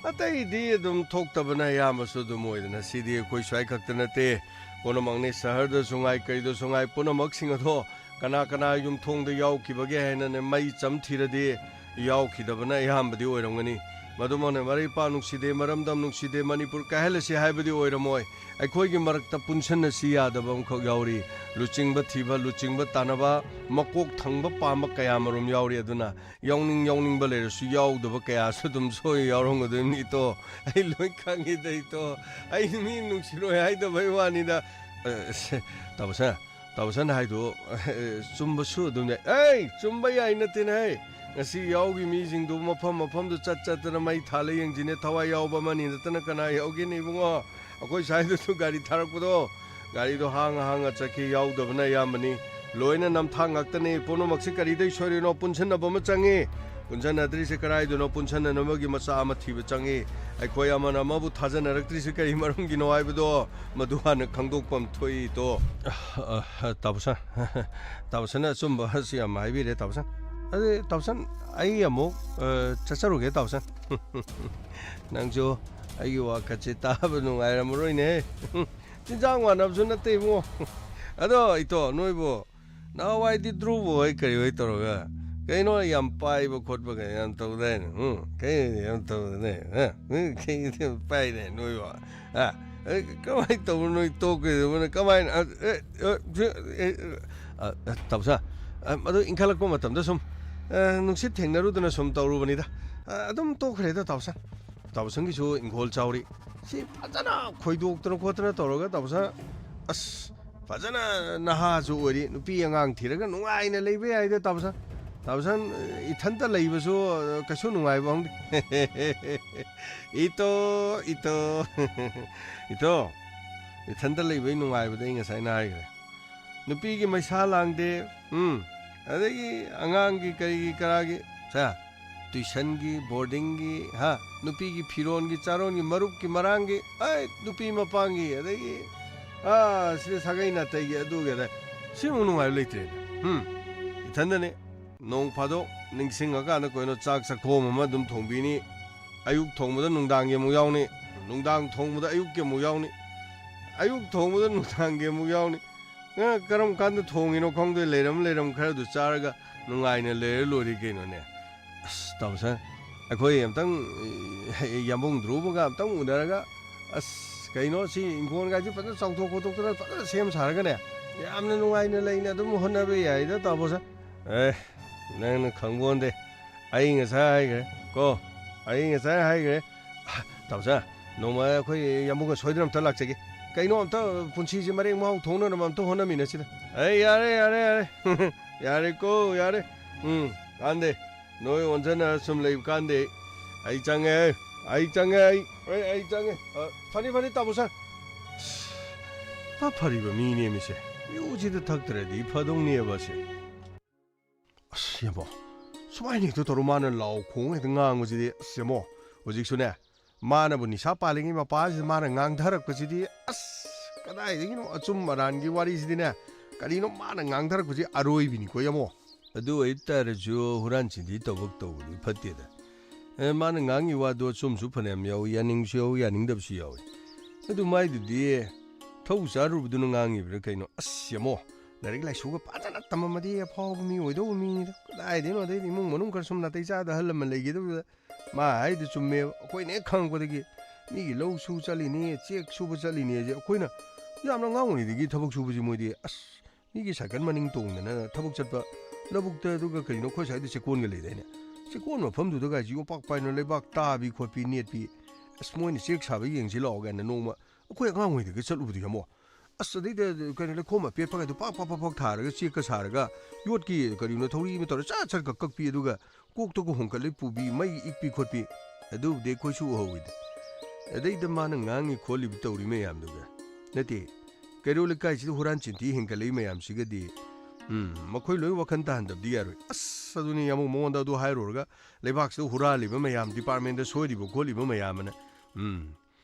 ꯑꯇꯩꯗꯤ ꯑꯗꯨꯝ ꯊꯣꯛꯇꯕꯅ ꯑꯌꯥꯝꯕꯁꯨ ꯑꯗꯨꯝ ꯑꯣꯏꯗꯅ, ꯁꯤꯗꯤ ꯑꯩꯈꯣꯏ ꯁ꯭ꯋꯥꯏ ꯈꯛꯇ ꯅꯠꯇꯦ꯫ ꯄꯨꯝꯅꯃꯛꯅꯤ, ꯁꯍꯔꯗꯁꯨ ꯉꯥꯏ, ꯀꯩꯗꯁꯨ ꯉꯥꯏ, ꯄꯨꯝꯅꯃꯛꯁꯤꯡ ꯑꯗꯣ ꯀꯅꯥ ꯀꯅꯥ ꯌꯨꯝꯊꯣꯡꯗ ꯌꯥꯎꯈꯤꯕꯒꯦ ꯍꯥꯏꯅꯅꯦ ꯃꯩ ꯆꯝ ꯊꯤꯔꯗꯤ ꯌꯥꯎꯈꯤꯗꯕꯅ ꯑꯌꯥꯝꯕꯗꯤ ꯑꯣꯏꯔꯝꯒꯅꯤ꯫ ꯃꯗꯨꯃꯛꯅ ꯃꯔꯩ ꯄꯥꯛ ꯅꯨꯡꯁꯤꯗꯦ, ꯃꯔꯝꯗꯝ ꯅꯨꯡꯁꯤꯗꯦ, ꯃꯅꯤꯄꯨꯔ ꯀꯥꯏꯍꯜꯂꯁꯤ ꯍꯥꯏꯕꯗꯤ ꯑꯣꯏꯔꯝꯃꯣꯏ꯫ ꯑꯩꯈꯣꯏꯒꯤ ꯃꯔꯛꯇ ꯄꯨꯟꯁꯤꯟꯅꯁꯤ ꯌꯥꯗꯕ ꯑꯃꯈꯛ ꯌꯥꯎꯔꯤ꯫ ꯂꯨꯆꯤꯡꯕ ꯊꯤꯕ, ꯂꯨꯆꯤꯡꯕ ꯇꯥꯟꯅꯕ, ꯃꯀꯣꯛ ꯊꯪꯕ ꯄꯥꯝꯕ ꯀꯌꯥꯃꯔꯨꯝ ꯌꯥꯎꯔꯤ꯫ ꯑꯗꯨꯅ ꯌꯥꯎꯅꯤꯡ ꯌꯥꯎꯅꯤꯡꯕ ꯂꯩꯔꯁꯨ ꯌꯥꯎꯗꯕ ꯀꯌꯥꯁꯨ ꯑꯗꯨꯝ ꯁꯣꯏ ꯌꯥꯎꯔꯝꯒꯗꯣꯏꯅꯤ ꯏꯇꯣ꯫ ꯑꯩ ꯂꯣꯏ ꯈꯪꯉꯤꯗ ꯏꯇꯣ꯫ ꯑꯩ ꯃꯤ ꯅꯨꯡꯁꯤꯔꯣꯏ ꯍꯥꯏꯗꯕꯩ ꯋꯥꯅꯤꯗ꯫ ꯑ, ꯁꯦ, ꯇꯥꯃꯣꯁꯟ, ꯇꯥꯃꯣꯁꯟ ꯍꯥꯏꯗꯣ, ꯑ, ꯆꯨꯝꯕꯁꯨ ꯑꯗꯨꯝ ꯌꯥꯏ꯫ ꯑꯩ ꯆꯨꯝꯕ ꯌꯥꯏ ꯅꯠꯇꯦꯅꯦ ꯍꯩ꯫ ꯉꯁꯤ ꯌꯥꯎꯒꯤ ꯃꯤꯁꯤꯡꯗꯨ ꯃꯐꯝ ꯃꯐꯝꯗ ꯆꯠ ꯆꯠꯇꯅ ꯃꯩ ꯊꯥꯜꯂ ꯌꯦꯡꯁꯤꯅꯦ꯫ ꯊꯋꯥꯏ ꯌꯥꯎꯕ ꯑꯃꯅꯤ ꯅꯠꯇꯅ ꯀꯅꯥ ꯌꯥꯎꯒꯦꯅꯦ ꯏꯕꯨꯡꯉꯣ? ꯑꯩꯈꯣꯏ ꯁ꯭ꯋꯥꯏꯗꯁꯨ ꯒꯥꯔꯤ ꯊꯥꯔꯛꯄꯗꯣ, ꯒꯥꯔꯤꯗꯣ ꯍꯥꯡꯉ ꯍꯥꯡꯉ ꯆꯠꯈꯤ, ꯌꯥꯎꯗꯕꯅ ꯑꯌꯥꯝꯕꯅꯤ꯫ ꯂꯣꯏꯅ ꯅꯝꯊꯥꯛ ꯉꯥꯛꯇꯅꯤ꯫ ꯄꯨꯝꯅꯃꯛꯁꯤ ꯀꯔꯤꯗꯩ ꯁꯣꯏꯔꯤꯅꯣ? ꯄꯨꯟꯁꯤꯟꯅꯕ ꯑꯃ ꯆꯪꯉꯤ꯫ ꯄꯨꯟꯁꯤꯟꯅꯗ꯭ꯔꯤꯁꯦ ꯀꯔꯥꯏꯗꯅꯣ? ꯄꯨꯟꯁꯤꯟꯅꯅꯕꯒꯤ ꯃꯆꯥꯛ ꯑꯃ ꯊꯤꯕ ꯆꯪꯉꯤ꯫ ꯑꯩꯈꯣꯏ ꯑꯃꯅ ꯑꯃꯕꯨ ꯊꯥꯖꯅꯔꯛꯇ꯭ꯔꯤꯁꯦ ꯀꯔꯤ ꯃꯔꯝꯒꯤꯅꯣ ꯍꯥꯏꯕꯗꯣ ꯃꯗꯨ ꯍꯥꯟꯅ ꯈꯪꯗꯣꯛꯄ ꯑꯃ ꯊꯣꯛꯏ, ꯏꯇꯣ꯫ ꯑ, ꯑ, ꯇꯥꯃꯣꯁꯟ, ꯇꯥꯃꯣꯁꯟꯅ ꯑꯆꯨꯝꯕ ꯑꯁꯤ ꯌꯥꯝ ꯍꯥꯏꯕꯤꯔꯦ, ꯇꯥꯃꯣꯁꯟ꯫ ꯑꯗꯨ, ꯇꯥꯃꯣꯁꯟ, ꯑꯩ ꯑꯃꯨꯛ, ꯑ, ꯆꯠꯆꯔꯨꯒꯦ, ꯇꯥꯃꯣꯁꯟ꯫ ꯅꯪꯁꯨ ꯑꯩꯒꯤ ꯋꯥꯈꯜꯁꯦ ꯇꯥꯕ ꯅꯨꯡꯉꯥꯏꯔꯝꯃꯔꯣꯏꯅꯦ꯫ ꯆꯤꯟꯖꯥꯛ ꯃꯥꯟꯅꯕꯁꯨ ꯅꯠꯇꯦ, ꯏꯕꯨꯡꯉꯣ꯫ ꯑꯗꯣ, ꯏꯇꯣ, ꯅꯣꯏꯕꯨ ꯅꯍꯥꯟꯋꯥꯏꯗꯤ ꯗ꯭ꯔꯨꯕ ꯍꯣꯏ ꯀꯔꯤ ꯍꯣꯏ ꯇꯧꯔꯒ ꯀꯩꯅꯣ ꯌꯥꯝ ꯄꯥꯏꯕ ꯈꯣꯠꯄꯒ ꯌꯥꯝ ꯇꯧꯗꯥꯏꯅꯦ? ꯎꯝ, ꯀꯩ ꯌꯥꯝ ꯇꯧꯗꯅꯦ? ꯍꯥ? ꯎꯝ, ꯀꯩ ꯌꯥꯝ ꯄꯥꯏꯅꯦ ꯅꯣꯏꯕꯣ? ꯍꯥ? ꯑꯦ, ꯀꯃꯥꯏꯅ ꯇꯧꯕꯅꯣ ꯅꯣꯏ ꯇꯣꯛꯀꯗꯧꯕꯅ? ꯀꯃꯥꯏꯅ? ꯑ, ꯑꯦ, ꯑ, ꯑꯦ, ꯑ, ꯑ, ꯇꯥꯃꯣꯁꯥ, ꯑ, ꯑꯗꯨ ꯏꯟꯈꯠꯂꯛꯄ ꯃꯇꯝꯗ ꯁꯨꯝ, ꯑ, ꯅꯨꯡꯁꯤꯠ ꯊꯦꯡꯅꯔꯨꯗꯅ ꯁꯨꯝ ꯇꯧꯔꯨꯕꯅꯤꯗ꯫ ꯑ, ꯑꯗꯨꯝ ꯇꯣꯛꯈ꯭ꯔꯦꯗ ꯇꯥꯃꯣꯁꯥ꯫ ꯇꯥꯃꯣꯁꯪꯒꯤꯁꯨ ꯏꯪꯈꯣꯜ ꯆꯥꯎꯔꯤ꯫ ꯁꯤ ꯐꯖꯅ ꯈꯣꯏꯗꯣꯛꯇꯅ ꯈꯣꯠꯇꯅ ꯇꯧꯔꯒ ꯇꯥꯃꯣꯁꯥ, ꯑꯁ, ꯐꯖꯅ ꯅꯍꯥꯁꯨ ꯑꯣꯏꯔꯤ, ꯅꯨꯄꯤ ꯑꯉꯥꯡ ꯊꯤꯔꯒ ꯅꯨꯡꯉꯥꯏꯅ ꯂꯩꯕ ꯌꯥꯏꯗ ꯇꯥꯃꯣꯁꯥ꯫ ꯇꯥꯃꯣꯁꯥ, ꯏꯊꯟꯇ ꯂꯩꯕꯁꯨ ꯀꯩꯁꯨ ꯅꯨꯡꯉꯥꯏꯕ ꯈꯪꯗꯦ꯫ ꯏꯇꯣ, ꯏꯇꯣ, ꯏꯇꯣ, ꯏꯊꯟꯇ ꯂꯩꯕꯩ ꯅꯨꯡꯉꯥꯏꯕꯗ ꯑꯩ ꯉꯁꯥꯏꯅ ꯍꯥꯏꯈ꯭ꯔꯦ꯫ ꯅꯨꯄꯤꯒꯤ ꯃꯩꯁꯥ ꯂꯥꯡꯗꯦ, ꯎꯝ, ꯑꯗꯒꯤ ꯑꯉꯥꯡꯒꯤ ꯀꯔꯤꯒꯤ ꯀꯔꯥꯒꯤ, ꯁꯦ, ꯇꯨꯏꯁꯟꯒꯤ, ꯕꯣꯔꯗꯤꯡꯒꯤ, ꯍꯥ, ꯅꯨꯄꯤꯒꯤ ꯐꯤꯔꯣꯟꯒꯤ, ꯆꯥꯔꯣꯟꯒꯤ, ꯃꯔꯨꯞꯀꯤ, ꯃꯔꯥꯡꯒꯤ, ꯑꯩ, ꯅꯨꯄꯤ ꯃꯄꯥꯡꯒꯤ, ꯑꯗꯒꯤ, ꯑꯥ, ꯁꯤꯗ ꯁꯥꯒꯩ ꯅꯥꯇꯩꯒꯤ, ꯑꯗꯨꯒꯤ, ꯑꯗ, ꯁꯤꯃꯨꯛ ꯅꯨꯡꯉꯥꯏꯕ ꯂꯩꯇ꯭ꯔꯦꯅꯦ꯫ ꯎꯝ, ꯏꯊꯟꯗꯅꯦ꯫ ꯅꯣꯡ ꯐꯥꯗꯣꯛ ꯅꯤꯡꯁꯤꯡꯉꯀꯥꯟꯗ ꯀꯩꯅꯣ ꯆꯥꯛ ꯆꯥꯛꯈꯣꯝ ꯑꯃ ꯑꯗꯨꯝ ꯊꯣꯡꯕꯤꯅꯤ꯫ ꯑꯌꯨꯛ ꯊꯣꯡꯕꯗ ꯅꯨꯡꯗꯥꯡꯒꯤ ꯑꯃꯨꯛ ꯌꯥꯎꯅꯤ, ꯅꯨꯡꯗꯥꯡ ꯊꯣꯡꯕꯗ ꯑꯌꯨꯛꯀꯤ ꯑꯃꯨꯛ ꯌꯥꯎꯅꯤ, ꯑꯌꯨꯛ ꯊꯣꯡꯕꯗ ꯅꯨꯡꯗꯥꯡꯒꯤ ꯑꯃꯨꯛ ꯌꯥꯎꯅꯤ꯫ ꯑ, ꯀꯔꯝ ꯀꯥꯟꯗ ꯊꯣꯡꯉꯤꯅꯣ ꯈꯪꯗꯦ, ꯂꯩꯔꯝ ꯂꯩꯔꯝ ꯈꯔꯗꯨ ꯆꯥꯔꯒ ꯅꯨꯡꯉꯥꯏꯅ ꯂꯩꯔ ꯂꯣꯏꯔꯦ ꯀꯩꯅꯣꯅꯦ꯫ ꯑꯁ, ꯇꯥꯃꯣꯁꯥ, ꯑꯩꯈꯣꯏ ꯑꯝꯇꯪ, ꯑꯦ, ꯌꯥꯝꯕꯨꯡ ꯙ꯭ꯔꯨꯕꯒ ꯑꯝꯇꯪ ꯎꯅꯔꯒ, ꯑꯁ, ꯀꯩꯅꯣ ꯁꯤ ꯏꯪꯈꯣꯜꯒꯥꯏꯁꯤ ꯐꯖꯅ ꯆꯥꯎꯊꯣꯛ ꯈꯣꯠꯇꯣꯛꯇꯅ ꯐꯖꯅ ꯁꯦꯝ ꯁꯥꯔꯒꯅꯦ, ꯌꯥꯝꯅ ꯅꯨꯡꯉꯥꯏꯅ ꯂꯩꯅ ꯑꯗꯨꯝ ꯍꯣꯠꯅꯕ ꯌꯥꯏꯗ ꯇꯥꯃꯣꯁꯥ꯫ ꯑꯦ, ꯅꯪꯅ ꯈꯪꯕꯣꯟꯗꯦ꯫ ꯑꯩ ꯉꯁꯥꯏ ꯍꯥꯏꯈ꯭ꯔꯦ ꯀꯣ, ꯑꯩ ꯉꯁꯥꯏ ꯍꯥꯏꯈ꯭ꯔꯦ꯫ ꯇꯥꯃꯣꯁꯥ, ꯅꯣꯡꯃ ꯑꯩꯈꯣꯏ ꯌꯥꯝꯕꯨꯡꯒ ꯁꯣꯏꯗꯅ ꯑꯝꯇ ꯂꯥꯛꯆꯒꯦ꯫ ꯀꯩꯅꯣ ꯑꯝꯇ ꯄꯨꯟꯁꯤꯁꯦ ꯃꯔꯦꯡ ꯃꯍꯥꯎ ꯊꯣꯡꯅꯅꯕ ꯑꯝꯇ ꯍꯣꯠꯅꯃꯤꯟꯅꯁꯤꯗ꯫ ꯑꯩ ꯌꯥꯔꯦ, ꯌꯥꯔꯦ, ꯌꯥꯔꯦ꯫ ꯌꯥꯔꯦꯀꯣ, ꯌꯥꯔꯦ꯫ ꯎꯝ, ꯀꯥꯟꯗꯦ꯫ ꯅꯣꯏ ꯑꯣꯟꯖꯟꯅ ꯁꯨꯝ ꯂꯩꯕ ꯀꯥꯟꯗꯦ꯫ ꯑꯩ ꯆꯪꯉꯦ, ꯑꯩ ꯆꯪꯉꯦ, ꯑꯩ, ꯑꯩ, ꯑꯩ ꯆꯪꯉꯦ꯫ ꯑ, ꯐꯅꯤ, ꯐꯅꯤ, ꯇꯥꯃꯣꯁꯥ꯫ ꯐ-, ꯐꯔꯤꯕ ꯃꯤꯅꯦꯃꯤꯁꯦ꯫ ꯌꯨꯁꯤꯗ ꯊꯛꯇ꯭ꯔꯗꯤ ꯐꯗꯧꯅꯦꯕ ꯁꯦ꯫ ꯑꯁ, ꯌꯦꯡꯉꯣ꯫ ꯁꯨꯃꯥꯏꯅ ꯍꯦꯛꯇ ꯇꯧꯔ ꯃꯥꯅ ꯂꯥꯎ ꯈꯣꯡ ꯍꯦꯛꯇ ꯉꯥꯡꯕꯁꯤꯗꯤ, ꯑꯁ, ꯌꯦꯡꯉꯣ꯫ ꯍꯧꯖꯤꯛꯁꯨꯅꯦ, ꯃꯥꯅꯕꯨ ꯅꯤꯁꯥ ꯄꯥꯜꯂꯤꯉꯩ ꯃꯄꯥꯁꯤꯗ ꯃꯥꯅ ꯉꯥꯡꯊꯔꯛꯄꯁꯤꯗꯤ, ꯑꯁ, ꯀꯗꯥꯏꯗꯒꯤꯅꯣ ꯑꯆꯨꯝ ꯑꯔꯥꯟꯒꯤ ꯋꯥꯔꯤꯁꯤꯗꯤꯅꯦ, ꯀꯔꯤꯅꯣ ꯃꯥꯅ ꯉꯥꯡꯊꯔꯛꯄꯁꯤ ꯑꯔꯣꯏꯕꯤꯅꯤꯀꯣ, ꯌꯦꯡꯉꯣ꯫ ꯑꯗꯨ ꯑꯣꯏꯇꯥꯔꯁꯨ ꯍꯨꯔꯥꯟ ꯆꯤꯟꯊꯤ ꯇꯧꯕ ꯇꯧꯕꯗꯤ ꯐꯠꯇꯦꯗ꯫ ꯑꯦ, ꯃꯥꯅ ꯉꯥꯡꯉꯤ ꯋꯥꯗꯣ ꯑꯆꯨꯝꯁꯨ ꯐꯅꯌꯥꯝ ꯌꯥꯎꯏ, ꯌꯥꯅꯤꯡꯕꯁꯨ ꯌꯥꯎꯏ, ꯌꯥꯅꯤꯡꯗꯕꯁꯨ ꯌꯥꯎꯏ꯫ ꯑꯗꯨ ꯃꯥꯏꯗꯨꯗꯤ ꯊꯧ ꯆꯥꯔꯨꯕꯗꯨꯅ ꯉꯥꯡꯉꯤꯕ꯭ꯔꯥ ꯀꯩꯅꯣ? ꯑꯁ, ꯌꯦꯡꯉꯣ, ꯂꯥꯏꯔꯤꯛ ꯂꯥꯏꯁꯨꯒ ꯐꯖꯅ ꯇꯝꯃꯝꯃꯗꯤ ꯑꯐꯥꯎꯕ ꯃꯤ ꯑꯣꯏꯗꯧꯕ ꯃꯤꯅꯤꯗ꯫ ꯀꯗꯥꯏꯗꯩꯅꯣ, ꯑꯗꯩꯗꯤ ꯏꯃꯨꯡ ꯃꯅꯨꯡ ꯈꯔ ꯁꯨꯝ ꯅꯥꯇꯩ ꯆꯥꯗ ꯑꯍꯜ ꯂꯃꯟ ꯂꯩꯒꯗꯕꯗꯨꯗ ꯃꯥ ꯍꯥꯏꯗꯨ ꯆꯨꯝꯃꯦꯕ꯫ ꯑꯩꯈꯣꯏꯅ ꯍꯦꯛ ꯈꯪꯉꯛꯄꯗꯒꯤ ꯃꯤꯒꯤ ꯂꯧ ꯁꯨ ꯆꯠꯂꯤꯅꯤ, ꯆꯦꯛ ꯁꯨꯕ ꯆꯠꯂꯤꯅꯤ ꯍꯥꯏꯁꯦ ꯑꯩꯈꯣꯏꯅ ꯌꯥꯝꯅ ꯑꯉꯥꯡ ꯑꯣꯏꯔꯤꯉꯩꯗꯒꯤ ꯊꯕꯛ ꯁꯨꯕꯁꯤ ꯃꯣꯏꯗꯤ ꯑꯁ ꯃꯤꯒꯤ ꯁꯥꯏꯀꯜ ꯃꯅꯤꯡ ꯇꯣꯡꯗꯅ ꯊꯕꯛ ꯆꯠꯄ, ꯂꯧꯕꯨꯛꯇ ꯑꯗꯨꯒ ꯀꯔꯤꯅꯣ ꯑꯩꯈꯣꯏ ꯁ꯭ꯋꯥꯏꯗ ꯆꯦꯛꯀꯣꯟꯒ ꯂꯩꯗꯥꯏꯅꯦ? ꯆꯦꯛꯀꯣꯟ ꯃꯐꯝꯗꯨꯗꯒ ꯌꯣꯄꯥꯛ ꯄꯥꯏꯅ ꯂꯩꯕꯥꯛ ꯇꯥꯕꯤ ꯈꯣꯠꯄꯤ ꯅꯦꯠꯄꯤ, "ꯑꯁ ꯃꯣꯏꯅ ꯆꯦꯛ ꯁꯥꯕ ꯌꯦꯡꯁꯤ ꯂꯥꯛꯑꯣ" ꯀꯥꯏꯅ ꯅꯣꯡꯃ ꯑꯩꯈꯣꯏ ꯑꯉꯥꯡ ꯑꯣꯏꯔꯤꯉꯩꯗꯒꯤ ꯆꯠꯂꯨꯕꯗꯨ ꯌꯥꯝꯃꯣ꯫ ꯑꯁ ꯑꯗꯩꯗ ꯀꯩꯅꯣ ꯂꯩꯈꯣꯝ ꯑꯄꯦꯠꯄꯒꯗꯣ ꯄꯥꯛ ꯄꯥꯛ ꯄꯥꯛ ꯄꯥꯛ ꯊꯥꯔꯒ ꯆꯦꯛꯀ ꯁꯥꯔꯒ ꯌꯣꯠꯀꯤ ꯀꯔꯤꯅꯣ ꯊꯧꯔꯤ ꯑꯃ ꯇꯧꯔ ꯆꯠ ꯆꯠꯀ ꯀꯛꯄꯤ, ꯑꯗꯨꯒ ꯀꯣꯛꯇꯒ ꯍꯣꯡꯀꯠꯂ ꯄꯨꯕꯤ, ꯃꯩ ꯏꯛꯄꯤ ꯈꯣꯠꯄꯤ, ꯑꯗꯨꯕꯨꯗꯤ ꯑꯩꯈꯣꯏꯁꯨ ꯎꯍꯧꯋꯤꯗ꯫ ꯑꯗꯩꯗ ꯃꯥꯅ ꯉꯥꯡꯉꯤ ꯈꯣꯠꯂꯤꯕ ꯇꯧꯔꯤ ꯃꯌꯥꯝꯗꯨꯒ, ꯅꯠꯇꯦ, ꯀꯩꯔꯣꯜ ꯂꯩꯀꯥꯏꯁꯤꯗ ꯍꯨꯔꯥꯟ ꯆꯤꯟꯊꯤ ꯍꯦꯟꯒꯠꯂꯛꯏ ꯃꯌꯥꯝꯁꯤꯒꯗꯤ, ꯎꯝ, ꯃꯈꯣꯏ ꯂꯣꯏ ꯋꯥꯈꯜ ꯇꯥꯍꯟꯗꯕꯗꯤ ꯌꯥꯔꯣꯏ꯫ ꯑꯁ ꯑꯗꯨꯅꯤ ꯌꯥꯝꯃꯨ, ꯃꯉꯣꯟꯗ ꯑꯗꯨ ꯍꯥꯏꯔꯨꯔꯒ ꯂꯩꯕꯥꯛꯁꯤꯗ ꯍꯨꯔꯥꯜꯂꯤꯕ ꯃꯌꯥꯝ, ꯗꯤꯄꯥꯔꯠꯃꯦꯟꯗ ꯁꯣꯏꯔꯤꯕ ꯈꯣꯠꯂꯤꯕ ꯃꯌꯥꯝ ꯑꯅ, ꯎꯝ,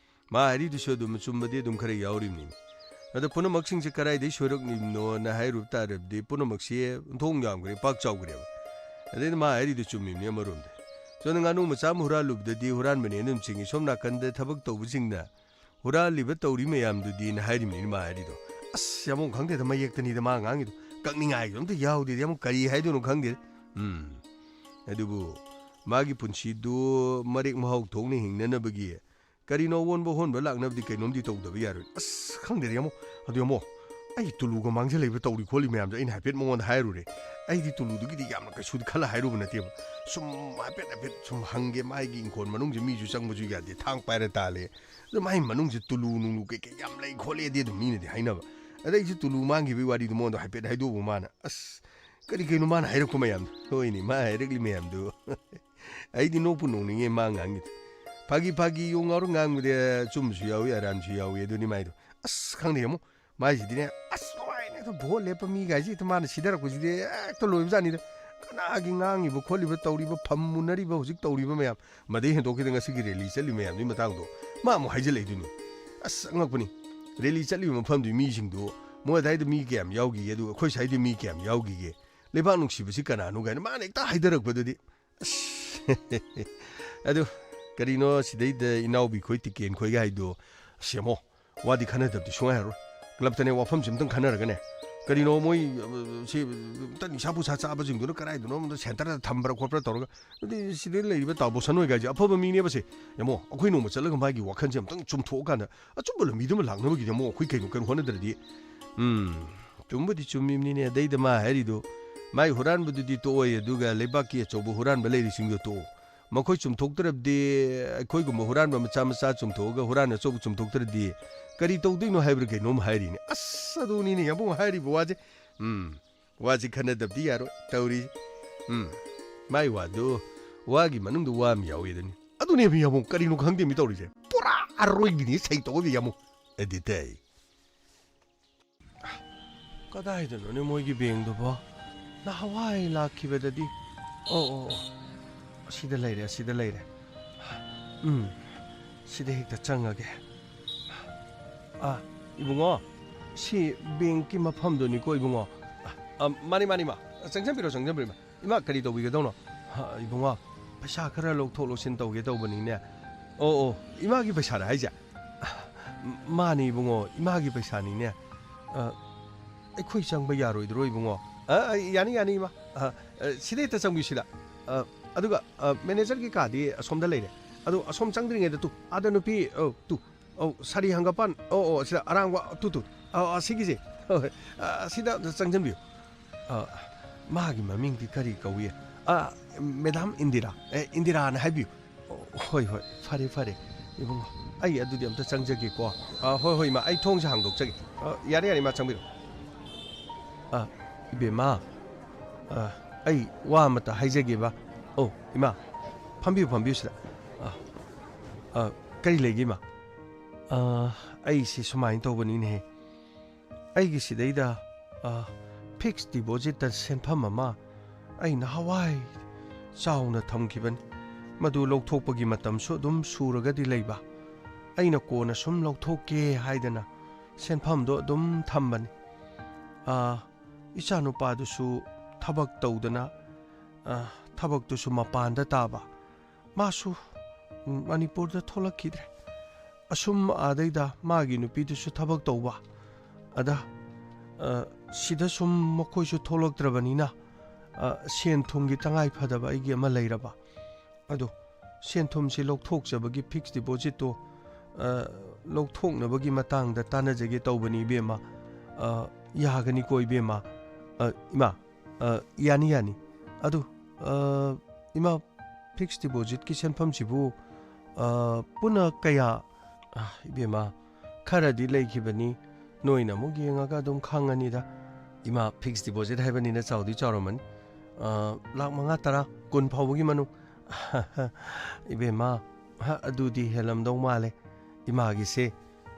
ꯃꯥ ꯍꯥꯏꯔꯤꯗꯨꯁꯨ ꯑꯗꯨꯝ ꯑꯆꯨꯝꯕꯗꯤ ꯑꯗꯨꯝ ꯈꯔ ꯌꯥꯎꯔꯤꯕꯅꯤꯅꯦ꯫ ꯑꯗꯣ ꯄꯨꯝꯅꯃꯛꯁꯤꯡꯁꯦ ꯀꯗꯥꯏꯗꯒꯤ ꯁꯣꯏꯔꯛꯂꯤꯕꯅꯣꯅ ꯍꯥꯏꯔꯨꯕ ꯇꯥꯔꯕꯗꯤ ꯄꯨꯝꯅꯃꯛꯁꯤ ꯊꯣꯡ ꯌꯥꯝꯈ꯭ꯔꯦ, ꯄꯥꯛ ꯆꯥꯎꯈ꯭ꯔꯦꯕ꯫ ꯑꯗꯩꯗ ꯃꯥ ꯍꯥꯏꯔꯤꯗꯨ ꯆꯨꯝꯃꯤꯕꯅꯤ ꯑꯃꯔꯣꯝꯗ꯫ ꯁꯣꯝꯗ ꯉꯥꯅꯨ ꯃꯆꯥ ꯑꯃ ꯍꯨꯔꯥꯜꯂꯨꯕꯗꯗꯤ ꯍꯨꯔꯥꯟꯕꯅꯦꯅ ꯑꯗꯨꯝ ꯆꯤꯡꯏ, ꯁꯣꯝ ꯅꯥꯀꯟꯗ ꯊꯕꯛ ꯇꯧꯕꯁꯤꯡꯅ ꯍꯨꯔꯥꯜꯂꯤꯕ ꯇꯧꯔꯤ ꯃꯌꯥꯝꯗꯨꯗꯤꯅ ꯍꯥꯏꯔꯤꯕꯅꯤꯅ ꯃꯥ ꯍꯥꯏꯔꯤꯗꯣ꯫ ꯑꯁ ꯌꯥꯝ ꯈꯪꯗꯦꯗ, ꯃꯌꯦꯛꯇꯅꯤꯗ ꯃꯥ ꯉꯥꯡꯉꯤꯗꯣ꯫ ꯀꯛꯅꯤꯡꯉꯥꯏꯁꯨ ꯑꯝꯇ ꯌꯥꯎꯗꯦꯗ, ꯌꯥꯝ ꯀꯔꯤ ꯍꯥꯏꯗꯣꯏꯅꯣ ꯈꯪꯗꯦ꯫ ꯎꯝ꯫ ꯑꯗꯨꯕꯨ ꯃꯥꯒꯤ ꯄꯨꯟꯁꯤꯗꯨ ꯃꯔꯦꯛ ꯃꯍꯥꯎ ꯊꯣꯛꯅ ꯍꯤꯡꯅꯅꯕꯒꯤ ꯀꯔꯤꯅꯣ ꯑꯣꯟꯕ ꯍꯣꯟꯕ ꯂꯥꯛꯅꯕꯗꯤ ꯀꯩꯅꯣꯝꯗꯤ ꯇꯧꯗꯕ ꯌꯥꯔꯣꯏ꯫ ꯑꯁ ꯈꯪꯗꯦꯗ ꯌꯥꯝꯃꯣ꯫ ꯑꯗꯨ ꯌꯥꯝꯃꯣ, ꯑꯩ ꯇꯨꯂꯨꯒ ꯃꯥꯡꯖꯜꯂꯛꯏꯕ ꯇꯧꯔꯤ ꯈꯣꯠꯂꯤ ꯃꯌꯥꯝꯗꯣ ꯑꯩꯅ ꯍꯥꯏꯐꯦꯠ ꯃꯉꯣꯟꯗ ꯍꯥꯏꯔꯨꯔꯦ꯫ ꯑꯩꯗꯤ ꯇꯨꯂꯨꯗꯨꯒꯤꯗꯤ ꯌꯥꯝꯅ ꯀꯩꯁꯨꯗꯤ ꯈꯜꯂ ꯍꯥꯏꯔꯨꯕ ꯅꯠꯇꯦꯕ꯫ ꯁꯨꯝ ꯍꯥꯏꯐꯦꯠ ꯍꯥꯏꯐꯦꯠ ꯁꯨꯝ ꯍꯪꯒꯦ, ꯃꯥꯒꯤ ꯏꯪꯈꯣꯜ ꯃꯅꯨꯡꯁꯦ ꯃꯤꯁꯨ ꯆꯪꯕꯁꯨ ꯌꯥꯗꯦ, ꯊꯥꯡ ꯄꯥꯏꯔ ꯇꯥꯜꯂꯦ꯫ ꯑꯗꯨ ꯃꯥꯏ ꯃꯅꯨꯡꯁꯦ ꯇꯨꯂꯨ ꯅꯨꯡꯂꯨ ꯀꯩꯀꯩ ꯌꯥꯝ ꯂꯩ ꯈꯣꯠꯂꯦꯗꯤ ꯑꯗꯨꯝ ꯃꯤꯅꯗꯤ ꯍꯥꯏꯅꯕ꯫ ꯑꯗ ꯑꯩꯁꯨ ꯇꯨꯂꯨ ꯃꯥꯡꯈꯤꯕꯒꯤ ꯋꯥꯔꯤꯗꯣ ꯃꯉꯣꯟꯗ ꯍꯥꯏꯐꯦꯠ ꯍꯥꯏꯗꯣꯛꯎꯕ ꯃꯥꯅ꯫ ꯑꯁ ꯀꯔꯤ ꯀꯩꯅꯣ ꯃꯥꯅ ꯍꯥꯏꯔꯛꯄ ꯃꯌꯥꯝꯗꯣ? ꯍꯣꯏꯅꯦ, ꯃꯥ ꯍꯥꯏꯔꯛꯂꯤ ꯃꯌꯥꯝꯗꯣ꯫ ꯑꯩꯗꯤ ꯅꯣꯛꯄꯨ ꯅꯣꯛꯅꯤꯡꯉꯦ ꯃꯥ ꯉꯥꯡꯉꯤꯗꯣ꯫ ꯐꯥꯒꯤ ꯐꯥꯒꯤ ꯌꯣꯡ ꯉꯥꯎꯔ ꯉꯥꯡꯕꯗꯤ ꯑꯆꯨꯝꯕꯁꯨ ꯌꯥꯎꯏ, ꯑꯔꯥꯟꯕꯁꯨ ꯌꯥꯎꯏ꯫ ꯑꯗꯨꯅꯤ ꯃꯥꯏꯗꯣ꯫ ꯑꯁ ꯈꯪꯗꯦ ꯑꯃꯨꯛ꯫ ꯃꯥꯏꯁꯤꯗꯤꯅꯦ, ꯑꯁ ꯅꯨꯡꯉꯥꯏꯅꯦ꯫ ꯑꯗꯨ ꯚꯣꯠ ꯂꯦꯞꯄ ꯃꯤꯒꯥꯏꯁꯤ ꯍꯦꯛꯇ ꯃꯥꯅ ꯁꯤꯊꯔꯛꯄꯁꯤꯗꯤ ꯍꯦꯛꯇ ꯂꯣꯏꯕꯖꯥꯠꯅꯤꯗ꯫ ꯀꯅꯥꯒꯤ ꯉꯥꯡꯉꯤꯕ ꯈꯣꯠꯂꯤꯕ ꯇꯧꯔꯤꯕ ꯐꯝ ꯃꯨꯟꯅꯔꯤꯕ ꯍꯧꯖꯤꯛ ꯇꯧꯔꯤꯕ ꯃꯌꯥꯝ꯫ ꯃꯗꯩ ꯍꯦꯟꯗꯣꯛꯈꯤꯗ ꯉꯁꯤꯒꯤ ꯔꯦꯂꯤ ꯆꯠꯂꯤ ꯃꯌꯥꯝꯗꯨꯒꯤ ꯃꯇꯥꯡꯗꯣ ꯃꯥ ꯑꯃꯨꯛ ꯍꯥꯏꯖꯤꯜꯂꯛꯏꯗꯨꯅꯤ꯫ ꯑꯁ ꯑꯉꯛꯄꯅꯤ꯫ ꯔꯦꯂꯤ ꯆꯠꯂꯤꯕ ꯃꯐꯝꯗꯨꯒꯤ ꯃꯤꯁꯤꯡꯗꯨ ꯃꯣꯏ ꯑꯗꯥꯏꯗ ꯃꯤ ꯀꯌꯥꯝ ꯌꯥꯎꯈꯤꯒꯦ, ꯑꯗꯨꯒ ꯑꯩꯈꯣꯏ ꯁ꯭ꯋꯥꯏꯗ ꯃꯤ ꯀꯌꯥꯝ ꯌꯥꯎꯈꯤꯒꯦ, ꯂꯩꯕꯥꯛ ꯅꯨꯡꯁꯤꯕꯁꯤ ꯀꯅꯥꯅꯣ ꯀꯥꯏꯅ ꯃꯥꯅ ꯍꯦꯛꯇ ꯍꯥꯏꯊꯔꯛꯄꯗꯨꯗꯤ꯫ ꯑꯁ꯫ ꯑꯗꯨ ꯀꯔꯤꯅꯣ ꯁꯤꯗꯩꯗ ꯏꯅꯥꯎꯕꯤ ꯈꯣꯏ ꯇꯤꯀꯦꯟ ꯈꯣꯏꯒ ꯍꯥꯏꯗꯣ? ꯁꯦꯝꯃꯣ꯫ ꯋꯥꯗꯤ ꯈꯟꯅꯗꯕꯗꯤ ꯁꯨꯡꯌꯥ ꯌꯥꯔꯣꯏ꯫ ꯀ꯭ꯂꯕꯇꯅꯦ ꯋꯥꯐꯝꯁꯦ ꯑꯝꯇꯪ ꯈꯟꯅꯔꯒꯅꯦ, ꯀꯔꯤꯅꯣ ꯃꯣꯏ, ꯑ, ꯁꯤ, ꯑꯝꯇ ꯅꯤꯁꯥ ꯄꯨꯁꯥ ꯆꯥꯕꯁꯤꯡꯗꯨꯅ ꯀꯗꯥꯏꯗꯅꯣ ꯑꯝꯇ centreꯗ ꯊꯝꯕ꯭ꯔꯥ ꯈꯣꯠꯄ꯭ꯔꯥ ꯇꯧꯔꯒ, ꯑꯗꯨꯗꯤ ꯁꯤꯗ ꯂꯩꯔꯤꯕ ꯇꯥ ꯕꯣꯁꯟ ꯍꯣꯏ ꯀꯥꯏꯁꯦ ꯑꯐꯕ ꯃꯤꯅꯦꯕꯁꯦ꯫ ꯌꯦꯡꯉꯣ, ꯑꯩꯈꯣꯏ ꯅꯣꯡꯃ ꯆꯠꯂꯒ ꯃꯥꯒꯤ ꯋꯥꯈꯜꯁꯦ ꯑꯝꯇꯪ ꯆꯨꯝꯊꯣꯛꯑꯀꯥꯟꯗ ꯑꯆꯨꯝꯕ ꯂꯝꯕꯤꯗ ꯑꯃ ꯂꯥꯛꯅꯕꯒꯤꯗꯤ ꯑꯃꯨꯛ ꯑꯩꯈꯣꯏ ꯀꯩꯅꯣ, ꯀꯩꯅꯣ ꯍꯣꯠꯅꯗ꯭ꯔꯗꯤ꯫ ꯎꯝ, ꯆꯨꯝꯕꯨꯗꯤ ꯆꯨꯝꯃꯤꯕꯅꯤꯅꯦ꯫ ꯑꯗꯩꯗ ꯃꯥ ꯍꯥꯏꯔꯤꯗꯣ, ꯃꯥꯏ ꯍꯨꯔꯥꯟꯕꯗꯨꯗꯤ ꯇꯣꯛꯑꯣꯏ, ꯑꯗꯨꯒ ꯂꯩꯕꯥꯛꯀꯤ ꯑꯆꯧꯕ ꯍꯨꯔꯥꯟꯕ ꯂꯩꯔꯤꯁꯤꯡꯗꯣ ꯇꯣꯛꯑꯣ꯫ ꯃꯈꯣꯏ ꯆꯨꯝꯊꯣꯛꯇ꯭ꯔꯕꯗꯤ, ꯑꯩꯈꯣꯏꯒꯨꯝꯕ ꯍꯨꯔꯥꯟꯕ ꯃꯆꯥ ꯃꯆꯥ ꯆꯨꯝꯊꯣꯛꯑꯒ ꯍꯨꯔꯥꯟ ꯑꯆꯧꯕ ꯆꯨꯝꯊꯣꯛꯇ꯭ꯔꯗꯤ ꯀꯔꯤ ꯇꯧꯗꯣꯏꯅꯣ ꯍꯥꯏꯕ꯭ꯔꯥ ꯀꯩꯅꯣꯝ ꯍꯥꯏꯔꯤꯅꯦ꯫ ꯑꯁ, ꯑꯗꯨꯅꯤꯅꯦ ꯌꯥꯝꯕꯨꯡ ꯍꯥꯏꯔꯤꯕ ꯋꯥꯁꯦ꯫ ꯎꯝ, ꯋꯥꯁꯤ ꯈꯟꯅꯗꯕꯗꯤ ꯌꯥꯔꯣꯏ ꯇꯧꯔꯤ꯫ ꯎꯝ, ꯃꯥꯏ ꯋꯥꯗꯨ, ꯋꯥꯒꯤ ꯃꯅꯨꯡꯗ ꯋꯥ ꯑꯃ ꯌꯥꯎꯋꯦꯗꯨꯅꯤ꯫ ꯑꯗꯨꯅꯦꯕ ꯌꯥꯝꯕꯨꯡ ꯀꯔꯤꯅꯣ ꯈꯪꯗꯦ ꯃꯤ ꯇꯧꯔꯤꯁꯦ꯫ ꯄꯨꯔꯥ ꯑꯔꯣꯏꯕꯤꯅꯤ ꯁꯩ ꯇꯧꯕ ꯌꯥꯝꯕꯨꯡ꯫ ꯑꯗꯨ ꯇꯥꯏ꯫ ꯀꯗꯥꯏꯗꯅꯣꯅꯦ ꯃꯣꯏꯒꯤ ꯕꯦꯡꯗꯨꯕꯣ? ꯅꯍꯥꯟꯋꯥꯏ ꯂꯥꯛꯈꯤꯕꯗꯗꯤ꯫ ꯑꯣ, ꯑꯣ, ꯑꯣ꯫ ꯑꯁꯤꯗ ꯂꯩꯔꯦ, ꯑꯁꯤꯗ ꯂꯩꯔꯦ꯫ ꯎꯝ, ꯁꯤꯗ ꯍꯦꯛꯇ ꯆꯪꯉꯒꯦ꯫ ꯑꯥ, ꯏꯕꯨꯡꯉꯣ, ꯁꯤ ꯕꯦꯡꯀꯤ ꯃꯐꯝꯗꯨꯅꯤꯀꯣ, ꯏꯕꯨꯡꯉꯣ꯫ ꯑꯥ, ꯃꯥꯅꯤ, ꯃꯥꯅꯤ, ꯃꯥ꯫ ꯆꯪꯁꯤꯟꯕꯤꯔꯣ, ꯆꯪꯁꯤꯟꯕꯤꯔꯣ, ꯏꯃꯥ꯫ ꯏꯃꯥ, ꯀꯔꯤ ꯇꯧꯕꯤꯒꯗꯧꯅꯣ? ꯍ, ꯏꯕꯨꯡꯉꯣ, ꯄꯩꯁꯥ ꯈꯔ ꯂꯧꯊꯣꯛ ꯂꯧꯁꯤꯟ ꯇꯧꯒꯦ ꯇꯧꯕꯅꯤꯅꯦ꯫ ꯑꯣ, ꯑꯣ, ꯏꯃꯥꯒꯤ ꯄꯩꯁꯥꯔ ꯍꯥꯏꯁꯦ? ꯃꯥꯅꯤ ꯏꯕꯨꯡꯉꯣ, ꯏꯃꯥꯒꯤ ꯄꯩꯁꯥꯅꯤꯅꯦ꯫ ꯑ, ꯑꯩꯈꯣꯏ ꯆꯪꯕ ꯌꯥꯔꯣꯏꯗ꯭ꯔꯣ ꯏꯕꯨꯡꯉꯣ? ꯑ, ꯑ, ꯌꯥꯅꯤ, ꯌꯥꯅꯤ ꯏꯃꯥ꯫ ꯑ, ꯑ, ꯁꯤꯗ ꯍꯦꯛꯇ ꯆꯪꯕꯤꯌꯨ ꯁꯤꯗ꯫ ꯑ, ꯑꯗꯨꯒ, ꯑ, ꯃꯦꯅꯦꯖꯔꯒꯤ ꯀꯥꯗꯤ ꯑꯁꯣꯝꯗ ꯂꯩꯔꯦ꯫ ꯑꯗꯣ ꯑꯁꯣꯝ ꯆꯪꯗ꯭ꯔꯤꯉꯩꯗ ꯇꯨ, ꯑꯥꯗ ꯅꯨꯄꯤ, ꯑ, ꯇꯨ, ꯑꯧ, ꯁꯥꯔꯤ ꯍꯪꯒꯄꯥꯟ꯫ ꯑꯣ, ꯑꯣ, ꯁꯤꯗ ꯑꯔꯥꯡꯕ, ꯇꯨ, ꯇꯨ꯫ ꯑꯧ, ꯑꯁꯤꯒꯤꯁꯦ꯫ ꯍꯣꯏ, ꯍꯣꯏ꯫ ꯑ, ꯁꯤꯗ ꯑꯝꯇ ꯆꯪꯁꯤꯟꯕꯤꯌꯨ꯫ ꯑ, ꯃꯥꯒꯤ ꯃꯃꯤꯡꯗꯤ ꯀꯔꯤ ꯀꯧꯏ? ꯑ, ꯃꯦꯗꯥꯝ ꯏꯟꯗꯤꯔꯥ꯫ ꯑꯦ, ꯏꯟꯗꯤꯔꯥꯅ ꯍꯥꯏꯕꯤꯌꯨ꯫ ꯑꯣ, ꯍꯣꯏ, ꯍꯣꯏ꯫ ꯐꯔꯦ, ꯐꯔꯦ, ꯏꯕꯨꯡꯉꯣ꯫ ꯑꯩ ꯑꯗꯨꯗꯤ ꯑꯝꯇ ꯆꯪꯖꯒꯦꯀꯣ꯫ ꯑ, ꯍꯣꯏ, ꯍꯣꯏ, ꯏꯃꯥ꯫ ꯑꯩ ꯊꯣꯡꯁꯦ ꯍꯥꯡꯗꯣꯛꯆꯒꯦ꯫ ꯑ, ꯌꯥꯔꯦ, ꯌꯥꯔꯦ, ꯏꯃꯥ, ꯆꯪꯕꯤꯔꯣ꯫ ꯑ, ꯏꯕꯦꯝꯃ, ꯑ, ꯑꯩ ꯋꯥ ꯑꯃꯇ ꯍꯥꯏꯖꯒꯦꯕ꯫ ꯑꯧ, ꯏꯃꯥ, ꯐꯝꯕꯤꯌꯨ, ꯐꯝꯕꯤꯌꯨ ꯁꯤꯗ꯫ ꯑ, ꯑ, ꯀꯔꯤ ꯂꯩꯒꯦ, ꯏꯃꯥ? ꯑ, ꯑꯩꯁꯤ ꯁꯨꯃꯥꯏꯅ ꯇꯧꯕꯅꯤꯅꯦꯍꯦ꯫ ꯑꯩꯒꯤ ꯁꯤꯗꯩꯗ, ꯑ, fixed depositꯇ ꯁꯦꯟꯐꯝ ꯑꯃ ꯑꯩ ꯅꯍꯥꯟꯋꯥꯏ ꯆꯥꯎꯅ ꯊꯝꯈꯤꯕꯅꯤ꯫ ꯃꯗꯨ ꯂꯧꯊꯣꯛꯄꯒꯤ ꯃꯇꯝꯁꯨ ꯑꯗꯨꯝ ꯁꯨꯔꯒꯗꯤ ꯂꯩꯕ꯫ ꯑꯩꯅ ꯀꯣꯟꯅ ꯁꯨꯝ ꯂꯧꯊꯣꯛꯀꯦ ꯍꯥꯏꯗꯅ ꯁꯦꯟꯐꯝꯗꯣ ꯑꯗꯨꯝ ꯊꯝꯕꯅꯤ꯫ ꯑ, ꯏꯆꯥꯅꯨꯄꯥꯗꯨꯁꯨ ꯊꯕꯛ ꯇꯧꯗꯅ, ꯑ, ꯊꯕꯛꯇꯨꯁꯨ ꯃꯄꯥꯟꯗ ꯇꯥꯕ꯫ ꯃꯥꯁꯨ ꯃꯅꯤꯄꯨꯔꯗ ꯊꯣꯛꯂꯛꯈꯤꯗ꯭ꯔꯦ꯫ ꯑꯁꯨꯝ ꯑꯥꯗꯩꯗ ꯃꯥꯒꯤ ꯅꯨꯄꯤꯗꯨꯁꯨ ꯊꯕꯛ ꯇꯧꯕ꯫ ꯑꯗ, ꯑ, ꯁꯤꯗ ꯁꯨꯝ ꯃꯈꯣꯏꯁꯨ ꯊꯣꯛꯂꯛꯇ꯭ꯔꯕꯅꯤꯅ, ꯑ, ꯁꯦꯟ ꯊꯨꯝꯒꯤ ꯇꯉꯥꯏ ꯐꯗꯕ ꯑꯩꯒꯤ ꯑꯃ ꯂꯩꯔꯕ꯫ ꯑꯗꯣ ꯁꯦꯟ ꯊꯨꯝꯁꯤ ꯂꯧꯊꯣꯛꯆꯕꯒꯤ ꯐꯤꯛꯁ ꯗꯤꯄꯣꯖꯤꯠꯇꯣ, ꯑ, ꯂꯧꯊꯣꯛꯅꯕꯒꯤ ꯃꯇꯥꯡꯗ ꯇꯥꯟꯅꯖꯒꯦ ꯇꯧꯕꯅꯤ, ꯏꯕꯦꯝꯃ꯫ ꯑ, ꯌꯥꯒꯅꯤꯀꯣ, ꯏꯕꯦꯝꯃ? ꯑ, ꯏꯃꯥ, ꯑ, ꯌꯥꯅꯤ, ꯌꯥꯅꯤ꯫ ꯑꯗꯨ, ꯑ, ꯏꯃꯥ, ꯐꯤꯛꯁ ꯗꯤꯄꯣꯖꯤꯠꯀꯤ ꯁꯦꯟꯐꯝꯁꯤꯕꯨ, ꯑ, ꯄꯨꯟꯅ ꯀꯌꯥ? ꯑ, ꯏꯕꯦꯝꯃ, ꯈꯔꯗꯤ ꯂꯩꯈꯤꯕꯅꯤ꯫ ꯅꯣꯏꯅ ꯑꯃꯨꯛ ꯌꯦꯡꯉꯒ ꯑꯗꯨꯝ ꯈꯪꯉꯅꯤꯗ꯫ ꯏꯃꯥ, ꯐꯤꯛꯁ ꯗꯤꯄꯣꯖꯤꯠ ꯍꯥꯏꯕꯅꯤꯅ ꯆꯥꯎꯗꯤ ꯆꯥꯎꯔꯝꯃꯅꯤ꯫ ꯑ, ꯂꯥꯛ ꯃꯉꯥ, ꯇꯔꯥ, ꯀꯨꯟ ꯐꯥꯎꯕꯒꯤ ꯃꯅꯨꯡ꯫ ꯏꯕꯦꯝꯃ, ꯍ, ꯑꯗꯨꯗꯤ ꯍꯦꯜꯂꯝꯗꯧ ꯃꯥꯜꯂꯦ꯫ ꯏꯃꯥꯒꯤꯁꯦ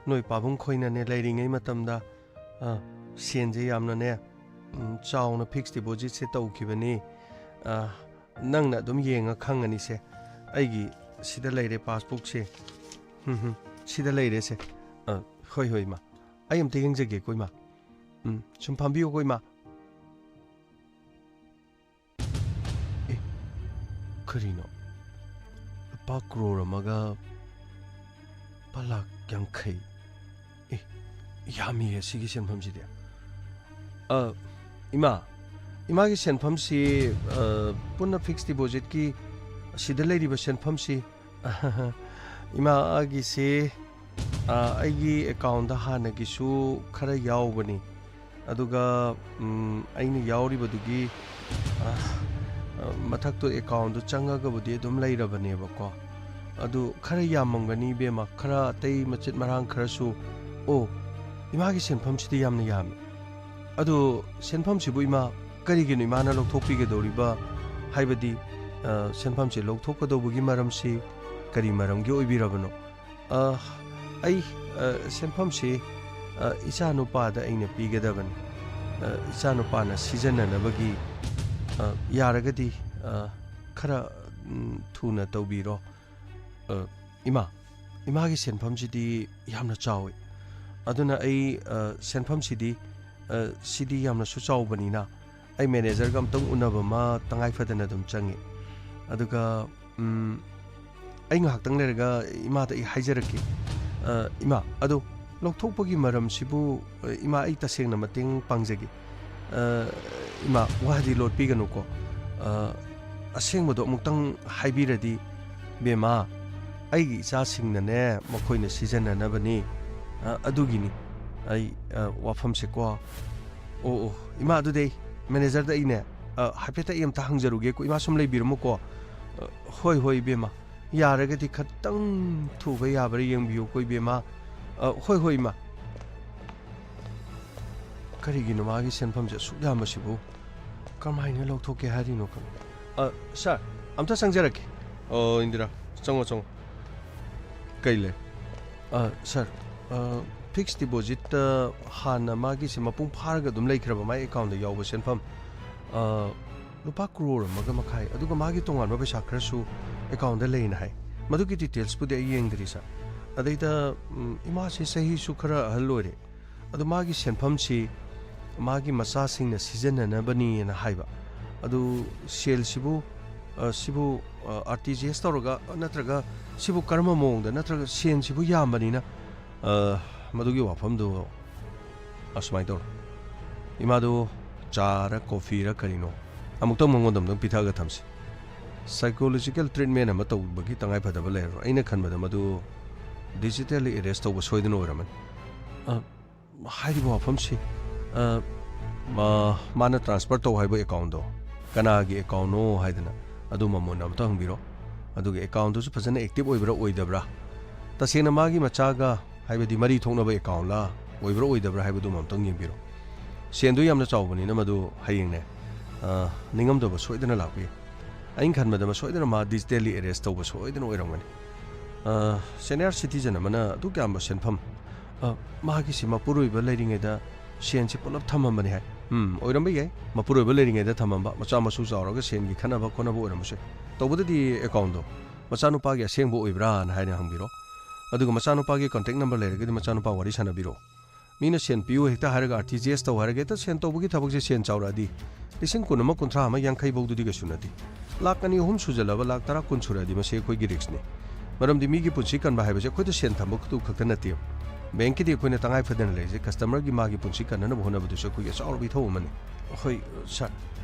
ꯅꯣꯏ ꯄꯥꯕꯨꯡ ꯈꯣꯏꯅꯅꯦ ꯂꯩꯔꯤꯉꯩ ꯃꯇꯝꯗ, ꯑ, ꯁꯦꯟꯁꯦ ꯌꯥꯝꯅꯅꯦ, ꯎꯝ, ꯆꯥꯎꯅ ꯐꯤꯛꯁ ꯗꯤꯄꯣꯖꯤꯠꯁꯦ ꯇꯧꯈꯤꯕꯅꯤ꯫ ꯑ, ꯅꯪꯅ ꯑꯗꯨꯝ ꯌꯦꯡꯉ ꯈꯪꯉꯅꯤꯁꯦ꯫ ꯑꯩꯒꯤ ꯁꯤꯗ ꯂꯩꯔꯦ ꯄꯥꯁꯕꯨꯛꯁꯦ꯫ ꯍꯝ, ꯍꯝ, ꯁꯤꯗ ꯂꯩꯔꯦꯁꯦ꯫ ꯑ, ꯍꯣꯏ, ꯍꯣꯏ, ꯏꯃꯥ꯫ ꯑꯩ ꯑꯝꯇ ꯌꯦꯡꯖꯒꯦꯀꯣ, ꯏꯃꯥ꯫ ꯎꯝ, ꯁꯨꯝ ꯐꯝꯕꯤꯌꯨꯀꯣ, ꯏꯃꯥ꯫ ꯑꯦ, ꯀꯔꯤꯅꯣ? ꯂꯨꯄꯥ ꯀ꯭ꯔꯣꯔ ꯑꯃꯒ ꯂꯨꯄꯥ ꯂꯥꯈ ꯌꯥꯡꯈꯩ꯫ ꯑꯦ, ꯌꯥꯝꯃꯤꯍꯦ ꯁꯤꯒꯤ ꯁꯦꯟꯐꯝꯁꯤꯗꯤ꯫ ꯑ, ꯏꯃꯥ, ꯏꯃꯥꯒꯤ ꯁꯦꯟꯐꯝꯁꯤ, ꯑ, ꯄꯨꯟꯅ ꯐꯤꯛꯁ ꯗꯤꯄꯣꯖꯤꯠꯀꯤ ꯑꯁꯤꯗ ꯂꯩꯔꯤꯕ ꯁꯦꯟꯐꯝꯁꯤ, ꯏꯃꯥꯒꯤꯁꯤ, ꯑ, ꯑꯩꯒꯤ ꯑꯦꯀꯥꯎꯟꯗ ꯍꯥꯟꯅꯒꯤꯁꯨ ꯈꯔ ꯌꯥꯎꯕꯅꯤ꯫ ꯑꯗꯨꯒ, ꯎꯝ, ꯑꯩꯅ ꯌꯥꯎꯔꯤꯕꯗꯨꯒꯤ, ꯑ, ꯑ, ꯃꯊꯛꯇꯣ ꯑꯦꯀꯥꯎꯟꯗꯣ ꯆꯪꯉꯒꯕꯨꯗꯤ ꯑꯗꯨꯝ ꯂꯩꯔꯕꯅꯦꯕꯀꯣ꯫ ꯑꯗꯨ ꯈꯔ ꯌꯥꯝꯃꯝꯒꯅꯤ, ꯏꯕꯦꯝꯃ, ꯈꯔ ꯑꯇꯩ ꯃꯆꯤꯠ ꯃꯔꯥꯡ ꯈꯔꯁꯨ꯫ ꯑꯣ, ꯏꯃꯥꯒꯤ ꯁꯦꯟꯐꯝꯁꯤꯗꯤ ꯌꯥꯝꯅ ꯌꯥꯝꯃꯤ꯫ ꯑꯗꯨ ꯁꯦꯟꯐꯝꯁꯤꯕꯨ, ꯏꯃꯥ, ꯀꯔꯤꯒꯤꯅꯣ ꯏꯃꯥꯅ ꯂꯧꯊꯣꯛꯄꯤꯒꯗꯧꯔꯤꯕ? ꯍꯥꯏꯕꯗꯤ, ꯑ, ꯁꯦꯟꯐꯝꯁꯤ ꯂꯧꯊꯣꯛꯀꯗꯧꯕꯒꯤ ꯃꯔꯝꯁꯤ ꯀꯔꯤ ꯃꯔꯝꯒꯤ ꯑꯣꯏꯕꯤꯔꯕꯅꯣ? ꯑ, ꯑꯩ, ꯑ, ꯁꯦꯟꯐꯝꯁꯤ, ꯑ, ꯏꯆꯥꯅꯨꯄꯥꯗ ꯑꯩꯅ ꯄꯤꯒꯗꯕꯅꯤ꯫ ꯑ, ꯏꯆꯥꯅꯨꯄꯥꯅ ꯁꯤꯖꯤꯟꯅꯅꯕꯒꯤ, ꯑ, ꯌꯥꯔꯒꯗꯤ, ꯑ, ꯈꯔ, ꯎꯝ, ꯊꯨꯅ ꯇꯧꯕꯤꯔꯣ꯫ ꯑ, ꯏꯃꯥ, ꯏꯃꯥꯒꯤ ꯁꯦꯟꯐꯝꯁꯤꯗꯤ ꯌꯥꯝꯅ ꯆꯥꯎꯏ꯫ ꯑꯗꯨꯅ ꯑꯩ, ꯑ, ꯁꯦꯟꯐꯝꯁꯤꯗꯤ, ꯑ, ꯁꯤꯗꯤ ꯌꯥꯝꯅꯁꯨ ꯆꯥꯎꯕꯅꯤꯅ ꯑꯩ ꯃꯦꯅꯦꯖꯔꯒ ꯑꯝꯇꯪ ꯎꯅꯕ ꯑꯃ ꯇꯉꯥꯏ ꯐꯗꯅ ꯑꯗꯨꯝ ꯆꯪꯉꯤ꯫ ꯑꯗꯨꯒ, ꯎꯝ, ꯑꯩ ꯉꯥꯏꯍꯥꯛꯇꯪ ꯂꯩꯔꯒ ꯏꯃꯥꯗ ꯑꯩ ꯍꯥꯏꯖꯔꯛꯀꯦ꯫ ꯑ, ꯏꯃꯥ, ꯑꯗꯣ ꯂꯧꯊꯣꯛꯄꯒꯤ ꯃꯔꯝꯁꯤꯕꯨ, ꯑ, ꯏꯃꯥ, ꯑꯩ ꯇꯁꯦꯡꯅ ꯃꯇꯦꯡ ꯄꯥꯡꯖꯒꯦ꯫ ꯑ, ꯏꯃꯥ, ꯋꯥꯗꯤ ꯂꯣꯠꯄꯤꯒꯅꯨꯀꯣ꯫ ꯑ, ꯑꯁꯦꯡꯕꯗꯣ ꯑꯃꯨꯛꯇꯪ ꯍꯥꯏꯕꯤꯔꯗꯤ, ꯕꯦꯝꯃ, ꯑꯩꯒꯤ ꯏꯆꯥꯁꯤꯡꯅꯅꯦ, ꯃꯈꯣꯏꯅ ꯁꯤꯖꯤꯟꯅꯅꯕꯅꯤ꯫ ꯑ, ꯑꯗꯨꯒꯤꯅꯤ ꯑꯩ, ꯑ, ꯋꯥꯐꯝꯁꯦꯀꯣ꯫ ꯑꯣ, ꯑꯣ, ꯏꯃꯥ, ꯑꯗꯨꯗꯤ ꯑꯩ ꯃꯦꯅꯦꯖꯔꯗ ꯑꯩꯅꯦ, ꯑ, ꯍꯥꯏꯐꯦꯠꯇ ꯑꯩ ꯑꯝꯇ ꯍꯪꯖꯔꯨꯒꯦꯀꯣ꯫ ꯏꯃꯥ ꯁꯨꯝ ꯂꯩꯕꯤꯔꯝꯃꯨꯀꯣ꯫ ꯑ, ꯍꯣꯏ, ꯍꯣꯏ, ꯏꯕꯦꯝꯃ꯫ ꯌꯥꯔꯒꯗꯤ ꯈꯇꯪ ꯊꯨꯕ ꯌꯥꯕ꯭ꯔꯥ ꯌꯦꯡꯕꯤꯌꯨꯀꯣ, ꯏꯕꯦꯝꯃ꯫ ꯑ, ꯍꯣꯏ, ꯍꯣꯏ, ꯏꯃꯥ꯫ ꯀꯔꯤꯒꯤꯅꯣ ꯃꯥꯒꯤ ꯁꯦꯟꯐꯝꯁꯦ ꯑꯁꯨꯛ ꯌꯥꯝꯕꯁꯤꯕꯨ? ꯀꯃꯥꯏꯅ ꯂꯧꯊꯣꯛꯀꯦ ꯍꯥꯏꯔꯤꯅꯣ ꯈꯪꯗꯦ꯫ ꯑ, ꯁꯥꯔ, ꯑꯝꯇ ꯆꯪꯖꯔꯛꯀꯦ꯫ ꯑꯣ, ꯏꯟꯗꯤꯔꯥ, ꯆꯪꯉꯣ, ꯆꯪꯉꯣ꯫ ꯀꯩ ꯂꯩ? ꯑ, ꯁꯥꯔ, ꯑ, ꯐꯤꯛꯁ ꯗꯤꯄꯣꯖꯤꯠꯇ ꯍꯥꯟꯅ ꯃꯥꯒꯤꯁꯦ ꯃꯄꯨꯡ ꯐꯥꯔꯒ ꯑꯗꯨꯝ ꯂꯩꯈ꯭ꯔꯕ ꯃꯥꯒꯤ ꯑꯦꯀꯥꯎꯟꯗ ꯌꯥꯎꯕ ꯁꯦꯟꯐꯝ, ꯑ, ꯂꯨꯄꯥ ꯀ꯭ꯔꯣꯔ ꯑꯃꯒ ꯃꯈꯥꯏ, ꯑꯗꯨꯒ ꯃꯥꯒꯤ ꯇꯣꯉꯥꯟꯕ ꯄꯩꯁꯥ ꯈꯔꯁꯨ ꯑꯦꯀꯥꯎꯟꯗ ꯂꯩꯅ ꯍꯥꯏ꯫ ꯃꯗꯨꯒꯤ ꯗꯤꯇꯦꯜꯁꯄꯨꯗꯤ ꯑꯩ ꯌꯦꯡꯗ꯭ꯔꯤ, ꯁꯥꯔ꯫ ꯑꯗꯩꯗ, ꯎꯝ, ꯏꯃꯥꯁꯤ ꯆꯍꯤꯁꯨ ꯈꯔ ꯑꯍꯜ ꯑꯣꯏꯔꯦ꯫ ꯑꯗꯨ ꯃꯥꯒꯤ ꯁꯦꯟꯐꯝꯁꯤ ꯃꯥꯒꯤ ꯃꯆꯥꯁꯤꯡꯅ ꯁꯤꯖꯤꯟꯅꯅꯕꯅꯤꯅ ꯍꯥꯏꯕ꯫ ꯑꯗꯨ ꯁꯦꯜꯁꯤꯕꯨ, ꯑ, ꯁꯤꯕꯨ, ꯑ, ꯑꯥꯔ ꯇꯤ ꯖꯤ ꯑꯦꯁ ꯇꯧꯔꯒ, ꯅꯠꯇ꯭ꯔꯒ ꯁꯤꯕꯨ ꯀꯔꯝꯕ ꯃꯑꯣꯡꯗ, ꯅꯠꯇ꯭ꯔꯒ ꯁꯦꯟꯁꯤꯕꯨ ꯌꯥꯝꯕꯅꯤꯅ, ꯑ, ꯃꯗꯨꯒꯤ ꯋꯥꯐꯝꯗꯨ ꯑꯁꯨꯃꯥꯏꯅ ꯇꯧꯔꯣ꯫ ꯏꯃꯥꯗꯨ ꯆꯥꯔ ꯀꯣꯐꯤꯔ ꯀꯔꯤꯅꯣ ꯑꯃꯨꯛꯇꯪ ꯃꯉꯣꯟꯗ ꯑꯃꯨꯛꯇꯪ ꯄꯤꯊꯛꯑꯒ ꯊꯝꯁꯤ꯫ ꯁꯥꯏꯀꯣꯂꯣꯖꯤꯀꯦꯜ ꯇ꯭ꯔꯤꯠꯃꯦꯟ ꯑꯃ ꯇꯧꯕꯒꯤ ꯇꯉꯥꯏ ꯐꯗꯕ ꯂꯩꯔꯔꯣꯏ꯫ ꯑꯩꯅ ꯈꯟꯕꯗ ꯃꯗꯨ ꯗꯤꯖꯤꯇꯦꯜꯂꯤ ꯑꯦꯔꯦꯁ ꯇꯧꯕ ꯁꯣꯏꯗꯅ ꯑꯣꯏꯔꯝꯃꯅꯤ꯫ ꯑ, ꯍꯥꯏꯔꯤꯕ ꯋꯥꯐꯝꯁꯤ, ꯑ, ꯃꯥ-, ꯃꯥꯅ ꯇ꯭ꯔꯥꯟꯁꯐꯔ ꯇꯧ ꯍꯥꯏꯕ ꯑꯦꯀꯥꯎꯟꯗꯣ ꯀꯅꯥꯒꯤ ꯑꯦꯀꯥꯎꯟꯅꯣ ꯍꯥꯏꯗꯅ ꯑꯗꯨꯃ ꯃꯨꯟꯅ ꯑꯃꯨꯛꯇ ꯍꯪꯕꯤꯔꯣ꯫ ꯑꯗꯨꯒ ꯑꯦꯀꯥꯎꯟꯗꯨꯁꯨ ꯐꯖꯅ ꯑꯦꯛꯇꯤꯚ ꯑꯣꯏꯕ꯭ꯔꯥ ꯑꯣꯏꯗꯕ꯭ꯔꯥ, ꯇꯁꯦꯡꯅ ꯃꯥꯒꯤ ꯃꯆꯥꯒ, ꯍꯥꯏꯕꯗꯤ ꯃꯔꯤ ꯊꯣꯛꯅꯕ ꯑꯦꯀꯥꯎꯟꯂꯥ ꯑꯣꯏꯕ꯭ꯔꯥ ꯑꯣꯏꯗꯕ꯭ꯔꯥ ꯍꯥꯏꯕꯗꯨꯃ ꯑꯃꯨꯛꯇꯪ ꯌꯦꯡꯕꯤꯔꯣ꯫ ꯁꯦꯟꯗꯨ ꯌꯥꯝꯅ ꯆꯥꯎꯕꯅꯤꯅ ꯃꯗꯨ ꯍꯌꯦꯡꯅꯦ, ꯑ, ꯅꯤꯡꯉꯝꯗꯕ ꯁꯣꯏꯗꯅ ꯂꯥꯛꯄ ꯌꯥꯏ꯫ ꯑꯩꯅ ꯈꯟꯕꯗ ꯃꯁꯣꯏꯗꯅ ꯃꯥ ꯗꯤꯖꯤꯇꯦꯜꯂꯤ ꯑꯦꯔꯦꯁ ꯇꯧꯕ ꯁꯣꯏꯗꯅ ꯑꯣꯏꯔꯝꯒꯅꯤ꯫ ꯑ, ꯁꯦꯅꯤꯌꯔ ꯁꯤꯇꯤꯖꯟ ꯑꯃꯅ ꯑꯗꯨꯛ ꯌꯥꯝꯕ ꯁꯦꯟꯐꯝ, ꯑ, ꯃꯥꯒꯤꯁꯤ ꯃꯄꯨꯔꯣꯏꯕ ꯂꯩꯔꯤꯉꯩꯗ ꯁꯦꯟꯁꯤ ꯄꯨꯂꯞ ꯊꯝꯃꯝꯕꯅꯤ ꯍꯥꯏ꯫ ꯎꯝ, ꯑꯣꯏꯔꯝꯕ ꯌꯥꯏ꯫ ꯃꯄꯨꯔꯣꯏꯕ ꯂꯩꯔꯤꯉꯩꯗ ꯊꯝꯃꯝꯕ, ꯃꯆꯥ ꯃꯁꯨ ꯆꯥꯎꯔꯒ ꯁꯦꯟꯒꯤ ꯈꯠꯅꯕ ꯈꯣꯠꯅꯕ ꯑꯣꯏꯔꯝꯕꯁꯨ ꯌꯥꯏ꯫ ꯇꯧꯕꯗꯗꯤ ꯑꯦꯀꯥꯎꯟꯗꯣ ꯃꯆꯥꯅꯨꯄꯥꯒꯤ ꯑꯁꯦꯡꯕ ꯑꯣꯏꯕ꯭ꯔꯥꯅ ꯍꯥꯏꯅ ꯍꯪꯕꯤꯔꯣ꯫ ꯑꯗꯨꯒ ꯃꯆꯥꯅꯨꯄꯥꯒꯤ ꯀꯣꯟꯇꯦꯛ ꯅꯝꯕꯔ ꯂꯩꯔꯒꯗꯤ ꯃꯆꯥꯅꯨꯄꯥ ꯋꯥꯔꯤ ꯁꯥꯟꯅꯕꯤꯔꯣ꯫ ꯃꯤꯅ ꯁꯦꯟ ꯄꯤꯌꯨ ꯍꯦꯛꯇ ꯍꯥꯏꯔꯒ, ꯑꯥꯔ ꯇꯤ ꯖꯤ ꯑꯦꯁ ꯇꯧ ꯍꯥꯏꯔꯒ, ꯍꯦꯛꯇ ꯁꯦꯟ ꯇꯧꯕꯒꯤ ꯊꯕꯛꯁꯦ ꯁꯦꯟ ꯆꯥꯎꯔꯛꯑꯗꯤ, ꯂꯤꯁꯤꯡ ꯀꯨꯟ ꯑꯃ, ꯀꯨꯟꯊ꯭ꯔꯥ ꯑꯃ, ꯌꯥꯡꯈꯩ ꯐꯥꯎꯗꯨꯗꯤ ꯀꯩꯁꯨ ꯅꯠꯇꯦ꯫ ꯂꯥꯛ ꯑꯅꯤ ꯑꯍꯨꯝ ꯁꯨꯖꯜꯂꯕ, ꯂꯥꯛ ꯇꯔꯥ, ꯀꯨꯟ ꯁꯨꯔꯛꯑꯗꯤ ꯃꯁꯤ ꯑꯩꯈꯣꯏꯒꯤ ꯔꯤꯛꯁꯅꯤ꯫ ꯃꯔꯝꯗꯤ ꯃꯤꯒꯤ ꯄꯨꯟꯁꯤ ꯀꯟꯕ ꯍꯥꯏꯕꯁꯦ ꯑꯩꯈꯣꯏꯗ ꯁꯦꯟ ꯊꯝꯕ ꯈꯛꯇꯨ ꯈꯛꯇ ꯅꯠꯇꯦ꯫ ꯕꯦꯡꯛꯀꯤꯗꯤ ꯑꯩꯈꯣꯏꯅ ꯇꯉꯥꯏ ꯐꯗꯅ ꯂꯩꯔꯤꯁꯦ ꯀꯁꯇꯃꯔꯒꯤ ꯃꯥꯒꯤ ꯄꯨꯟꯁꯤ ꯀꯟꯅꯅꯕ ꯍꯣꯠꯅꯕꯗꯨꯁꯨ ꯑꯩꯈꯣꯏꯒꯤ ꯑꯆꯥꯎꯔꯕ ꯏꯊꯧ ꯑꯃꯅꯤ꯫ ꯍꯣꯏ, ꯁꯥꯔ꯫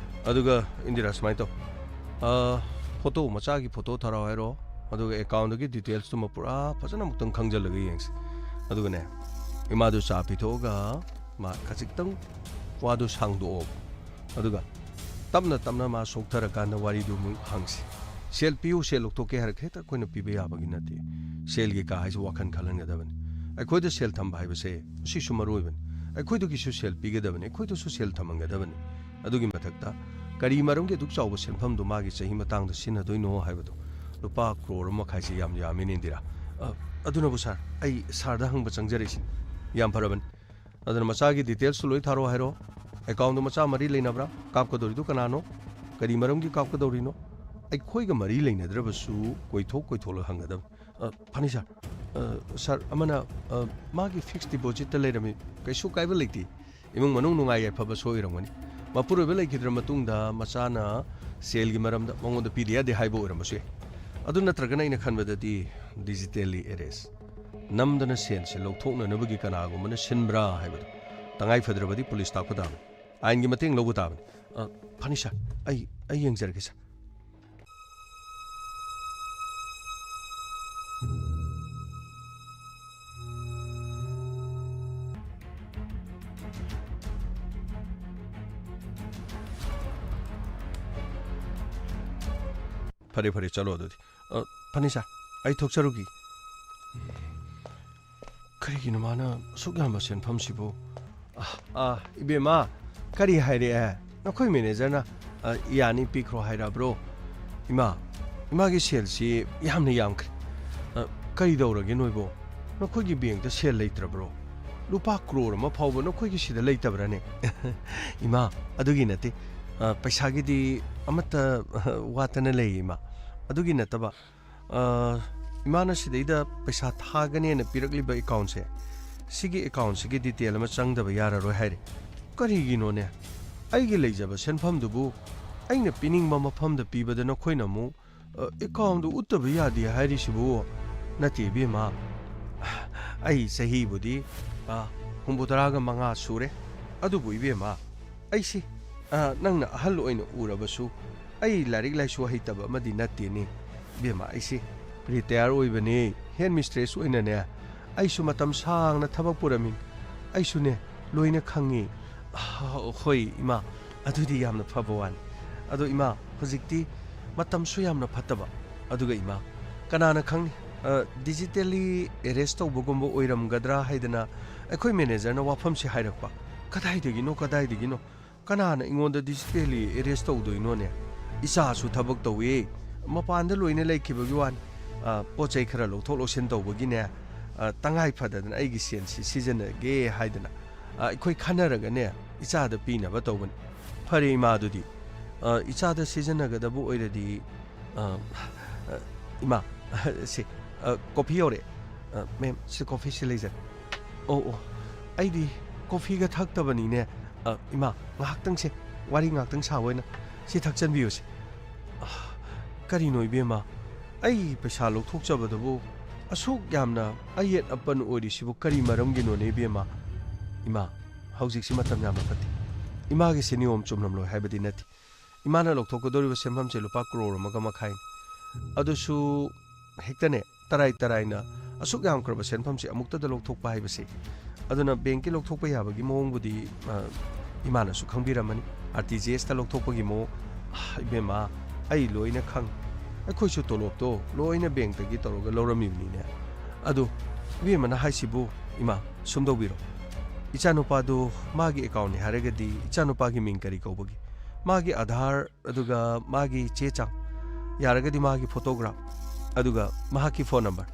ꯑꯗꯨꯒ ꯏꯟꯗꯤꯔꯥ, ꯁꯨꯃꯥꯏꯅ ꯇꯧ꯫ ꯑ, ꯐꯣꯇꯣ, ꯃꯆꯥꯒꯤ ꯐꯣꯇꯣ ꯊꯥꯔꯛꯑꯣ ꯍꯥꯏꯔꯣ꯫ ꯑꯗꯨꯒ ꯑꯦꯀꯥꯎꯟꯗꯒꯤ ꯗꯤꯇꯦꯜꯁꯇꯨꯃ ꯄꯨꯔꯥ ꯐꯖꯅ ꯑꯃꯨꯛꯇꯪ ꯈꯪꯖꯤꯜꯂꯒ ꯌꯦꯡꯁꯤ꯫ ꯑꯗꯨꯒꯅꯦ, ꯏꯃꯥꯗꯨ ꯆꯥ ꯄꯤꯊꯣꯛꯑꯒ ꯃꯥ ꯈꯖꯤꯛꯇꯪ ꯋꯥꯗꯨ ꯁꯥꯡꯗꯣꯛꯑꯣꯕ꯫ ꯑꯗꯨꯒ ꯇꯞꯅ ꯇꯞꯅ ꯃꯥ ꯁꯣꯛꯊꯔꯀꯥꯟꯗ ꯋꯥꯔꯤꯗꯨ ꯑꯃꯨꯛ ꯍꯪꯁꯤ꯫ ꯁꯦꯜ ꯄꯤꯌꯨ, ꯁꯦꯜ ꯂꯧꯊꯣꯛꯀꯦ ꯍꯥꯏꯔꯒ ꯍꯦꯛꯇ ꯑꯩꯈꯣꯏꯅ ꯄꯤꯕ ꯌꯥꯕꯒꯤ ꯅꯠꯇꯦ꯫ ꯁꯦꯜꯒꯤ ꯀꯥ ꯍꯥꯏꯁꯤ ꯋꯥꯈꯜ ꯈꯜꯍꯟꯒꯗꯕꯅꯤ꯫ ꯑꯩꯈꯣꯏꯗ ꯁꯦꯜ ꯊꯝꯕ ꯍꯥꯏꯕꯁꯦ ꯁꯤꯁꯨ ꯃꯔꯨ ꯑꯣꯏꯕꯅꯤ꯫ ꯑꯩꯈꯣꯏꯗꯒꯤꯁꯨ ꯁꯦꯜ ꯄꯤꯒꯗꯕꯅꯤ, ꯑꯩꯈꯣꯏꯗꯁꯨ ꯁꯦꯜ ꯊꯝꯍꯟꯒꯗꯕꯅꯤ꯫ ꯑꯗꯨꯒꯤ ꯃꯊꯛꯇ ꯀꯔꯤ ꯃꯔꯝꯒꯤ ꯑꯗꯨꯛ ꯆꯥꯎꯕ ꯁꯦꯟꯐꯝꯗꯨ ꯃꯥꯒꯤ ꯆꯍꯤ ꯃꯇꯥꯡꯗ ꯁꯤꯖꯤꯟꯅꯗꯣꯏꯅꯣ ꯍꯥꯏꯕꯗꯣ꯫ ꯂꯨꯄꯥ ꯀ꯭ꯔꯣꯔ ꯑꯃ ꯃꯈꯥꯏꯁꯤ ꯌꯥꯝ ꯌꯥꯝꯃꯤꯅꯦ, ꯏꯟꯗꯤꯔꯥ꯫ ꯑ, ꯑꯗꯨꯅꯕꯨ ꯁꯥꯔ, ꯑꯩ ꯁꯥꯔꯗ ꯍꯪꯕ ꯆꯪꯖꯔꯛꯏꯁꯤꯅꯤ꯫ ꯌꯥꯝ ꯐꯔꯕꯅꯤ꯫ ꯑꯗꯨꯅ ꯃꯆꯥꯒꯤ ꯗꯤꯇꯦꯜꯁꯁꯨ ꯂꯣꯏ ꯊꯥꯔꯛꯑꯣ ꯍꯥꯏꯔꯣ꯫ ꯑꯦꯀꯥꯎꯟꯗꯨ ꯃꯆꯥ ꯃꯔꯤ ꯂꯩꯅꯕ꯭ꯔꯥ? ꯀꯥꯞꯀꯗꯧꯔꯤꯗꯨ ꯀꯅꯥꯅꯣ? ꯀꯔꯤ ꯃꯔꯝꯒꯤ ꯀꯥꯞꯀꯗꯧꯔꯤꯅꯣ? ꯑꯩꯈꯣꯏꯒ ꯃꯔꯤ ꯂꯩꯅꯗ꯭ꯔꯕꯁꯨ ꯀꯣꯏꯊꯣꯛ ꯀꯣꯏꯊꯣꯛꯂꯒ ꯍꯪꯒꯗꯕꯅꯤ꯫ ꯑ, ꯐꯅꯤ ꯁꯥꯔ꯫ ꯑ, ꯁꯥꯔ, ꯑꯃꯅ, ꯑ, ꯃꯥꯒꯤ ꯐꯤꯛꯁ ꯗꯤꯄꯣꯖꯤꯠꯇ ꯂꯩꯔꯝꯃꯤ꯫ ꯀꯩꯁꯨ ꯀꯥꯏꯕ ꯂꯩꯇꯦ꯫ ꯏꯃꯨꯡ ꯃꯅꯨꯡ ꯅꯨꯡꯉꯥꯏ ꯌꯥꯏꯐꯕ ꯁꯣꯏ ꯑꯣꯏꯔꯝꯒꯅꯤ꯫ ꯃꯄꯨꯔꯣꯏꯕ ꯂꯩꯈꯤꯗ꯭ꯔ ꯃꯇꯨꯡꯗ ꯃꯆꯥꯅ ꯁꯦꯜꯒꯤ ꯃꯔꯝꯗ ꯃꯉꯣꯟꯗ ꯄꯤꯗ ꯌꯥꯗꯦ ꯍꯥꯏꯕ ꯑꯣꯏꯔꯝꯕꯁꯨ ꯌꯥꯏ꯫ ꯑꯗꯨ ꯅꯠꯇ꯭ꯔꯒꯅ ꯑꯩꯅ ꯈꯟꯕꯗꯗꯤ ꯗꯤꯖꯤꯇꯦꯜꯂꯤ ꯑꯦꯔꯦꯁ, ꯅꯝꯗꯅ ꯁꯦꯜꯁꯦ ꯂꯧꯊꯣꯛꯅꯅꯕꯒꯤ ꯀꯅꯥꯒꯨꯝꯕꯅ ꯁꯤꯟꯕ꯭ꯔꯥ ꯍꯥꯏꯕꯗꯣ ꯇꯉꯥꯏ ꯐꯗ꯭ꯔꯕꯗꯤ ꯄꯨꯂꯤꯁ ꯇꯥꯛꯄ ꯇꯥꯕꯅꯤ, ꯑꯥꯏꯟꯒꯤ ꯃꯇꯦꯡ ꯂꯧꯕ ꯇꯥꯕꯅꯤ꯫ ꯑ, ꯐꯅꯤ ꯁꯥꯔ, ꯑꯩ, ꯑꯩ ꯌꯦꯡꯖꯔꯒꯦ ꯁꯥꯔ꯫ ꯐꯔꯦ, ꯐꯔꯦ, ꯆꯠꯂꯣ ꯑꯗꯨꯗꯤ꯫ ꯑ, ꯐꯅꯤ ꯁꯥꯔ, ꯑꯩ ꯊꯣꯛꯆꯔꯨꯈꯤ꯫ ꯀꯔꯤꯒꯤꯅꯣ ꯃꯥꯅ ꯑꯁꯨꯛ ꯌꯥꯝꯕ ꯁꯦꯟꯐꯝꯁꯤꯕꯨ? ꯑ, ꯑ, ꯏꯕꯦꯝꯃ, ꯀꯔꯤ ꯍꯥꯏꯔꯛꯑꯦ? ꯅꯈꯣꯏ ꯃꯦꯅꯦꯖꯔꯅ, ꯑ, ꯌꯥꯅꯤ, ꯄꯤꯈ꯭ꯔꯣ ꯍꯥꯏꯔꯛꯑꯕ꯭ꯔꯣ? ꯏꯃꯥ, ꯏꯃꯥꯒꯤ ꯁꯦꯜꯁꯤ ꯌꯥꯝꯅ ꯌꯥꯝꯈ꯭ꯔꯦ꯫ ꯑ, ꯀꯔꯤ ꯇꯧꯔꯒꯦ ꯅꯣꯏꯕꯣ? ꯅꯈꯣꯏꯒꯤ ꯕꯦꯡꯛꯇ ꯁꯦꯜ ꯂꯩꯇ꯭ꯔꯕ꯭ꯔꯣ? ꯂꯨꯄꯥ ꯀ꯭ꯔꯣꯔ ꯑꯃ ꯐꯥꯎꯕ ꯅꯈꯣꯏꯒꯤ ꯁꯤꯗ ꯂꯩꯇꯕ꯭ꯔꯅꯦ? ꯏꯃꯥ, ꯑꯗꯨꯒꯤ ꯅꯠꯇꯦ꯫ ꯑ, ꯄꯩꯁꯥꯒꯤꯗꯤ ꯑꯃꯠꯇ, ꯑ, ꯋꯥꯠꯇꯅ ꯂꯩ, ꯏꯃꯥ꯫ ꯑꯗꯨꯒꯤ ꯅꯠꯇꯕ, ꯑ, ꯏꯃꯥꯅ ꯁꯤꯗꯩꯗ ꯄꯩꯁꯥ ꯊꯥꯒꯅꯦꯅ ꯄꯤꯔꯛꯂꯤꯕ ꯑꯦꯀꯥꯎꯟꯁꯦ, ꯁꯤꯒꯤ ꯑꯦꯀꯥꯎꯟꯁꯤꯒꯤ ꯗꯤꯇꯦꯜ ꯑꯃ ꯆꯪꯗꯕ ꯌꯥꯔꯔꯣꯏ ꯍꯥꯏꯔꯦ꯫ ꯀꯔꯤꯒꯤꯅꯣꯅꯦ? ꯑꯩꯒꯤ ꯂꯩꯖꯕ ꯁꯦꯟꯐꯝꯗꯨꯕꯨ ꯑꯩꯅ ꯄꯤꯅꯤꯡꯕ ꯃꯐꯝꯗ ꯄꯤꯕꯗ ꯅꯈꯣꯏꯅ ꯑꯃꯨꯛ, ꯑ, ꯑꯦꯀꯥꯎꯟꯗꯨ ꯎꯠꯇꯕ ꯌꯥꯗꯦ ꯍꯥꯏꯔꯤꯁꯤꯕꯨ? ꯅꯠꯇꯦ, ꯏꯕꯦꯝꯃ꯫ ꯑꯩ ꯆꯍꯤꯕꯨꯗꯤ, ꯑ, ꯍꯨꯝꯐꯨꯇꯔꯥꯒ ꯃꯉꯥ ꯁꯨꯔꯦ꯫ ꯑꯗꯨꯕꯨ ꯏꯕꯦꯝꯃ, ꯑꯩꯁꯤ, ꯑ, ꯅꯪꯅ ꯑꯍꯜ ꯑꯣꯏꯅ ꯎꯔꯕꯁꯨ, ꯑꯩ ꯂꯥꯏꯔꯤꯛ ꯂꯥꯏꯁꯨ ꯍꯩꯇꯕ ꯑꯃꯗꯤ ꯅꯠꯇꯦꯅꯦ꯫ ꯏꯕꯦꯝꯃ, ꯑꯩꯁꯤ ꯔꯤꯇꯥꯌꯔ ꯑꯣꯏꯕꯅꯦ, ꯍꯦꯗ ꯃꯤꯁꯇ꯭ꯔꯦꯁ ꯑꯣꯏꯅꯅꯦ꯫ ꯑꯩꯁꯨ ꯃꯇꯝ ꯁꯥꯡꯅ ꯊꯕꯛ ꯄꯨꯔꯝꯃꯤ꯫ ꯑꯩꯁꯨꯅꯦ, ꯂꯣꯏꯅ ꯈꯪꯉꯤ꯫ ꯑ, ꯍꯣꯏ, ꯏꯃꯥ, ꯑꯗꯨꯗꯤ ꯌꯥꯝꯅ ꯐꯕ ꯋꯥꯅꯤ꯫ ꯑꯗꯣ ꯏꯃꯥ, ꯍꯧꯖꯤꯛꯇꯤ ꯃꯇꯝꯁꯨ ꯌꯥꯝꯅ ꯐꯠꯇꯕ꯫ ꯑꯗꯨꯒ ꯏꯃꯥ, ꯀꯅꯥꯅ ꯈꯪꯅꯤ, ꯑ, ꯗꯤꯖꯤꯇꯦꯜꯂꯤ ꯑꯦꯔꯦꯁ ꯇꯧꯕꯒꯨꯝꯕ ꯑꯣꯏꯔꯝꯒꯗ꯭ꯔꯥ ꯍꯥꯏꯗꯅ ꯑꯩꯈꯣꯏ ꯃꯦꯅꯦꯖꯔꯅ ꯋꯥꯐꯝꯁꯦ ꯍꯥꯏꯔꯛꯄ꯫ ꯀꯗꯥꯏꯗꯒꯤꯅꯣ, ꯀꯗꯥꯏꯗꯒꯤꯅꯣ? ꯀꯅꯥꯅ ꯑꯩꯉꯣꯟꯗ ꯗꯤꯖꯤꯇꯦꯜꯂꯤ ꯑꯦꯔꯦꯁ ꯇꯧꯗꯣꯏꯅꯣꯅꯦ? ꯏꯆꯥꯁꯨ ꯊꯕꯛ ꯇꯧꯏ, ꯃꯄꯥꯟꯗ ꯂꯣꯏꯅ ꯂꯩꯈꯤꯕꯒꯤ ꯋꯥꯅꯤ꯫ ꯑ, ꯄꯣꯠ ꯆꯩ ꯈꯔ ꯂꯧꯊꯣꯛ ꯂꯧꯁꯤꯟ ꯇꯧꯕꯒꯤꯅꯦ, ꯑ, ꯇꯉꯥꯏ ꯐꯗꯗꯅ ꯑꯩꯒꯤ ꯁꯦꯟꯁꯤ ꯁꯤꯖꯤꯟꯅꯒꯦ ꯍꯥꯏꯗꯅ, ꯑ, ꯑꯩꯈꯣꯏ ꯈꯟꯅꯔꯒꯅꯦ, ꯏꯆꯥꯗ ꯄꯤꯅꯕ ꯇꯧꯕꯅꯤ꯫ ꯐꯔꯦ ꯏꯃꯥ, ꯑꯗꯨꯗꯤ, ꯑ, ꯏꯆꯥꯗ ꯁꯤꯖꯤꯟꯅꯒꯗꯕ ꯑꯣꯏꯔꯗꯤ, ꯑ, ꯑ, ꯏꯃꯥ, ꯁꯤ, ꯑ, ꯀꯣꯐꯤ ꯌꯧꯔꯛꯑꯦ꯫ ꯑ, ꯃꯦꯝ, ꯁꯤ ꯀꯣꯐꯤꯁꯤ ꯂꯩꯖꯔꯦ꯫ ꯑꯣ, ꯑꯣ, ꯑꯩꯗꯤ ꯀꯣꯐꯤꯒ ꯊꯛꯇꯕꯅꯤꯅꯦ꯫ ꯑ, ꯏꯃꯥ, ꯉꯥꯏꯍꯥꯛꯇꯪꯁꯦ, ꯋꯥꯔꯤ ꯉꯥꯏꯍꯥꯛꯇꯪ ꯁꯥꯕ ꯑꯣꯏꯅ ꯁꯤ ꯊꯛꯆꯟꯕꯤꯌꯨꯁꯦ꯫ ꯑ, ꯀꯔꯤꯅꯣ ꯏꯕꯦꯝꯃ, ꯑꯩ ꯄꯩꯁꯥ ꯂꯧꯊꯣꯛꯆꯕꯗꯕꯨ ꯑꯁꯨꯛ ꯌꯥꯝꯅ ꯑꯌꯦꯠ ꯑꯄꯟ ꯑꯣꯏꯔꯤꯁꯤꯕꯨ ꯀꯔꯤ ꯃꯔꯝꯒꯤꯅꯣꯅꯦ ꯏꯕꯦꯝꯃ? ꯏꯃꯥ, ꯍꯧꯖꯤꯛꯁꯤ ꯃꯇꯝ ꯌꯥꯝꯅ ꯐꯠꯇꯦ꯫ ꯏꯃꯥꯒꯤꯁꯤ ꯅꯤꯌꯣꯝ ꯆꯨꯝꯂꯝꯂꯣꯏ ꯍꯥꯏꯕꯗꯤ ꯅꯠꯇꯦ꯫ ꯏꯃꯥꯅ ꯂꯧꯊꯣꯛꯀꯗꯧꯔꯤꯕ ꯁꯦꯟꯐꯝꯁꯦ ꯂꯨꯄꯥ ꯀ꯭ꯔꯣꯔ ꯑꯃꯒ ꯃꯈꯥꯏꯅꯤ꯫ ꯑꯗꯨꯁꯨ ꯍꯦꯛꯇꯅꯦ, ꯇꯔꯥꯏ ꯇꯔꯥꯏꯅ ꯑꯁꯨꯛ ꯌꯥꯝꯈ꯭ꯔꯕ ꯁꯦꯟꯐꯝꯁꯦ ꯑꯃꯨꯛꯇꯗ ꯂꯧꯊꯣꯛꯄ ꯍꯥꯏꯕꯁꯦ꯫ ꯑꯗꯨꯅ ꯕꯦꯡꯀꯤ ꯂꯧꯊꯣꯛꯄ ꯌꯥꯕꯒꯤ ꯃꯑꯣꯡꯕꯨꯗꯤ, ꯑ, ꯏꯃꯥꯅꯁꯨ ꯈꯪꯕꯤꯔꯝꯃꯅꯤ꯫ ꯑꯥꯔ ꯇꯤ ꯖꯤ ꯑꯦꯁꯇ ꯂꯧꯊꯣꯛꯄꯒꯤ ꯃꯑꯣꯡ, ꯑ, ꯏꯕꯦꯝꯃ, ꯑꯩ ꯂꯣꯏꯅ ꯈꯪꯉꯤ꯫ ꯑꯩꯈꯣꯏꯁꯨ ꯇꯣꯂꯣꯞꯇꯣ ꯂꯣꯏꯅ ꯕꯦꯡꯛꯇꯒꯤ ꯇꯧꯔꯒ ꯂꯧꯔꯝꯃꯤꯕꯅꯤꯅꯦ꯫ ꯑꯗꯨ ꯏꯕꯦꯝꯃꯅ ꯍꯥꯏꯁꯤꯕꯨ, ꯏꯃꯥ, ꯁꯨꯝ ꯇꯧꯕꯤꯔꯣ꯫ ꯏꯆꯥꯅꯨꯄꯥꯗꯨ ꯃꯥꯒꯤ ꯑꯦꯀꯥꯎꯟꯅꯤ ꯍꯥꯏꯔꯒꯗꯤ ꯏꯆꯥꯅꯨꯄꯥꯒꯤ ꯃꯤꯡ ꯀꯔꯤ ꯀꯧꯕꯒꯦ? ꯃꯥꯒꯤ ꯑꯙꯥꯔ, ꯑꯗꯨꯒ ꯃꯥꯒꯤ ꯆꯦ ꯆꯥꯡ, ꯌꯥꯔꯒꯗꯤ ꯃꯥꯒꯤ ꯐꯣꯇꯣꯒ꯭ꯔꯥꯐ, ꯑꯗꯨꯒ ꯃꯍꯥꯛꯀꯤ ꯐꯣꯟ ꯅꯝꯕꯔ꯫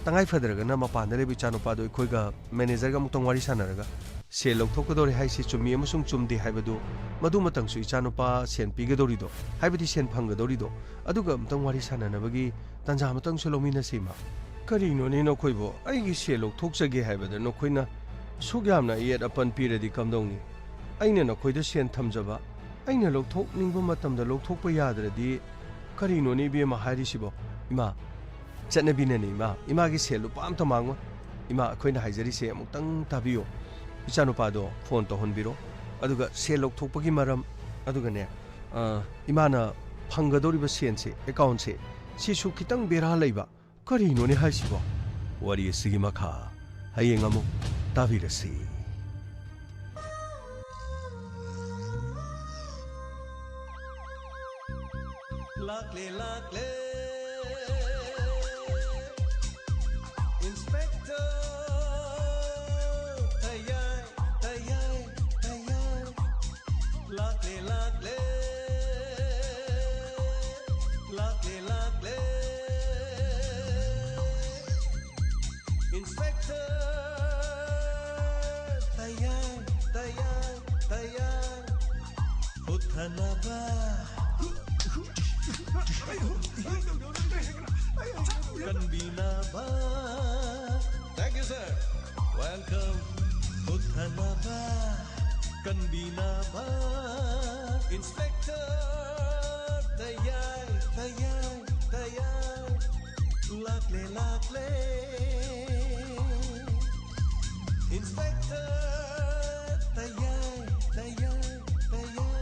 ꯇꯉꯥꯏ ꯐꯗ꯭ꯔꯒꯅ ꯃꯄꯥꯟꯗ ꯂꯩꯕ ꯏꯆꯥꯅꯨꯄꯥꯗꯣ ꯑꯩꯈꯣꯏꯒ ꯃꯦꯅꯦꯖꯔꯒ ꯑꯃꯨꯛꯇꯪ ꯋꯥꯔꯤ ꯁꯥꯟꯅꯔꯒ, ꯁꯦꯜ ꯂꯧꯊꯣꯛꯀꯗꯧꯔꯦ ꯍꯥꯏꯁꯤ ꯆꯨꯝꯃꯤ ꯑꯃꯁꯨꯡ ꯆꯨꯝꯗꯦ ꯍꯥꯏꯕꯗꯨ, ꯃꯗꯨꯃꯇꯪꯁꯨ ꯏꯆꯥꯅꯨꯄꯥ ꯁꯦꯟ ꯄꯤꯒꯗꯧꯔꯤꯗꯣ, ꯍꯥꯏꯕꯗꯤ ꯁꯦꯟ ꯐꯪꯒꯗꯧꯔꯤꯗꯣ, ꯑꯗꯨꯒ ꯑꯃꯨꯛꯇꯪ ꯋꯥꯔꯤ ꯁꯥꯟꯅꯅꯕꯒꯤ ꯇꯥꯟꯖꯥ ꯑꯃꯇꯪꯁꯨ ꯂꯧꯃꯤꯟꯅꯁꯤ, ꯏꯃꯥ꯫ ꯀꯔꯤꯅꯣꯅꯦ ꯅꯈꯣꯏꯕꯣ? ꯑꯩꯒꯤ ꯁꯦꯜ ꯂꯧꯊꯣꯛꯆꯒꯦ ꯍꯥꯏꯕꯗ ꯅꯈꯣꯏꯅ ꯑꯁꯨꯛ ꯌꯥꯝꯅ ꯑꯌꯦꯠ ꯑꯄꯟ ꯄꯤꯔꯗꯤ ꯀꯝꯗꯧꯅꯤ? ꯑꯩꯅ ꯅꯈꯣꯏꯗ ꯁꯦꯟ ꯊꯝꯖꯕ, ꯑꯩꯅ ꯂꯧꯊꯣꯛꯅꯤꯡꯕ ꯃꯇꯝꯗ ꯂꯧꯊꯣꯛꯄ ꯌꯥꯗ꯭ꯔꯗꯤ ꯀꯔꯤꯅꯣꯅꯦ ꯏꯕꯦꯝꯃ ꯍꯥꯏꯔꯤꯁꯤꯕꯣ? ꯏꯃꯥ, ꯆꯠꯅꯕꯤꯅꯅꯦ ꯏꯃꯥ, ꯏꯃꯥꯒꯤ ꯁꯦꯜ ꯂꯨꯄꯥ ꯑꯝꯇ ꯃꯥꯡꯉꯣꯏ꯫ ꯏꯃꯥ, ꯑꯩꯈꯣꯏꯅ ꯍꯥꯏꯖꯔꯤꯁꯦ ꯑꯃꯨꯛꯇꯪ ꯇꯥꯕꯤꯌꯣ꯫ ꯏꯆꯥꯅꯨꯄꯥꯗꯣ ꯐꯣꯟ ꯇꯧꯍꯟꯕꯤꯔꯣ, ꯑꯗꯨꯒ ꯁꯦꯜ ꯂꯧꯊꯣꯛꯄꯒꯤ ꯃꯔꯝ, ꯑꯗꯨꯒꯅꯦ, ꯑ, ꯏꯃꯥꯅ ꯐꯪꯒꯗꯧꯔꯤꯕ ꯁꯦꯟꯁꯦ, ꯑꯦꯀꯥꯎꯟꯁꯦ, ꯁꯤꯁꯨ ꯈꯤꯇꯪ ꯕꯦꯔꯥ ꯂꯩꯕ꯫ ꯀꯔꯤꯅꯣꯅꯦ ꯍꯥꯏꯁꯤꯕꯣ? ꯋꯥꯔꯤ ꯑꯁꯤꯒꯤ ꯃꯈꯥ ꯍꯌꯦꯡ ꯑꯃꯨꯛ ꯇꯥꯕꯤꯔꯁꯤ꯫ ꯂꯥꯛꯂꯦ, ꯂꯥꯛꯂꯦ, Inspector ꯇꯌꯥꯏ, ꯇꯌꯥꯏ, ꯇꯌꯥꯏ꯫ ꯂꯥꯛꯂꯦ, ꯂꯥꯛꯂꯦ, ꯂꯥꯛꯂꯦ, ꯂꯥꯛꯂꯦ꯫ Inspector ꯇꯌꯥꯏ, ꯇꯌꯥꯏ, ꯇꯌꯥꯏ꯫ ꯍꯨꯠꯊꯅꯕ ꯀꯟꯕꯤꯅꯕ꯫ Thank you, sir. Welcome. ꯍꯨꯠꯊꯅꯕ ꯀꯟꯕꯤꯅꯕ꯫ Inspector ꯇꯌꯥꯏ, ꯇꯌꯥꯏ, ꯇꯌꯥꯏ꯫ ꯂꯥꯛꯂꯦ, ꯂꯥꯛꯂꯦ꯫ Inspector ꯇꯌꯥꯏ, ꯇꯌꯥꯏ, ꯇꯌꯥꯏ꯫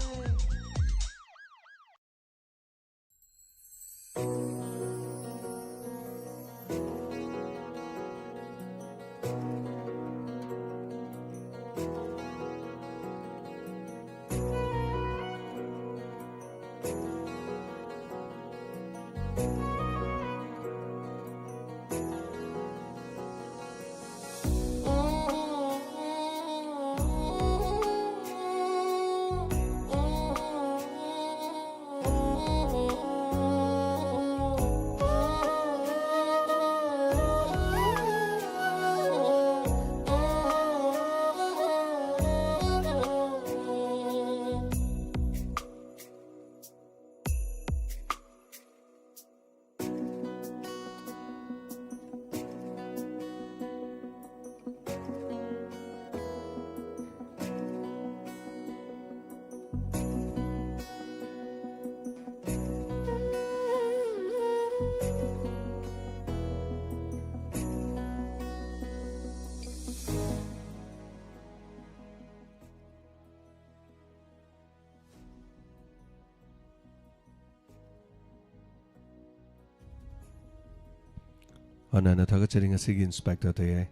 ꯍꯥꯟꯅ ꯍꯥꯟꯅ ꯊꯥꯒꯠꯆꯔꯤ ꯉꯁꯤꯒꯤ ꯏꯟꯁꯄꯦꯛꯇꯔ ꯇꯌꯥꯏ꯫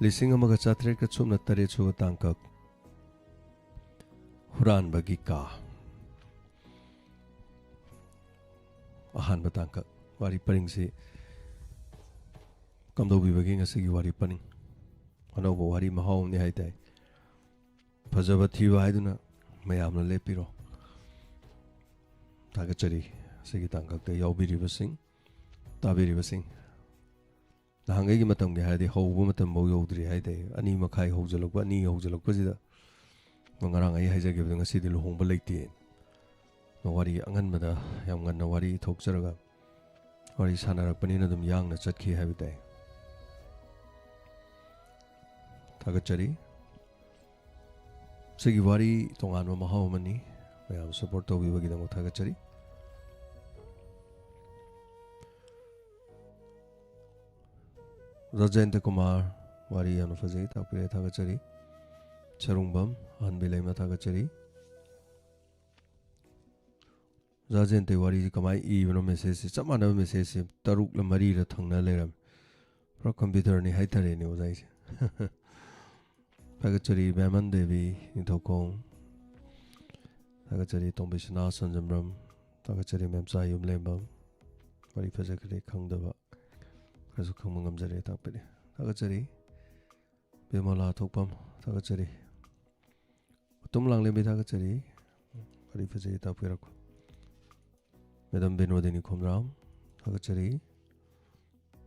ꯂꯤꯁꯤꯡ ꯑꯃꯒ ꯆꯥꯇ꯭ꯔꯦꯠꯀ ꯁꯨꯞꯅ ꯇꯔꯦꯠ ꯁꯨꯕ ꯇꯥꯡꯀꯛ, ꯍꯨꯔꯥꯟꯕꯒꯤ ꯀꯥ꯫ ꯑꯍꯥꯟꯕ ꯇꯥꯡꯀꯛ ꯋꯥꯔꯤ ꯄꯔꯤꯡꯁꯤ ꯀꯝꯗꯧꯕꯤꯕꯒꯦ? ꯉꯁꯤꯒꯤ ꯋꯥꯔꯤ ꯄꯔꯤꯡ ꯑꯅꯧꯕ ꯋꯥꯔꯤ ꯃꯍꯥꯎ ꯑꯃꯅꯤ ꯍꯥꯏꯇꯥꯏ꯫ ꯐꯖꯕ ꯊꯤꯕ ꯍꯥꯏꯗꯨꯅ ꯃꯌꯥꯝꯅ ꯂꯦꯞꯄꯤꯔꯣ꯫ ꯊꯥꯒꯠꯆꯔꯤ ꯑꯁꯤꯒꯤ ꯇꯥꯡꯀꯛꯇ ꯌꯥꯎꯕꯤꯔꯤꯕꯁꯤꯡ, ꯇꯥꯕꯤꯔꯤꯕꯁꯤꯡ꯫ ꯅꯍꯥꯟꯈꯩꯒꯤ ꯃꯇꯝꯒꯤ ꯍꯥꯏꯔꯗꯤ ꯍꯧꯕ ꯃꯇꯝꯐꯥꯎ ꯌꯧꯗ꯭ꯔꯤ ꯍꯥꯏꯇꯥꯏ꯫ ꯑꯅꯤ ꯃꯈꯥꯏ ꯍꯧꯖꯤꯜꯂꯛꯄ, ꯑꯅꯤ ꯍꯧꯖꯤꯜꯂꯛꯄꯁꯤꯗ ꯉꯔꯥꯡ ꯑꯩ ꯍꯥꯏꯖꯈꯤꯕꯗ ꯉꯁꯤꯗꯤ ꯂꯨꯍꯣꯡꯕ ꯂꯩꯇꯦ꯫ ꯋꯥꯔꯤ ꯑꯉꯟꯕꯗ ꯌꯥꯝ ꯉꯟꯅ ꯋꯥꯔꯤ ꯊꯣꯛꯆꯔꯒ ꯋꯥꯔꯤ ꯁꯥꯟꯅꯔꯛꯄꯅꯤꯅ ꯑꯗꯨꯝ ꯌꯥꯡꯅ ꯆꯠꯈꯤ ꯍꯥꯏꯕ ꯇꯥꯏ꯫ ꯊꯥꯒꯠꯆꯔꯤ꯫ ꯁꯤꯒꯤ ꯋꯥꯔꯤ ꯇꯣꯉꯥꯟꯕ ꯃꯍꯥꯎ ꯑꯃꯅꯤ꯫ ꯃꯌꯥꯝ ꯁꯄꯣꯔꯠ ꯇꯧꯕꯤꯕꯒꯤꯗꯃꯛ ꯊꯥꯒꯠꯆꯔꯤ꯫ ꯔꯥꯖꯦꯟꯗ꯭ꯔ ꯀꯨꯃꯥꯔ, ꯋꯥꯔꯤ ꯌꯥꯝꯅ ꯐꯖꯩ, ꯇꯥꯛꯄꯤꯔꯦ, ꯊꯥꯒꯠꯆꯔꯤ꯫ ꯁꯔꯨꯡꯕꯝ ꯑꯍꯟꯕꯤ ꯂꯩꯃ, ꯊꯥꯒꯠꯆꯔꯤ꯫ ꯔꯥꯖꯦꯟꯗ꯭ꯔ ꯋꯥꯔꯤꯁꯤ ꯀꯃꯥꯏꯅ ꯏꯕꯅꯣ? ꯃꯦꯁꯦꯖꯁꯤ ꯆꯞ ꯃꯥꯟꯅꯕ ꯃꯦꯁꯦꯖꯁꯤ ꯇꯔꯨꯛꯂ ꯃꯔꯤꯔ ꯊꯪꯅ ꯂꯩꯔꯝꯃꯤ꯫ ꯄꯨꯔꯥ ꯀꯝꯄ꯭ꯌꯨꯇꯔꯅꯤ ꯍꯥꯏꯇꯥꯔꯦꯅꯦ ꯑꯣꯖꯥ ꯑꯩꯁꯦ꯫ ꯊꯥꯒꯠꯆꯔꯤ ꯕꯦꯃꯟ ꯗꯦꯕꯤ ꯅꯤꯡꯊꯧꯈꯣꯡ꯫ ꯊꯥꯒꯠꯆꯔꯤ ꯇꯣꯝꯕꯤꯁꯅꯥ ꯁꯟꯖꯝꯕ꯭ꯔꯝ꯫ ꯊꯥꯒꯠꯆꯔꯤ ꯃꯦꯝꯆꯥ ꯌꯨꯝꯂꯦꯝꯕꯝ꯫ ꯋꯥꯔꯤ ꯐꯖꯈ꯭ꯔꯦ ꯈꯪꯗꯕ ꯈꯔꯁꯨ ꯈꯪꯕ ꯉꯝꯖꯔꯦ, ꯇꯥꯛꯄꯤꯔꯦ꯫ ꯊꯥꯒꯠꯆꯔꯤ ꯕꯤꯃꯣꯂꯥ ꯊꯣꯛꯄꯝ꯫ ꯊꯥꯒꯠꯆꯔꯤ ꯎꯇꯨꯝ ꯂꯥꯡꯂꯦꯝꯕꯤ꯫ ꯊꯥꯒꯠꯆꯔꯤ ꯋꯥꯔꯤ ꯐꯖꯩ ꯇꯥꯛꯄꯤꯔꯛꯄ꯫ ꯃꯦꯗꯥꯝ ꯕꯤꯅꯣꯗꯤꯅꯤ ꯈꯣꯝꯔꯥꯝ꯫ ꯊꯥꯒꯠꯆꯔꯤ꯫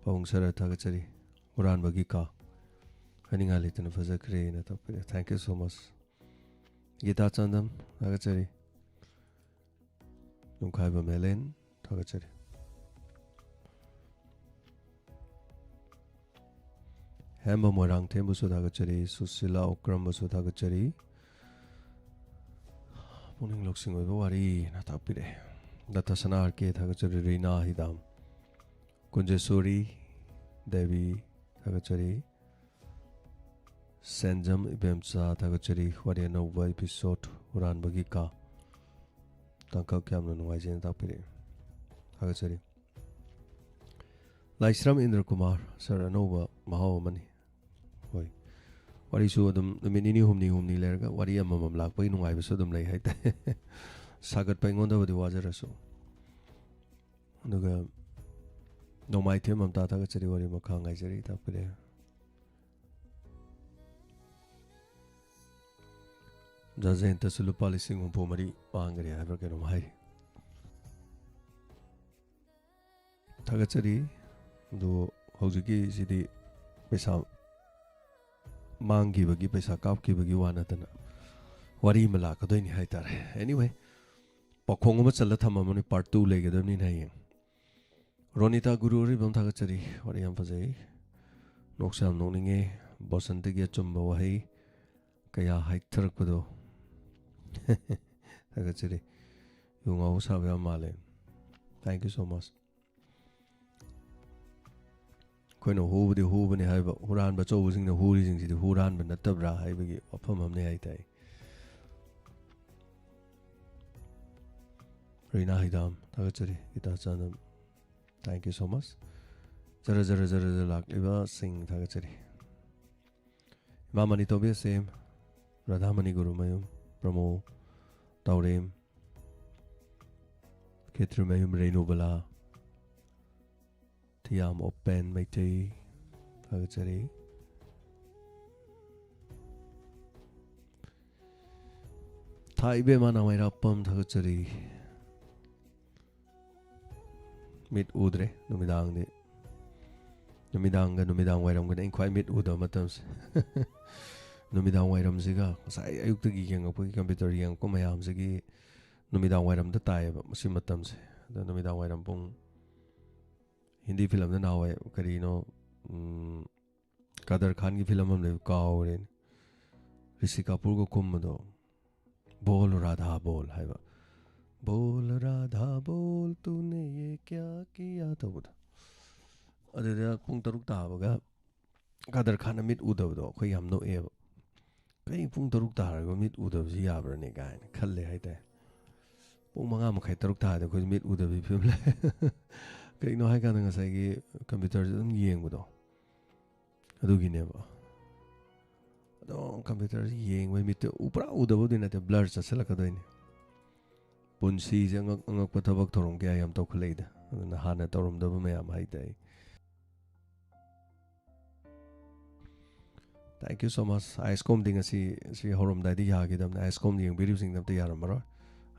ꯄꯥꯕꯨꯡ ꯁꯔ, ꯊꯥꯒꯠꯆꯔꯤ꯫ ꯍꯨꯔꯥꯟꯕꯒꯤ ꯀꯥ꯫ ꯍꯥꯏꯅꯤꯡꯉꯥꯏ ꯂꯩꯇꯅ ꯐꯖꯈ꯭ꯔꯦꯅ ꯇꯥꯛꯄꯤꯔꯦ꯫ Thank you so much꯫ Gita Chandam, ꯊꯥꯒꯠꯆꯔꯤ꯫ ꯅꯨꯡꯈꯥꯏꯕꯝ ꯍꯦꯂꯦꯟ, ꯊꯥꯒꯠꯆꯔꯤ꯫ ꯍꯦꯝꯕ ꯃꯣꯏꯔꯥꯡꯊꯦꯝꯕꯨꯁꯨ ꯊꯥꯒꯠꯆꯔꯤ꯫ ꯁꯨꯁꯤꯂꯥ ꯑꯣꯀ꯭ꯔꯝꯕꯨꯁꯨ ꯊꯥꯒꯠꯆꯔꯤ꯫ ꯄꯨꯛꯅꯤꯡ ꯂꯧꯁꯤꯡ ꯑꯣꯏꯕ ꯋꯥꯔꯤꯅ ꯇꯥꯛꯄꯤꯔꯛꯑꯦ꯫ ꯗꯥꯛꯇꯔ ꯁꯅꯥ ꯑꯥꯔ ꯀꯦ, ꯊꯥꯒꯠꯆꯔꯤ꯫ ꯔꯤꯅꯥ ꯍꯤꯗꯥꯝ, ꯀꯨꯟꯖꯦꯁꯣꯔꯤ ꯗꯦꯕꯤ, ꯊꯥꯒꯠꯆꯔꯤ꯫ ꯁꯦꯟꯖꯝ ꯏꯕꯦꯝꯆꯥ, ꯊꯥꯒꯠꯆꯔꯤ꯫ ꯋꯥꯔꯤ ꯑꯅꯧꯕ episode ꯍꯨꯔꯥꯟꯕꯒꯤ ꯀꯥ꯫ ꯇꯥꯡꯀꯛ ꯌꯥꯝꯅ ꯅꯨꯡꯉꯥꯏꯖꯩꯅ ꯇꯥꯛꯄꯤꯔꯛꯑꯦ꯫ ꯊꯥꯒꯠꯆꯔꯤ꯫ ꯂꯥꯏꯁ꯭ꯔꯝ ꯏꯟꯗ꯭ꯔ ꯀꯨꯃꯥꯔ ꯁꯥꯔ, ꯑꯅꯧꯕ ꯃꯍꯥꯎ ꯑꯃꯅꯤ꯫ ꯍꯣꯏ, ꯋꯥꯔꯤꯁꯨ ꯑꯗꯨꯝ ꯅꯨꯃꯤꯠ ꯅꯤꯅꯤ ꯍꯨꯝꯅꯤ ꯍꯨꯝꯅꯤ ꯂꯩꯔꯒ ꯋꯥꯔꯤ ꯑꯃꯃꯝ ꯂꯥꯛꯄꯒꯤ ꯅꯨꯡꯉꯥꯏꯕꯁꯨ ꯑꯗꯨꯝ ꯂꯩ ꯍꯥꯏꯇꯥꯔꯦ꯫ ꯁꯥꯒꯠꯄ ꯑꯩꯉꯣꯟꯗꯕꯨꯗꯤ ꯋꯥꯖꯔꯁꯨ꯫ ꯑꯗꯨꯒ ꯅꯣꯡꯃꯥꯏꯊꯦꯝ ꯃꯝꯇꯥ, ꯊꯥꯒꯠꯆꯔꯤ, ꯋꯥꯔꯤ ꯃꯈꯥ ꯉꯥꯏꯖꯔꯤ, ꯇꯥꯛꯄꯤꯔꯦ꯫ ꯖꯖꯦꯟꯇꯁꯨ ꯂꯨꯄꯥ ꯂꯤꯁꯤꯡ ꯍꯨꯝꯐꯨ ꯃꯔꯤ ꯃꯥꯡꯈ꯭ꯔꯦ ꯍꯥꯏꯕ꯭ꯔꯥ ꯀꯩꯅꯣꯝ ꯍꯥꯏꯔꯤ꯫ ꯊꯥꯒꯠꯆꯔꯤ꯫ ꯑꯗꯨ ꯍꯧꯖꯤꯛꯀꯤꯁꯤꯗꯤ ꯄꯩꯁꯥ ꯃꯥꯡꯈꯤꯕꯒꯤ, ꯄꯩꯁꯥ ꯀꯥꯞꯈꯤꯕꯒꯤ ꯋꯥ ꯅꯠꯇꯅ ꯋꯥꯔꯤ ꯑꯃ ꯂꯥꯛꯀꯗꯣꯏꯅꯤ ꯍꯥꯏꯇꯥꯔꯦ꯫ Anyway, ꯄꯥꯎꯈꯣꯡ ꯑꯃ ꯆꯜꯂ ꯊꯝꯃꯝꯕꯅꯤ, part two ꯂꯩꯒꯗꯕꯅꯤꯅ ꯍꯌꯦꯡ꯫ ꯔꯣꯅꯤꯇꯥ ꯒꯨꯔꯨ ꯑꯔꯤꯕꯝ, ꯊꯥꯒꯠꯆꯔꯤ, ꯋꯥꯔꯤ ꯌꯥꯝ ꯐꯖꯩ, ꯅꯣꯛꯁꯨ ꯌꯥꯝ ꯅꯣꯛꯅꯤꯡꯉꯦ꯫ ꯕꯣꯁꯟꯇꯒꯤ ꯑꯆꯨꯝꯕ ꯋꯥꯍꯩ ꯀꯌꯥ ꯍꯥꯏꯊꯔꯛꯄꯗꯣ꯫ ꯊꯥꯒꯠꯆꯔꯤ꯫ ꯌꯨ ꯉꯥꯎꯕ ꯁꯥꯕ ꯌꯥꯝ ꯃꯥꯜꯂꯦ꯫ Thank you so much꯫ ꯑꯩꯈꯣꯏꯅ ꯍꯨꯕꯗꯤ ꯍꯨꯕꯅꯤ ꯍꯥꯏꯕ, ꯍꯨꯔꯥꯟꯕ ꯑꯆꯧꯕꯁꯤꯡꯅ ꯍꯨꯔꯤꯁꯤꯡꯁꯤꯗꯤ ꯍꯨꯔꯥꯟꯕ ꯅꯠꯇꯕ꯭ꯔꯥ ꯍꯥꯏꯕꯒꯤ ꯋꯥꯐꯝ ꯑꯃꯅꯤ ꯍꯥꯏꯇꯥꯏ꯫ ꯔꯤꯅꯥ ꯍꯩꯗꯥꯝ, ꯊꯥꯒꯠꯆꯔꯤ꯫ Gita Chandam, thank you so much꯫ ꯖꯔ ꯖꯔ ꯖꯔ ꯖꯔ ꯂꯥꯛꯂꯤꯕꯁꯤꯡ ꯊꯥꯒꯠꯆꯔꯤ꯫ ꯏꯃꯥ ꯃꯅꯤ ꯇꯣꯕꯤ ꯑꯁꯦꯝ, ꯔꯥꯙꯥꯃꯅꯤ ꯒꯨꯔꯨꯃꯌꯨꯝ, ꯄ꯭ꯔꯃꯣ ꯇꯥꯎꯔꯦꯝ, ꯈꯦꯇ꯭ꯔꯤꯃꯌꯨꯝ ꯔꯦꯅꯨꯕꯂꯥ, ꯊꯤꯌꯥꯝ ꯑꯣꯄꯦꯟ ꯃꯩꯇꯩ, ꯊꯥꯒꯠꯆꯔꯤ꯫ ꯊꯥ ꯏꯕꯦꯝꯃ ꯅꯥꯃꯩꯔꯥꯛꯄꯝ, ꯊꯥꯒꯠꯆꯔꯤ꯫ ꯃꯤꯠ ꯎꯗ꯭ꯔꯦ ꯅꯨꯃꯤꯗꯥꯡꯗꯤ꯫ ꯅꯨꯃꯤꯗꯥꯡꯒ ꯅꯨꯃꯤꯗꯥꯡ ꯋꯥꯏꯔꯝꯒꯅꯤ ꯑꯩꯅ ꯈ꯭ꯋꯥꯏ ꯃꯤꯠ ꯎꯗꯕ ꯃꯇꯝꯁꯦ꯫ ꯅꯨꯃꯤꯗꯥꯡ ꯋꯥꯏꯔꯝꯁꯤꯒ ꯉꯁꯥꯏ ꯑꯌꯨꯛꯇꯒꯤ ꯌꯦꯡꯉꯛꯄꯒꯤ, ꯀꯝꯄ꯭ꯌꯨꯇꯔ ꯌꯦꯡꯉꯛꯄ ꯃꯌꯥꯝꯁꯤꯒꯤ ꯅꯨꯃꯤꯗꯥꯡ ꯋꯥꯏꯔꯝꯗ ꯇꯥꯏꯌꯦꯕ ꯃꯁꯤ ꯃꯇꯝꯁꯦ꯫ ꯑꯗꯣ ꯅꯨꯃꯤꯗꯥꯡ ꯋꯥꯏꯔꯝ ꯄꯨꯡ, ꯍꯤꯟꯗꯤ ꯐꯤꯂꯝꯗ ꯅꯍꯥꯟꯋꯥꯏ ꯀꯔꯤꯅꯣ, ꯎꯝ, ꯀꯥꯗꯔ ꯈꯥꯟꯒꯤ ꯐꯤꯂꯝ ꯑꯃ ꯂꯩꯕ, ꯀꯥꯎꯔꯦꯅꯦ, ꯔꯤꯁꯤ ꯀꯥꯄꯨꯔꯒ ꯀꯨꯝꯕꯗꯣ, "ꯕꯣꯜ ꯔꯥꯙꯥ ꯕꯣꯜ" ꯍꯥꯏꯕ, "ꯕꯣꯜ ꯔꯥꯙꯥ ꯕꯣꯜ ꯇꯨꯅꯦ ꯌꯦ ꯀ꯭ꯌꯥ ꯀꯤꯌꯥ" ꯇꯧꯕꯗꯣ꯫ ꯑꯗꯨꯗ ꯄꯨꯡ ꯇꯔꯨꯛ ꯇꯥꯕꯒ ꯀꯥꯗꯔ ꯈꯥꯟꯅ ꯃꯤꯠ ꯎꯗꯕꯗꯣ ꯑꯩꯈꯣꯏ ꯌꯥꯝ ꯅꯣꯛꯑꯦꯕ꯫ "ꯀꯩ, ꯄꯨꯡ ꯇꯔꯨꯛ ꯇꯥꯔꯒ ꯃꯤꯠ ꯎꯗꯕꯁꯤ ꯌꯥꯕ꯭ꯔꯅꯦ?" ꯀꯥꯏꯅ ꯈꯜꯂꯦ ꯍꯥꯏꯇꯥꯔꯦ꯫ ꯄꯨꯡ ꯃꯉꯥ ꯃꯈꯥꯏ, ꯇꯔꯨꯛ ꯇꯥꯔꯗꯤ ꯑꯩꯈꯣꯏ ꯃꯤꯠ ꯎꯗꯕꯤ ꯐꯤꯕꯝ ꯂꯩ꯫ ꯀꯩꯅꯣ ꯍꯥꯏꯀꯥꯟꯗ ꯉꯁꯥꯏꯒꯤ ꯀꯝꯄ꯭ꯌꯨꯇꯔꯁꯦ ꯑꯗꯨꯝ ꯌꯦꯡꯕꯗꯣ ꯑꯗꯨꯒꯤꯅꯦꯕ꯫ ꯑꯗꯨꯝ ꯀꯝꯄ꯭ꯌꯨꯇꯔꯁꯦ ꯌꯦꯡꯕꯩ ꯃꯤꯠꯇ ꯎ ꯄꯨꯔꯥ ꯎꯗꯕꯕꯨꯗꯤ ꯅꯠꯇꯦ, ꯕ꯭ꯂꯔ ꯆꯠꯁꯤꯜꯂꯛꯀꯗꯣꯏꯅꯦ꯫ ꯄꯨꯟꯁꯤꯁꯦ ꯑꯉꯛ ꯑꯉꯛꯄ ꯊꯕꯛ ꯊꯧꯔꯝ ꯀꯌꯥ ꯌꯥꯝ ꯇꯧꯈꯠꯂꯛꯏꯗ꯫ ꯑꯗꯨꯅ ꯍꯥꯟꯅ ꯇꯧꯔꯝꯗꯕ ꯃꯌꯥꯝ ꯍꯥꯏꯇꯥꯏ꯫ Thank you so much. ꯑꯥꯏ ꯑꯦꯁ ꯀꯣꯝꯗꯤ ꯉꯁꯤ ꯁꯤ ꯍꯧꯔꯝꯗꯥꯏꯗ ꯌꯥꯈꯤꯗꯕꯅꯤ꯫ ꯑꯥꯏ ꯑꯦꯁ ꯀꯣꯝ ꯌꯦꯡꯕꯤꯔꯤꯕꯁꯤꯡꯗ ꯑꯝꯇ ꯌꯥꯔꯝꯃꯔꯣꯏ꯫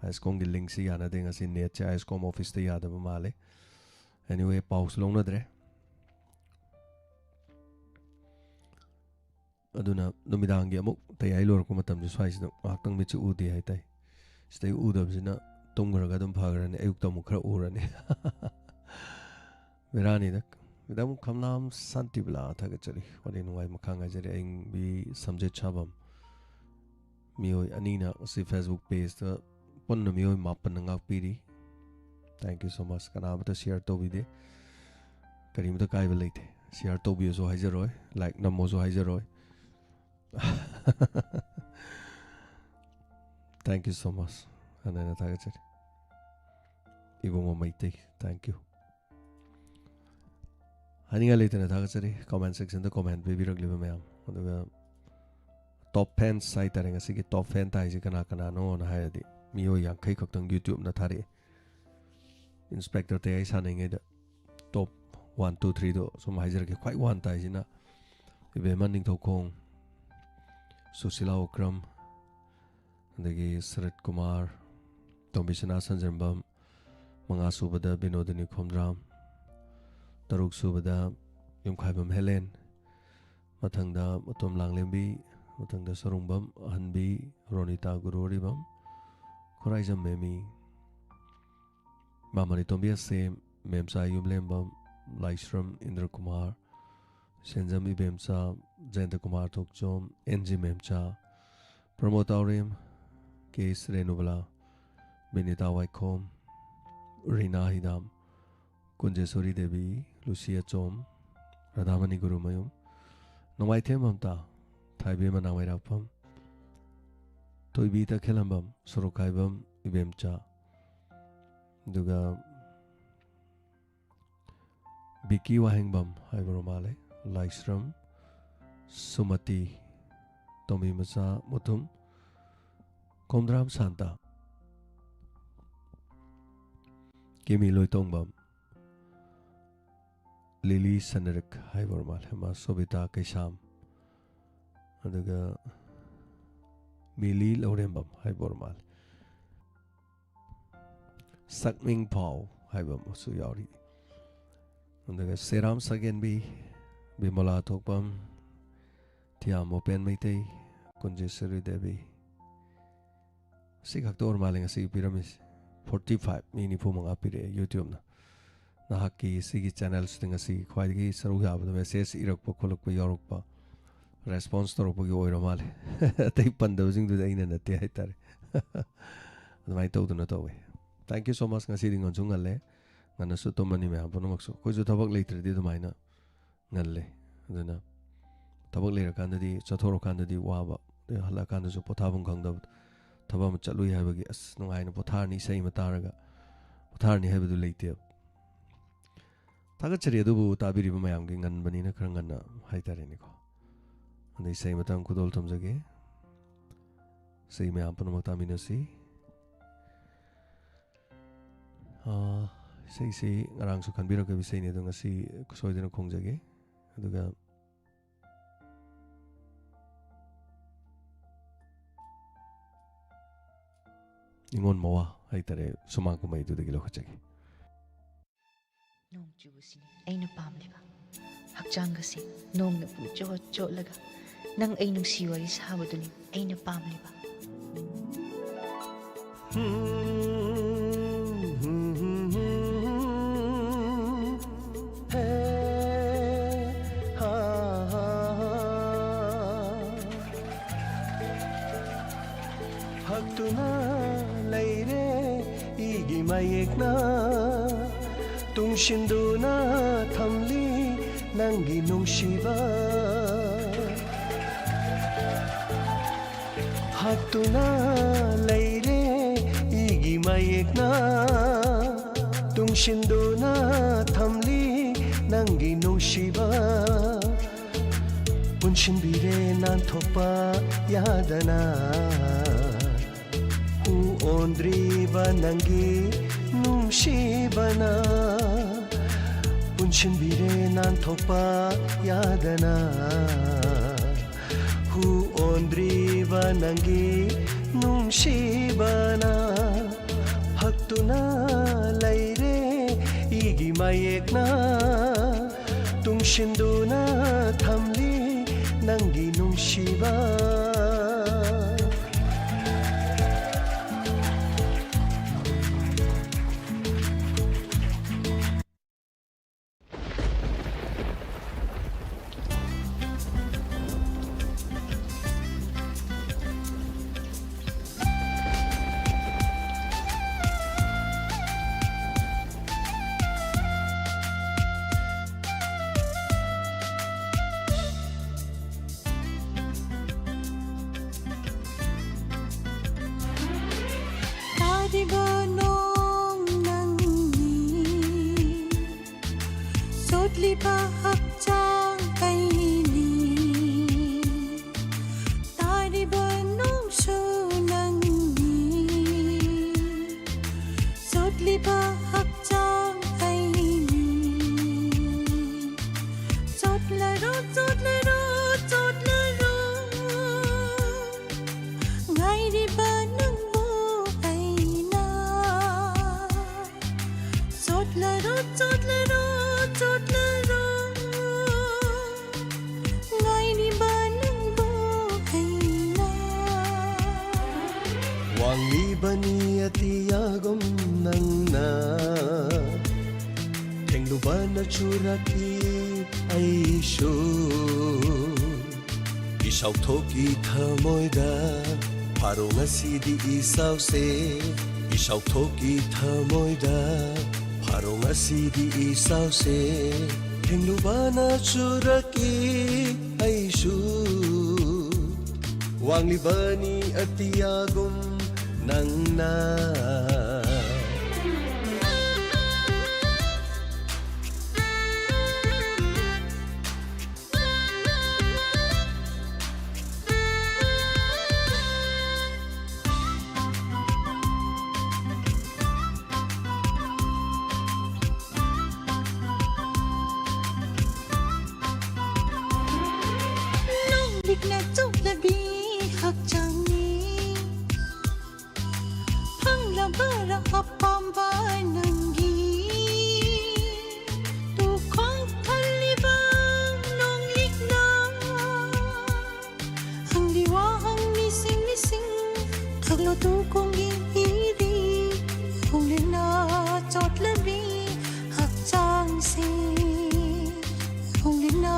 ꯑꯥꯏ ꯑꯦꯁ ꯀꯣꯝꯒꯤ ꯂꯤꯡꯁꯤ ꯌꯥꯅꯗꯦ꯫ ꯉꯁꯤ ꯅꯦꯠꯁꯦ ꯑꯥꯏ ꯑꯦꯁ ꯀꯣꯝ ꯑꯣꯐꯤꯁꯇ ꯌꯥꯗꯕ ꯃꯥꯜꯂꯦ꯫ Anyway, ꯄꯥꯎꯁꯨ ꯂꯧꯅꯗ꯭ꯔꯦ꯫ ꯑꯗꯨꯅ ꯅꯨꯃꯤꯗꯥꯡꯒꯤ ꯑꯃꯨꯛ ꯇꯌꯥꯔꯤ ꯂꯣꯏꯔꯛꯄ ꯃꯇꯝꯁꯦ ꯁ꯭ꯋꯥꯏꯁꯤꯗ ꯉꯥꯏꯍꯥꯛꯇꯪ ꯃꯤꯠꯁꯦ ꯎꯗꯦ ꯍꯥꯏꯇꯥꯏ꯫ ꯁꯤꯗꯩ ꯎꯗꯕꯁꯤꯅ ꯇꯨꯝꯈ꯭ꯔꯒ ꯑꯗꯨꯝ ꯐꯈ꯭ꯔꯅꯤ, ꯑꯌꯨꯛꯇ ꯑꯃꯨꯛ ꯈꯔ ꯎꯔꯅꯤ꯫ ꯕꯦꯔꯥꯅꯤꯗ꯫ ꯃꯦꯗꯥꯝ ꯈꯝꯂꯥꯝ ꯁꯥꯟꯇꯤꯕꯂꯥ ꯊꯥꯒꯠꯆꯔꯤ꯫ ꯋꯥꯔꯤ ꯅꯨꯡꯉꯥꯏ ꯃꯈꯥ ꯉꯥꯏꯖꯔꯤ꯫ ꯑꯏꯪꯕꯤ ꯁꯝꯖꯦꯠ ꯁꯥꯕꯝ꯫ ꯃꯤꯑꯣꯏ ꯑꯅꯤꯅ ꯑꯁꯤ Facebook pageꯇ ꯄꯨꯟꯅ ꯃꯤꯑꯣꯏ ꯃꯥꯄꯟꯅ ꯉꯥꯛꯄꯤꯔꯤ꯫ Thank you so much꯫ ꯀꯅꯥ ꯑꯃꯇ share ꯇꯧꯕꯤꯗꯦ꯫ ꯀꯔꯤꯝꯇ ꯀꯥꯏꯕ ꯂꯩꯇꯦ꯫ Share ꯇꯧꯕꯤꯌꯨꯁꯨ ꯍꯥꯏꯖꯔꯣꯏ, like ꯅꯝꯃꯣꯁꯨ ꯍꯥꯏꯖꯔꯣꯏ꯫ Thank you so much꯫ ꯍꯟꯅ ꯍꯟꯅ ꯊꯥꯒꯠꯆꯔꯤ꯫ ꯏꯕꯨꯡꯉꯣ ꯃꯩꯇꯩ, thank you꯫ ꯍꯥꯏꯅꯤꯡꯉꯥꯏ ꯂꯩꯇꯅ ꯊꯥꯒꯠꯆꯔꯤ comment sectionꯗ comment ꯄꯤꯕꯤꯔꯛꯂꯤꯕ ꯃꯌꯥꯝ꯫ ꯑꯗꯨꯒ top fans ꯍꯥꯏꯇꯥꯔꯦ, ꯉꯁꯤꯒꯤ top fan ꯇꯥꯏꯁꯦ ꯀꯅꯥ ꯀꯅꯥꯅꯣꯅ ꯍꯥꯏꯔꯗꯤ ꯃꯤꯑꯣꯏ ꯌꯥꯡꯈꯩ ꯈꯛꯇꯪ YouTubeꯅ ꯊꯥꯔꯛꯑꯦ꯫ Inspector ꯇꯌꯥꯏ ꯁꯥꯟꯅꯉꯩꯗ top one, two, threeꯗꯣ ꯁꯨꯝ ꯍꯥꯏꯖꯔꯛꯀꯦ꯫ ꯈ꯭ꯋꯥꯏ one ꯇꯥꯏꯁꯤꯅ ꯏꯕꯦꯝꯃ ꯅꯤꯡꯊꯧꯈꯣꯡ, ꯁꯨꯁꯤꯂꯥ ꯑꯣꯀ꯭ꯔꯝ, ꯑꯗꯒꯤ ꯁꯔꯠ ꯀꯨꯃꯥꯔ, ꯇꯣꯝꯕꯤꯁꯅꯥ ꯁꯟꯖꯦꯝꯕꯝ, ꯃꯉꯥ ꯁꯨꯕꯗ ꯕꯤꯅꯣꯗꯤꯅꯤ ꯈꯣꯝꯗ꯭ꯔꯥꯝ, ꯇꯔꯨꯛ ꯁꯨꯕꯗ ꯌꯨꯝꯈꯥꯏꯕꯝ ꯍꯦꯂꯦꯟ, ꯃꯊꯪꯗ ꯃꯇꯣꯝ ꯂꯥꯡꯂꯦꯝꯕꯤ, ꯃꯊꯪꯗ ꯁꯔꯨꯡꯕꯝ ꯑꯍꯟꯕꯤ, ꯔꯣꯅꯤꯇꯥ ꯒꯨꯔꯨꯔꯤꯕꯝ, ꯈꯨꯔꯥꯏꯖꯝ ꯃꯦꯃꯤ, ꯃꯥꯃꯅꯤ ꯇꯣꯝꯕꯤ ꯑꯁꯦꯝ, ꯃꯦꯝꯆꯥ ꯌꯨꯝꯂꯦꯝꯕꯝ, ꯂꯥꯏꯁ꯭ꯔꯝ ꯏꯟꯗ꯭ꯔꯀꯨꯃꯥꯔ, ꯁꯦꯟꯖꯝ ꯏꯕꯦꯝꯆꯥ, ꯖꯌꯟꯇ ꯀꯨꯃꯥꯔ ꯊꯣꯛꯆꯣꯝ, ꯑꯦꯟ ꯖꯤ ꯃꯦꯝꯆꯥ, ꯄ꯭ꯔꯃꯣꯗ ꯇꯥꯎꯔꯦꯝ, ꯀꯦ ꯑꯦꯁ ꯔꯦꯅꯨꯕꯂꯥ, ꯕꯤꯅꯤꯇꯥ ꯋꯥꯏꯈꯣꯝ, ꯔꯤꯅꯥ ꯍꯤꯗꯥꯝ, ꯀꯨꯟꯖꯦꯁꯣꯔꯤ ꯗꯦꯕꯤ, ꯂꯨꯁꯤ ꯑꯆꯣꯝ, ꯔꯥꯙꯥꯃꯅꯤ ꯒꯨꯔꯨꯃꯌꯨꯝ, ꯅꯣꯡꯃꯥꯏꯊꯦꯝ ꯃꯝꯇꯥ, ꯊꯥꯏꯕꯦꯝ ꯃꯅꯥꯃꯩꯔꯥꯛꯄꯝ, ꯊꯣꯏꯕꯤ ꯇꯈꯦꯜꯂꯝꯕꯝ, ꯁꯣꯔꯣꯛꯈꯥꯏꯕꯝ ꯏꯕꯦꯝꯆꯥ, ꯑꯗꯨꯒ ꯕꯤꯀꯤ ꯋꯥꯍꯦꯡꯕꯝ ꯍꯥꯏꯕ ꯃꯥꯜꯂꯦ, ꯂꯥꯏꯁ꯭ꯔꯝ, ꯁꯨꯃꯇꯤ, ꯇꯣꯝꯕꯤ ꯃꯆꯥ ꯃꯨꯊꯨꯝ, ꯈꯣꯝꯗ꯭ꯔꯥꯝ ꯁꯥꯟꯇ, ꯀꯤꯃꯤ ꯂꯣꯏꯇꯣꯡꯕꯝ, ꯂꯤꯂꯤ ꯁꯅꯔꯤꯛ ꯍꯥꯏꯕ ꯑꯣꯏꯔ ꯃꯥꯜꯂꯦ, ꯃꯥ ꯁꯣꯕꯤꯇꯥ ꯀꯩꯁꯥꯝ, ꯑꯗꯨꯒ ꯃꯤꯂꯤ ꯂꯧꯔꯦꯝꯕꯝ ꯍꯥꯏꯕ ꯑꯣꯏꯔ ꯃꯥꯜꯂꯦ, ꯁꯛꯃꯤꯡ ꯄꯥꯎ ꯍꯥꯏꯕ ꯑꯃꯁꯨ ꯌꯥꯎꯔꯤ, ꯑꯗꯨꯒ ꯁꯦꯔꯥꯝ ꯁꯒꯦꯟꯕꯤ, ꯕꯤꯃꯣꯂꯥ ꯊꯣꯛꯄꯝ, ꯊꯤꯌꯥꯝ ꯎꯄꯦꯟ ꯃꯩꯇꯩ, ꯀꯨꯟꯖꯦꯁꯔꯤ ꯗꯦꯕꯤ꯫ ꯁꯤ ꯈꯛꯇ ꯑꯣꯏꯔ ꯃꯥꯜꯂꯦ ꯉꯁꯤꯒꯤ ꯄꯤꯔꯝꯃꯤꯁꯦ꯫ ꯐꯣꯔꯇꯤ ꯐꯥꯏꯚ, ꯃꯤ ꯅꯤꯐꯨ ꯃꯉꯥ ꯄꯤꯔꯛꯑꯦ YouTube-ꯅ꯫ ꯅꯍꯥꯛꯀꯤ ꯁꯤꯒꯤ channel-ꯁꯤꯗ ꯉꯁꯤ ꯈ꯭ꯋꯥꯏꯗꯒꯤ ꯁꯔꯨꯛ ꯌꯥꯕꯗ message ꯏꯔꯛꯄ ꯈꯣꯠꯂꯛꯄ ꯌꯥꯎꯔꯛꯄ, response ꯇꯧꯔꯛꯄꯒꯤ ꯑꯣꯏꯔ ꯃꯥꯜꯂꯦ꯫ ꯑꯇꯩ ꯄꯟꯗꯕꯁꯤꯡꯗꯨꯗꯤ ꯑꯩꯅ ꯅꯠꯇꯦ ꯍꯥꯏꯇꯥꯔꯦ꯫ ꯑꯗꯨꯃꯥꯏꯅ ꯇꯧꯗꯅ ꯇꯧꯋꯦ꯫ Thank you so much꯫ ꯉꯁꯤꯗꯤ ꯉꯟꯁꯨ ꯉꯜꯂꯦ, ꯉꯟꯅꯁꯨ ꯇꯨꯝꯃꯅꯤ ꯃꯌꯥꯝ ꯄꯨꯝꯅꯃꯛꯁꯨ꯫ ꯑꯩꯈꯣꯏꯁꯨ ꯊꯕꯛ ꯂꯩꯇ꯭ꯔꯗꯤ ꯑꯗꯨꯃꯥꯏꯅ ꯉꯜꯂꯦ꯫ ꯑꯗꯨꯅ ꯊꯕꯛ ꯂꯩꯔꯀꯥꯟꯗꯗꯤ, ꯆꯠꯊꯣꯔꯀꯥꯟꯗꯗꯤ ꯋꯥꯕ, ꯑꯗꯩ ꯍꯜꯂꯛꯑꯀꯥꯟꯗꯁꯨ ꯄꯣꯊꯥꯐꯝ ꯈꯪꯗꯕ꯫ ꯊꯕꯛ ꯑꯃ ꯆꯠꯂꯨꯏ ꯍꯥꯏꯕꯒꯤ ꯑꯁ ꯅꯨꯡꯉꯥꯏꯅ ꯄꯣꯊꯥꯔꯅꯤ, ꯏꯁꯩ ꯑꯃ ꯇꯥꯔꯒ ꯄꯣꯊꯥꯔꯅꯤ ꯍꯥꯏꯕꯗꯨ ꯂꯩꯇꯦꯕ꯫ ꯊꯥꯒꯠꯆꯔꯤ, ꯑꯗꯨꯕꯨ ꯇꯥꯕꯤꯔꯤꯕ ꯃꯌꯥꯝꯒꯤ ꯉꯟꯕꯅꯤꯅ ꯈꯔ ꯉꯟꯅ ꯍꯥꯏꯇꯥꯔꯦꯅꯦꯀꯣ꯫ ꯑꯗꯩ ꯏꯁꯩ ꯑꯃꯇꯪ ꯈꯨꯗꯣꯜ ꯊꯝꯖꯒꯦ꯫ ꯏꯁꯩ ꯃꯌꯥꯝ ꯄꯨꯝꯅꯃꯛ ꯇꯥꯃꯤꯟꯅꯁꯤ꯫ ꯑꯥ, ꯏꯁꯩꯁꯤ ꯉꯔꯥꯡꯁꯨ ꯈꯟꯕꯤꯔꯛꯈꯤꯕ ꯏꯁꯩꯅꯤ, ꯑꯗꯣ ꯉꯁꯤ ꯁꯣꯏꯗꯅ ꯈꯣꯡꯖꯒꯦ꯫ ꯑꯗꯨꯒ ꯏꯉꯣꯟ ꯃꯋꯥ ꯍꯥꯏꯇꯥꯔꯦ, ꯁꯨꯃꯥꯡ ꯀꯨꯝꯍꯩꯗꯨꯗꯒꯤ ꯂꯧꯈꯠꯆꯒꯦ꯫ ꯅꯣꯡ ꯆꯨꯕꯁꯤꯅꯤ ꯑꯩꯅ ꯄꯥꯝꯂꯤꯕ꯫ ꯍꯛꯆꯥꯡꯒꯁꯤ ꯅꯣꯡꯅ ꯄꯨꯡꯆꯣꯠ ꯆꯣꯠꯂꯒ, ꯅꯪ ꯑꯩ ꯅꯨꯡꯁꯤ ꯋꯥꯔꯤ ꯁꯥꯕꯗꯨꯅꯤ ꯑꯩꯅ ꯄꯥꯝꯂꯤꯕ꯫ ꯍꯛꯇꯨꯅ ꯂꯩꯔꯦ ꯏꯒꯤ ꯃꯌꯦꯛꯅ, ꯇꯨꯡꯁꯤꯟꯗꯨꯅ ꯊꯝꯂꯤ ꯅꯪꯒꯤ ꯅꯨꯡꯁꯤꯕ꯫ ꯍꯛꯇꯨꯅ ꯂꯩꯔꯦ ꯏꯒꯤ ꯃꯌꯦꯛꯅ, ꯇꯨꯡꯁꯤꯟꯗꯨꯅ ꯊꯝꯂꯤ ꯅꯪꯒꯤ ꯅꯨꯡꯁꯤꯕ ꯄꯨꯟꯁꯤꯟꯕꯤꯔꯦ ꯅꯥꯟꯊꯣꯛꯄ ꯌꯥꯗꯅ꯫ ꯍꯨ ꯑꯣꯟꯗ꯭ꯔꯤꯕ ꯅꯪꯒꯤ ꯅꯨꯡꯁꯤꯕꯅ ꯄꯨꯟꯁꯤꯟꯕꯤꯔꯦ ꯅꯥꯟꯊꯣꯛꯄ ꯌꯥꯗꯅ꯫ ꯍꯨ ꯑꯣꯟꯗ꯭ꯔꯤꯕ ꯅꯪꯒꯤ ꯅꯨꯡꯁꯤꯕꯅ ꯍꯛꯇꯨꯅ ꯂꯩꯔꯦ ꯏꯒꯤ ꯃꯌꯦꯛꯅ꯫ ꯇꯨꯡꯁꯤꯟꯗꯨꯅ ꯊꯝꯂꯤ ꯅꯪꯒꯤ ꯅꯨꯡꯁꯤꯕ꯫ ꯇꯥꯔꯤꯕ ꯅꯣꯡ ꯅꯪꯅꯤ, ꯆꯣꯠꯂꯤꯕ ꯍꯛꯆꯥꯡ ꯑꯩꯅꯤ꯫ ꯇꯥꯔꯤꯕ ꯅꯣꯡꯁꯨ ꯅꯪꯅꯤ, ꯆꯣꯠꯂꯤꯕ ꯍꯛꯆꯥꯡ ꯑꯩꯅꯤ꯫ ꯆꯣꯠꯂꯔꯣ, ꯆꯣꯠꯂꯔꯣ, ꯆꯣꯠꯂꯔꯣ, ꯉꯥꯏꯔꯤꯕ ꯅꯪꯕꯨ ꯑꯩꯅ꯫ ꯆꯣꯠꯂꯔꯣ, ꯆꯣꯠꯂꯔꯣ, ꯆꯣꯠꯂꯔꯣ, ꯉꯥꯏꯔꯤꯕ ꯅꯪꯕꯨ ꯑꯩꯅ꯫ ꯋꯥꯡꯂꯤꯕꯅꯤ ꯑꯇꯤꯌꯥꯒꯨꯝ ꯅꯪꯅ, ꯊꯦꯡꯂꯨꯕꯅ ꯆꯨꯔꯛꯈꯤ ꯑꯩꯁꯨ꯫ ꯏꯁꯥꯎꯊꯣꯛꯀꯤ ꯊꯃꯣꯏꯗ ꯐꯥꯔꯣ ꯉꯁꯤꯗꯤ ꯏꯁꯥꯎꯁꯦ꯫ ꯏꯁꯥꯎꯊꯣꯛꯀꯤ ꯊꯃꯣꯏꯗ ꯐꯥꯔꯣ ꯉꯁꯤꯗꯤ ꯏꯁꯥꯎꯁꯦ꯫ ꯊꯦꯡꯂꯨꯕꯅ ꯆꯨꯔꯛꯀꯤ ꯑꯩꯁꯨ꯫ ꯋꯥꯡꯂꯤꯕꯅꯤ ꯑꯇꯤꯌꯥꯒꯨꯝ ꯅꯪꯅ꯫ ꯈꯪꯕꯔ ꯑꯄꯥꯝꯕ ꯅꯪꯒꯤ ꯇꯨꯈꯣꯡ ꯊꯜꯂꯤꯕ ꯅꯣꯡꯂꯤꯛꯅ ꯍꯪꯂꯤ ꯋꯥꯍꯪ ꯂꯤꯁꯤꯡ ꯂꯤꯁꯤꯡ ꯈꯪꯂꯣ ꯇꯨꯈꯣꯡꯒꯤ ꯏꯔꯤ ꯈꯣꯡꯂꯤꯅ ꯆꯣꯠꯂꯕꯤ ꯍꯛꯆꯥꯡꯁꯤ ꯈꯣꯡꯂꯤꯅ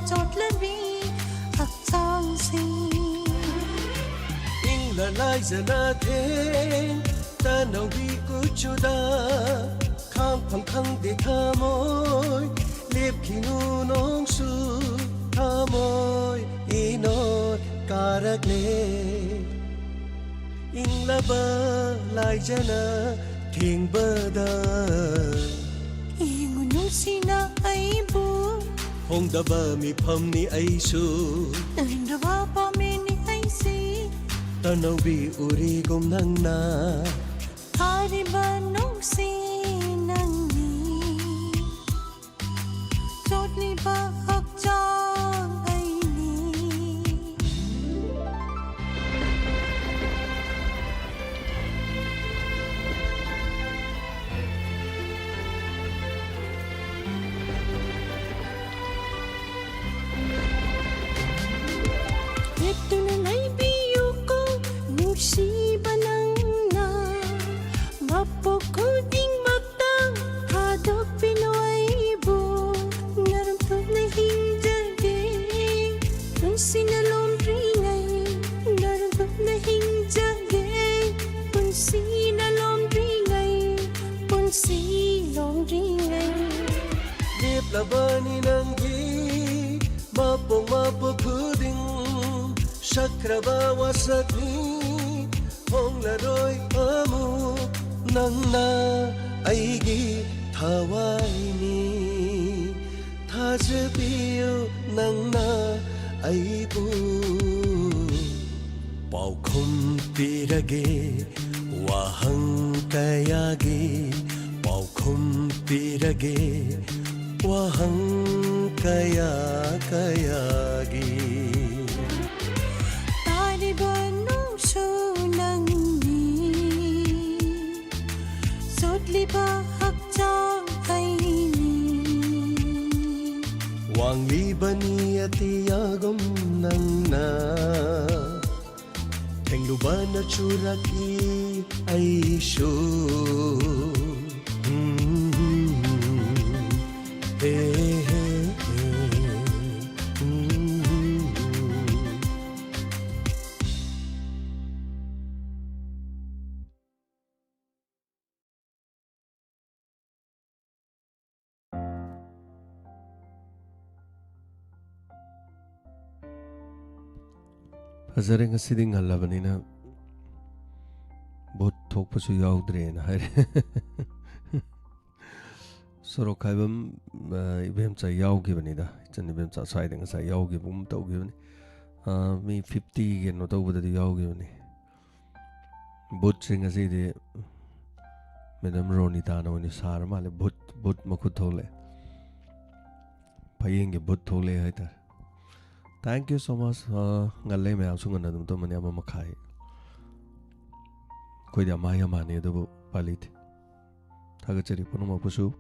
ꯆꯣꯠꯂꯕꯤ ꯍꯛꯆꯥꯡꯁꯤ ꯏꯪꯂ ꯂꯥꯏꯖꯅ ꯊꯦꯡ ꯇꯅꯧꯕꯤ ꯀꯨꯆꯨꯗ ꯈꯥꯡꯐꯝ ꯈꯪꯗꯦ ꯊꯃꯣꯏ ꯂꯦꯞꯈꯤꯅꯨ ꯅꯣꯡꯁꯨ ꯊꯃꯣꯏ ꯏꯅꯣꯠ ꯀꯥꯔꯛꯂꯦ ꯏꯪꯂꯕ ꯂꯥꯏꯖꯅ ꯊꯦꯡꯕꯗ ꯌꯦꯡꯉꯨ ꯅꯨꯡꯁꯤꯅ ꯑꯩꯕꯨ ꯍꯣꯡꯗꯕ ꯃꯤꯐꯝꯅꯤ ꯑꯩꯁꯨ ꯇꯟꯗ꯭ꯔꯕ ꯄꯥꯝꯃꯤꯅꯤ ꯑꯩꯁꯤ ꯇꯅꯧꯕꯤ ꯎꯔꯤꯒꯨꯝ ꯅꯪꯅ ꯊꯥꯔꯤꯕ ꯅꯨꯡꯁꯤ ꯅꯪꯅꯤ ꯆꯣꯠꯂꯤꯕ ꯍꯛꯆꯥꯡ ꯑꯩꯅꯤ ꯂꯦꯞꯇꯨꯅ ꯂꯩꯕꯤꯌꯨꯀꯣ ꯅꯨꯡꯁꯤꯕ ꯅꯪꯅ ꯃꯄꯣꯛ ꯈꯨꯗꯤꯡꯃꯛꯇ ꯊꯥꯗꯣꯛꯄꯤꯅꯨ ꯑꯩꯕꯨ ꯅꯔꯝ ꯊꯨꯞꯅ ꯍꯤꯡꯖꯒꯦ ꯄꯨꯟꯁꯤꯅ ꯂꯣꯝꯗ꯭ꯔꯤꯉꯩ ꯅꯔꯝ ꯊꯨꯞꯅ ꯍꯤꯡꯖꯒꯦ ꯄꯨꯟꯁꯤꯅ ꯂꯣꯝꯗ꯭ꯔꯤꯉꯩ ꯄꯨꯟꯁꯤ ꯂꯣꯝꯗ꯭ꯔꯤꯉꯩ ꯂꯦꯞꯂꯕꯅꯤ ꯅꯪꯒꯤ ꯃꯄꯣꯛ ꯃꯄꯣꯛ ꯈꯨꯗꯤꯡ ꯁꯛꯈ꯭ꯔꯕ ꯋꯥꯁꯛꯅꯤ ꯍꯣꯡꯂꯔꯣꯏ ꯑꯃꯨꯛ ꯅꯪꯅ ꯑꯩꯒꯤ ꯊꯋꯥꯏꯅꯤ ꯊꯥꯖꯕꯤꯌꯨ ꯅꯪꯅ ꯑꯩꯕꯨ ꯄꯥꯎꯈꯨꯝ ꯄꯤꯔꯒꯦ ꯋꯥꯍꯪ ꯀꯌꯥꯒꯤ ꯄꯥꯎꯈꯨꯝ ꯄꯤꯔꯒꯦ ꯋꯥꯍꯪ ꯀꯌꯥ ꯀꯌꯥꯒꯤ ꯇꯥꯔꯤꯕ ꯅꯨꯡꯁꯨ ꯅꯪꯅꯤ ꯅꯒꯨꯝ ꯅꯪꯅ ꯊꯦꯡꯂꯨꯕꯅ ꯆꯨꯔꯛꯏ ꯑꯩꯁꯨ꯫ ꯍꯦ, ꯍꯦ, ꯍꯦ꯫ ꯐꯖꯔꯦ, ꯉꯁꯤꯗꯤ ꯉꯜꯂꯕꯅꯤꯅ ꯚꯨꯠ ꯊꯣꯛꯄꯁꯨ ꯌꯥꯎꯗ꯭ꯔꯦꯅ ꯍꯥꯏꯔꯦ꯫ ꯁꯣꯔꯣꯛ ꯈꯥꯏꯕꯝ, ꯑ, ꯏꯕꯦꯝꯆꯥ ꯌꯥꯎꯈꯤꯕꯅꯤꯗ, ꯏꯆꯟ ꯏꯕꯦꯝꯆꯥ ꯁ꯭ꯋꯥꯏꯗ ꯉꯁꯥꯏ ꯌꯥꯎꯈꯤꯕꯒꯨꯝ ꯇꯧꯈꯤꯕꯅꯤ꯫ ꯑ, ꯃꯤ ꯐꯤꯐꯇꯤ ꯀꯩꯅꯣ ꯇꯧꯕꯗꯗꯤ ꯌꯥꯎꯈꯤꯕꯅꯤ꯫ ꯚꯨꯠꯁꯦ ꯉꯁꯤꯗꯤ ꯃꯦꯗꯥꯝ ꯔꯣꯅꯤꯇꯥꯅ ꯑꯣꯏꯅ ꯁꯥꯔ ꯃꯥꯜꯂꯦ꯫ ꯚꯨꯠ, ꯚꯨꯠ ꯃꯈꯨꯠ ꯊꯣꯛꯂꯛꯑꯦ꯫ ꯐꯌꯦꯡꯒꯤ ꯚꯨꯠ ꯊꯣꯛꯂꯛꯑꯦ ꯍꯥꯏꯇꯥꯔꯦ꯫ Thank you so much꯫ ꯑ, ꯉꯜꯂꯦ, ꯃꯌꯥꯝꯁꯨ ꯉꯟꯅ ꯑꯗꯨꯝ ꯇꯨꯝꯃꯅꯤ, ꯑꯃ ꯃꯈꯥꯏ꯫ ꯑꯩꯈꯣꯏꯗꯤ ꯑꯃ ꯍꯦꯟ ꯃꯥꯟꯅꯩ, ꯑꯗꯨꯕꯨ ꯎꯄꯥꯏ ꯂꯩꯇꯦ꯫ ꯊꯥꯒꯠꯆꯔꯤ ꯄꯨꯝꯅꯃꯛꯄꯨꯁꯨ꯫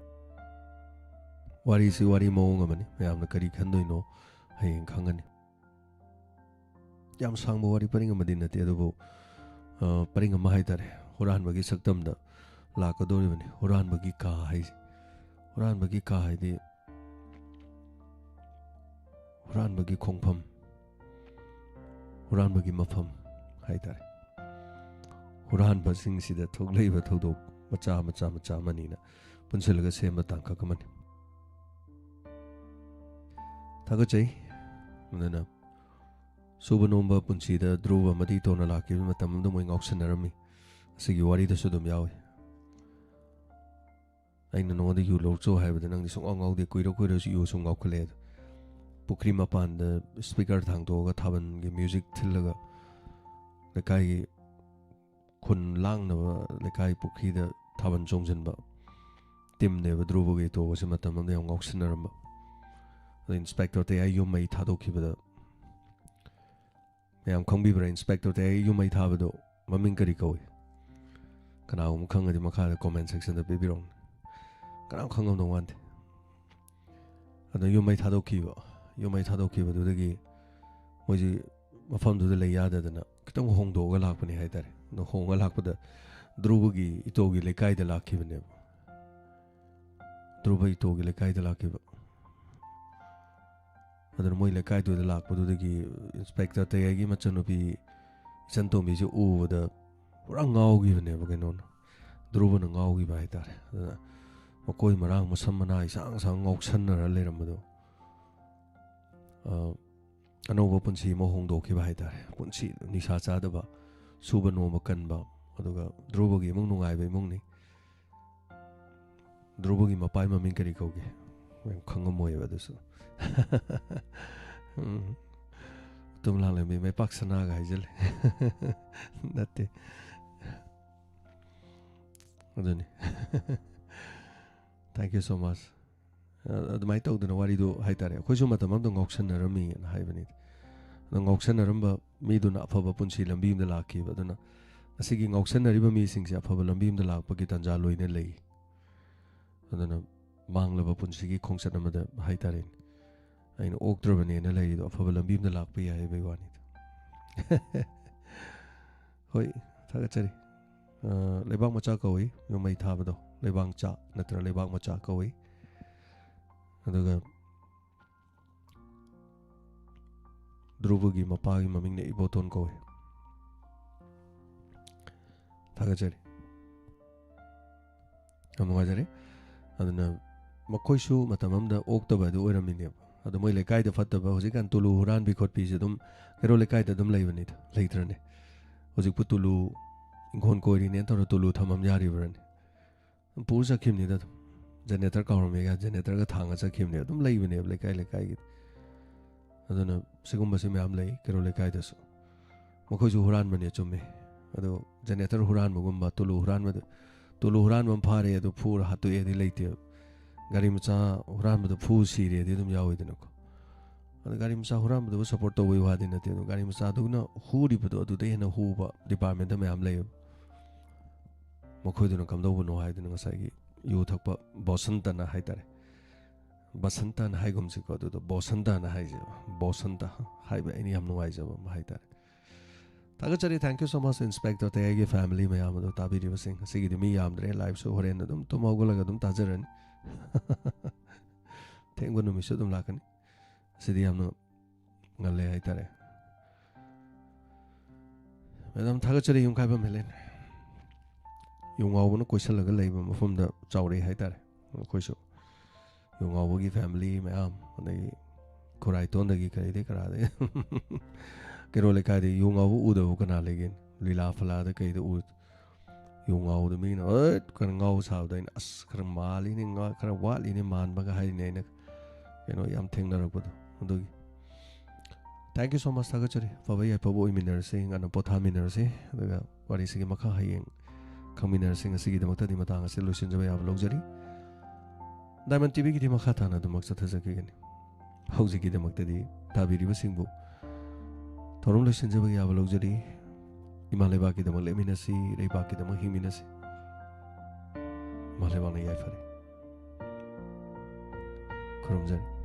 ꯋꯥꯔꯤꯁꯤ ꯋꯥꯔꯤ ꯃꯑꯣꯡ ꯑꯃꯅꯤ, ꯃꯌꯥꯝꯅ ꯀꯔꯤ ꯈꯟꯗꯣꯏꯅꯣ ꯍꯌꯦꯡ ꯈꯪꯒꯅꯤ꯫ ꯌꯥꯝ ꯁꯥꯡꯕ ꯋꯥꯔꯤ ꯄꯔꯤꯡ ꯑꯃꯗꯤ ꯅꯠꯇꯦ, ꯑꯗꯨꯕꯨ, ꯑ, ꯄꯔꯤꯡ ꯑꯃ ꯍꯥꯏꯇꯥꯔꯦ꯫ ꯍꯨꯔꯥꯟꯕꯒꯤ ꯁꯛꯇꯝꯗ ꯂꯥꯛꯀꯗꯧꯔꯤꯕꯅꯤ꯫ ꯍꯨꯔꯥꯟꯕꯒꯤ ꯀꯥ ꯍꯥꯏꯁꯦ, ꯍꯨꯔꯥꯟꯕꯒꯤ ꯀꯥ ꯍꯥꯏꯗꯤ ꯍꯨꯔꯥꯟꯕꯒꯤ ꯈꯣꯡꯐꯝ, ꯍꯨꯔꯥꯟꯕꯒꯤ ꯃꯐꯝ ꯍꯥꯏꯇꯥꯔꯦ꯫ ꯍꯨꯔꯥꯟꯕꯁꯤꯡꯁꯤꯗ ꯊꯣꯛꯂꯛꯏꯕ ꯊꯧꯗꯣꯛ ꯃꯆꯥ ꯃꯆꯥ ꯃꯆꯥ ꯑꯃꯅꯤꯅ ꯄꯨꯟꯁꯤꯜꯂꯒ ꯁꯦꯝꯕ ꯇꯥꯡꯀꯛ ꯑꯃꯅꯤ꯫ ꯊꯥꯒꯠꯆꯩ꯫ ꯑꯗꯨꯅ ꯁꯨꯕ ꯅꯣꯝꯕ ꯄꯨꯟꯁꯤꯗ ꯙ꯭ꯔꯨꯕ ꯑꯃꯗꯤ ꯇꯣꯟꯅ ꯂꯥꯛꯈꯤꯕ ꯃꯇꯝ ꯑꯃꯗ ꯃꯣꯏ ꯉꯥꯎꯁꯟꯅꯔꯝꯃꯤ꯫ ꯑꯁꯤꯒꯤ ꯋꯥꯔꯤꯗꯁꯨ ꯑꯗꯨꯝ ꯌꯥꯎꯏ꯫ ꯑꯩꯅ ꯅꯉꯣꯟꯗ ꯌꯨ ꯂꯧꯔꯨꯆꯣ ꯍꯥꯏꯕꯗ ꯅꯪꯗꯤ ꯁꯨꯡꯉꯥꯎ ꯉꯥꯎꯗꯦ, ꯀꯨꯏꯔ ꯀꯨꯏꯔꯁꯨ ꯌꯨ ꯁꯨꯝ ꯉꯥꯎꯈꯠꯂꯛꯑꯦ꯫ ꯑꯗꯣ ꯄꯨꯈ꯭ꯔꯤ ꯃꯄꯥꯟꯗ ꯁ꯭ꯄꯤꯀꯔ ꯊꯥꯡꯗꯣꯛꯑꯒ ꯊꯥꯕꯜꯒꯤ ꯃ꯭ꯌꯨꯖꯤꯛ ꯊꯤꯜꯂꯒ ꯂꯩꯀꯥꯏꯒꯤ ꯈꯨꯟ ꯂꯥꯡꯅꯕ ꯂꯩꯀꯥꯏ ꯄꯨꯈ꯭ꯔꯤꯗ ꯊꯥꯕꯜ ꯆꯣꯡꯁꯤꯟꯕ ꯇꯤꯝꯅꯦꯕ ꯙ꯭ꯔꯨꯕꯒ ꯏꯇꯣꯒꯁꯦ ꯃꯇꯝ ꯑꯃꯗ ꯌꯥꯝ ꯉꯥꯎꯁꯤꯟꯅꯔꯝꯕ꯫ ꯑꯗꯣ ꯏꯟꯁꯄꯦꯛꯇꯔ ꯇꯌꯥꯏ ꯌꯨꯝ ꯃꯩ ꯊꯥꯗꯣꯛꯈꯤꯕꯗ, ꯃꯌꯥꯝ ꯈꯪꯕꯤꯕ꯭ꯔꯥ? ꯏꯟꯁꯄꯦꯛꯇꯔ ꯇꯌꯥꯏ ꯌꯨꯝ ꯃꯩ ꯊꯥꯕꯗꯣ ꯃꯃꯤꯡ ꯀꯔꯤ ꯀꯧꯏ? ꯀꯅꯥꯒꯨꯝꯕ ꯈꯪꯉꯗꯤ ꯃꯈꯥꯗ ꯀꯣꯃꯦꯟ ꯁꯦꯛꯁꯟꯗ ꯄꯤꯕꯤꯔꯛꯎꯅꯦ꯫ ꯀꯅꯥꯝ ꯈꯪꯉꯝꯗꯧ ꯃꯥꯟꯗꯦ꯫ ꯑꯗꯣ ꯌꯨꯝ ꯃꯩ ꯊꯥꯗꯣꯛꯈꯤꯕ, ꯌꯨꯝ ꯃꯩ ꯊꯥꯗꯣꯛꯈꯤꯕꯗꯨꯗꯒꯤ ꯃꯣꯏꯁꯤ ꯃꯐꯝꯗꯨꯗ ꯂꯩ ꯌꯥꯗꯗꯅ ꯈꯤꯇꯪ ꯍꯣꯡꯗꯣꯛꯑꯒ ꯂꯥꯛꯄꯅꯤ ꯍꯥꯏꯇꯥꯔꯦ꯫ ꯑꯗꯣ ꯍꯣꯡꯉ ꯂꯥꯛꯄꯗ ꯙ꯭ꯔꯨꯕꯒꯤ ꯏꯇꯣꯒꯤ ꯂꯩꯀꯥꯏꯗ ꯂꯥꯛꯈꯤꯕꯅꯦꯕ꯫ ꯙ꯭ꯔꯨꯕ ꯏꯇꯣꯒꯤ ꯂꯩꯀꯥꯏꯗ ꯂꯥꯛꯈꯤꯕ꯫ ꯑꯗꯨꯅ ꯃꯣꯏ ꯂꯩꯀꯥꯏꯗꯨꯗ ꯂꯥꯛꯄꯗꯨꯗꯒꯤ ꯏꯟꯁꯄꯦꯛꯇꯔ ꯇꯌꯥꯏꯒꯤ ꯃꯆꯟꯅꯨꯄꯤ ꯏꯆꯟ ꯇꯣꯝꯕꯤꯁꯦ ꯎꯕꯗ ꯄꯨꯔꯥ ꯉꯥꯎꯈꯤꯕꯅꯦꯕ ꯀꯩꯅꯣꯅ, ꯙ꯭ꯔꯨꯕꯅ ꯉꯥꯎꯈꯤꯕ ꯍꯥꯏꯇꯥꯔꯦ꯫ ꯑꯗꯨꯅ ꯃꯀꯣꯏ ꯃꯔꯥꯡ ꯃꯁꯝ ꯃꯅꯥ ꯏꯁꯥꯡ ꯁꯥꯡ ꯉꯥꯎꯁꯟꯅꯔ ꯂꯩꯔꯝꯕꯗꯣ, ꯑ, ꯑꯅꯧꯕ ꯄꯨꯟꯁꯤ ꯑꯃ ꯍꯣꯡꯗꯣꯛꯈꯤꯕ ꯍꯥꯏꯇꯥꯔꯦ꯫ ꯄꯨꯟꯁꯤ ꯅꯤꯁꯥ ꯆꯥꯗꯕ, ꯁꯨꯕ ꯅꯣꯝꯕ ꯀꯟꯕ, ꯑꯗꯨꯒ ꯙ꯭ꯔꯨꯕꯒꯤ ꯏꯃꯨꯡ ꯅꯨꯡꯉꯥꯏꯕ ꯏꯃꯨꯡꯅꯤ꯫ ꯙ꯭ꯔꯨꯕꯒꯤ ꯃꯄꯥꯒꯤ ꯃꯃꯤꯡ ꯀꯔꯤ ꯀꯧꯒꯦ? ꯃꯌꯥꯝ ꯈꯪꯉꯝꯃꯣꯏꯕ ꯑꯗꯨꯁꯨ꯫ ꯎꯝ꯫ ꯎꯇꯨꯝ ꯂꯥꯡꯂꯦꯝꯕꯤ ꯃꯩꯄꯥꯛ ꯁꯅꯥꯒ ꯍꯥꯏꯖꯜꯂꯦ꯫ ꯅꯠꯇꯦ꯫ ꯑꯗꯨꯅꯤ꯫ Thank you so much. ꯑ, ꯑꯗꯨꯃꯥꯏꯅ ꯇꯧꯗꯅ ꯋꯥꯔꯤꯗꯣ ꯍꯥꯏꯇꯥꯔꯦ, ꯑꯩꯈꯣꯏꯁꯨ ꯃꯇꯝ ꯑꯃꯗ ꯉꯥꯎꯁꯟꯅꯔꯝꯃꯤꯅ ꯍꯥꯏꯕꯅꯤ꯫ ꯑꯗꯣ ꯉꯥꯎꯁꯟꯅꯔꯝꯕ ꯃꯤꯗꯨꯅ ꯑꯐꯕ ꯄꯨꯟꯁꯤ ꯂꯝꯕꯤ ꯑꯃꯗ ꯂꯥꯛꯈꯤꯕ꯫ ꯑꯗꯨꯅ ꯉꯁꯤꯒꯤ ꯉꯥꯎꯁꯟꯅꯔꯤꯕ ꯃꯤꯁꯤꯡꯁꯦ ꯑꯐꯕ ꯂꯝꯕꯤ ꯑꯃꯗ ꯂꯥꯛꯄꯒꯤ ꯇꯥꯟꯖꯥ ꯂꯣꯏꯅ ꯂꯩ꯫ ꯑꯗꯨꯅ ꯃꯥꯡꯂꯕ ꯄꯨꯟꯁꯤꯒꯤ ꯈꯣꯡꯆꯠ ꯑꯃꯗ ꯍꯥꯏꯇꯥꯔꯦꯅꯦ, ꯑꯩꯅ ꯑꯣꯛꯇ꯭ꯔꯕꯅꯦꯅ ꯂꯩꯔꯤꯗꯣ ꯑꯐꯕ ꯂꯝꯕꯤ ꯑꯃꯗ ꯂꯥꯛꯄ ꯌꯥꯏ ꯍꯥꯏꯕꯒꯤ ꯋꯥꯅꯤꯗ꯫ ꯍꯣꯏ, ꯊꯥꯒꯠꯆꯔꯤ꯫ ꯑ, ꯂꯩꯕꯥꯛ ꯃꯆꯥ ꯀꯧꯏ, ꯌꯨꯝ ꯃꯩ ꯊꯥꯕꯗꯣ꯫ ꯂꯩꯕꯥꯛ ꯃꯆꯥ ꯅꯠꯇ꯭ꯔ ꯂꯩꯕꯥꯛ ꯃꯆꯥ ꯀꯧꯏ꯫ ꯑꯗꯨꯒ ꯙ꯭ꯔꯨꯕꯒꯤ ꯃꯄꯥꯒꯤ ꯃꯃꯤꯡꯅ ꯏꯕꯣꯇꯣꯟ ꯀꯧꯏ꯫ ꯊꯥꯒꯠꯆꯔꯤ꯫ ꯌꯥꯝ ꯅꯨꯡꯉꯥꯏꯖꯔꯦ꯫ ꯑꯗꯨꯅ ꯃꯈꯣꯏꯁꯨ ꯃꯇꯝ ꯑꯃꯗ ꯑꯣꯛꯇꯕ ꯑꯗꯨ ꯑꯣꯏꯔꯝꯃꯤꯅꯦꯕ꯫ ꯑꯗꯣ ꯃꯣꯏ ꯂꯩꯀꯥꯏꯗ ꯐꯠꯇꯕ, ꯍꯧꯖꯤꯛꯀꯥꯟ ꯇꯨꯂꯨ ꯍꯨꯔꯥꯟꯕꯤ ꯈꯣꯠꯄꯤꯁꯦ ꯑꯗꯨꯝ ꯀꯩꯔꯣꯜ ꯂꯩꯀꯥꯏꯗ ꯑꯗꯨꯝ ꯂꯩꯕꯅꯤꯗ, ꯂꯩꯇ꯭ꯔꯅꯦ? ꯍꯧꯖꯤꯛꯄꯨ ꯇꯨꯂꯨ ꯏꯪꯈꯣꯜ ꯀꯣꯏꯔꯤꯅꯦꯅ ꯇꯧꯔ ꯇꯨꯂꯨ ꯊꯝꯃꯝ ꯌꯥꯔꯤꯕ꯭ꯔꯅꯦ? ꯄꯨꯔ ꯆꯠꯈꯤꯕꯅꯤꯗ ꯑꯗꯨꯝ꯫ ꯖꯦꯅꯦꯇꯔ ꯀꯥꯎꯔꯝꯃꯦꯒ ꯖꯦꯅꯦꯇꯔꯒ ꯊꯥꯡꯉ ꯆꯠꯈꯤꯕꯅꯦ꯫ ꯑꯗꯨꯝ ꯂꯩꯕꯅꯦꯕ ꯂꯩꯀꯥꯏ ꯂꯩꯀꯥꯏꯒꯤ꯫ ꯑꯗꯨꯅ ꯁꯤꯒꯨꯝꯕꯁꯤ ꯃꯌꯥꯝ ꯂꯩ ꯀꯩꯔꯣꯜ ꯂꯩꯀꯥꯏꯗꯁꯨ꯫ ꯃꯈꯣꯏꯁꯨ ꯍꯨꯔꯥꯟꯕꯅꯦ, ꯆꯨꯝꯃꯦ꯫ ꯑꯗꯣ ꯖꯦꯅꯦꯇꯔ ꯍꯨꯔꯥꯟꯕꯒꯨꯝꯕ, ꯇꯨꯂꯨ ꯍꯨꯔꯥꯟꯕꯗ, ꯇꯨꯂꯨ ꯍꯨꯔꯥꯟꯕ ꯑꯃ ꯐꯥꯔꯦ, ꯑꯗꯨ ꯐꯨꯔ ꯍꯥꯠꯇꯣꯛꯑꯦꯗꯤ ꯂꯩꯇꯦꯕ꯫ ꯒꯥꯔꯤ ꯃꯆꯥ ꯍꯨꯔꯥꯟꯕꯗ ꯐꯨ ꯁꯤꯔꯦꯗꯤ ꯑꯗꯨꯝ ꯌꯥꯎꯋꯤꯗꯅꯀꯣ꯫ ꯑꯗ ꯒꯥꯔꯤ ꯃꯆꯥ ꯍꯨꯔꯥꯟꯕꯗꯨꯕꯨ ꯁꯞꯄꯣꯔꯠ ꯇꯧꯕꯩ ꯋꯥꯗꯤ ꯅꯠꯇꯦ, ꯑꯗꯣ ꯒꯥꯔꯤ ꯃꯆꯥꯗꯨꯅ ꯍꯨꯔꯤꯕꯗꯣ ꯑꯗꯨꯗꯩ ꯍꯦꯟꯅ ꯍꯨꯕ ꯗꯤꯄꯥꯔꯠꯃꯦꯟꯗ ꯃꯌꯥꯝ ꯂꯩꯌꯦꯕ꯫ ꯃꯈꯣꯏꯗꯨꯅ ꯀꯝꯗꯧꯕꯅꯣ ꯍꯥꯏꯗꯨꯅ ꯉꯁꯥꯏꯒꯤ ꯌꯨ ꯊꯛꯄ ꯕꯣꯁꯟꯇꯅ ꯍꯥꯏꯇꯥꯔꯦ, ꯕꯁꯟꯇꯅ ꯍꯥꯏꯒꯨꯝꯁꯤꯀꯣ, ꯑꯗꯨꯗꯣ ꯕꯣꯁꯟꯇꯅ ꯍꯥꯏꯁꯦꯕ꯫ ꯕꯣꯁꯟꯇ ꯍꯥꯏꯕ ꯑꯩꯅ ꯌꯥꯝ ꯅꯨꯡꯉꯥꯏꯖꯕ ꯑꯃ ꯍꯥꯏꯇꯥꯔꯦ꯫ ꯊꯥꯒꯠꯆꯔꯤ꯫ Thank you so much, Inspector ꯇꯌꯥꯏꯒꯤ family ꯃꯌꯥꯝ ꯑꯗꯣ, ꯇꯥꯕꯤꯔꯤꯕꯁꯤꯡ꯫ ꯉꯁꯤꯒꯤꯗꯤ ꯃꯤ ꯌꯥꯝꯗ꯭ꯔꯦ, live ꯁꯨ ꯍꯣꯔꯦꯟ ꯑꯗꯨꯝ ꯇꯨꯝ ꯍꯧꯒꯠꯂꯒ ꯑꯗꯨꯝ ꯇꯥꯖꯔꯅꯤ꯫ ꯊꯦꯡꯕ ꯅꯨꯃꯤꯠꯁꯨ ꯑꯗꯨꯝ ꯂꯥꯛꯀꯅꯤ꯫ ꯉꯁꯤꯗꯤ ꯌꯥꯝꯅ ꯉꯜꯂꯦ ꯍꯥꯏꯇꯥꯔꯦ꯫ ꯃꯦꯗꯥꯝ, ꯊꯥꯒꯠꯆꯔꯤ, ꯌꯨꯝꯈꯥꯏꯕꯝ ꯍꯦꯂꯦꯟ꯫ ꯌꯨ ꯉꯥꯎꯕꯅ ꯀꯣꯏꯁꯜꯂꯒ ꯂꯩꯕ ꯃꯐꯝꯗ ꯆꯥꯎꯔꯛꯏ ꯍꯥꯏꯇꯥꯔꯦ꯫ ꯑꯩꯈꯣꯏꯁꯨ ꯌꯨ ꯉꯥꯎꯕꯒꯤ family ꯃꯌꯥꯝ, ꯑꯗꯒꯤ ꯈꯨꯔꯥꯏꯇꯣꯟꯗꯒꯤ ꯀꯔꯤꯗꯒꯤ ꯀꯔꯥꯗꯒꯤ ꯀꯩꯔꯣꯜ ꯂꯩꯀꯥꯏꯗꯒꯤ ꯌꯨ ꯉꯥꯎꯕ ꯎꯗꯕ ꯀꯅꯥ ꯂꯩꯒꯦ? ꯂꯤꯂꯥ ꯐꯂꯥꯗ ꯀꯩꯗ ꯎ-, ꯌꯨ ꯉꯥꯎꯕꯗ ꯃꯤꯅ "ꯑꯩꯠ" ꯀꯩꯅꯣ ꯉꯥꯎꯕ ꯁꯥꯕꯗ ꯑꯩꯅ, "ꯑꯁ, ꯈꯔ ꯃꯥꯜꯂꯤꯅꯦ, ꯉꯥ-, ꯈꯔ ꯋꯥꯠꯂꯤꯅꯦ ꯃꯥꯟꯕꯒ" ꯍꯥꯏꯔꯤꯅꯦ ꯑꯩꯅ, ꯀꯩꯅꯣ, ꯌꯥꯝ ꯊꯦꯡꯅꯔꯛꯄꯗꯣ꯫ ꯑꯗꯨꯒꯤ thank you so much, ꯊꯥꯒꯠꯆꯔꯤ꯫ ꯑꯐꯕ ꯌꯥꯏꯐꯕ ꯑꯣꯏꯃꯤꯟꯅꯔꯁꯤ, ꯉꯟꯅ ꯄꯣꯊꯥꯃꯤꯟꯅꯔꯁꯤ, ꯑꯗꯨꯒ ꯋꯥꯔꯤꯁꯤꯒꯤ ꯃꯈꯥ ꯍꯌꯦꯡ ꯈꯪꯃꯤꯟꯅꯔꯁꯤ꯫ ꯉꯁꯤꯒꯤꯗꯃꯛꯇꯗꯤ ꯃꯇꯥꯡ ꯑꯁꯤ ꯂꯣꯏꯁꯤꯟꯖꯕ ꯌꯥꯕ ꯂꯧꯖꯔꯤ꯫ Diamond ꯇꯤꯚꯤꯒꯤꯗꯤ ꯃꯈꯥ ꯇꯥꯅ ꯑꯗꯨꯃꯛ ꯆꯠꯊꯖꯈꯤꯒꯅꯤ꯫ ꯍꯧꯖꯤꯛꯀꯤꯗꯃꯛꯇꯗꯤ ꯇꯥꯕꯤꯔꯤꯕꯁꯤꯡꯕꯨ ꯊꯧꯔꯝ ꯂꯣꯏꯁꯤꯟꯖꯕ ꯌꯥꯕ ꯂꯧꯖꯔꯤ꯫ ꯏꯃꯥ ꯂꯩꯕꯥꯛꯀꯤꯗꯃꯛ ꯂꯦꯞꯃꯤꯟꯅꯁꯤ, ꯂꯩꯕꯥꯛꯀꯤꯗꯃꯛ ꯍꯤꯡꯃꯤꯟꯅꯁꯤ꯫ ꯏꯃꯥ ꯂꯩꯕꯥꯛꯅ ꯌꯥꯏꯐꯔꯦ꯫ ꯈꯨꯔꯨꯝꯖꯔꯤ꯫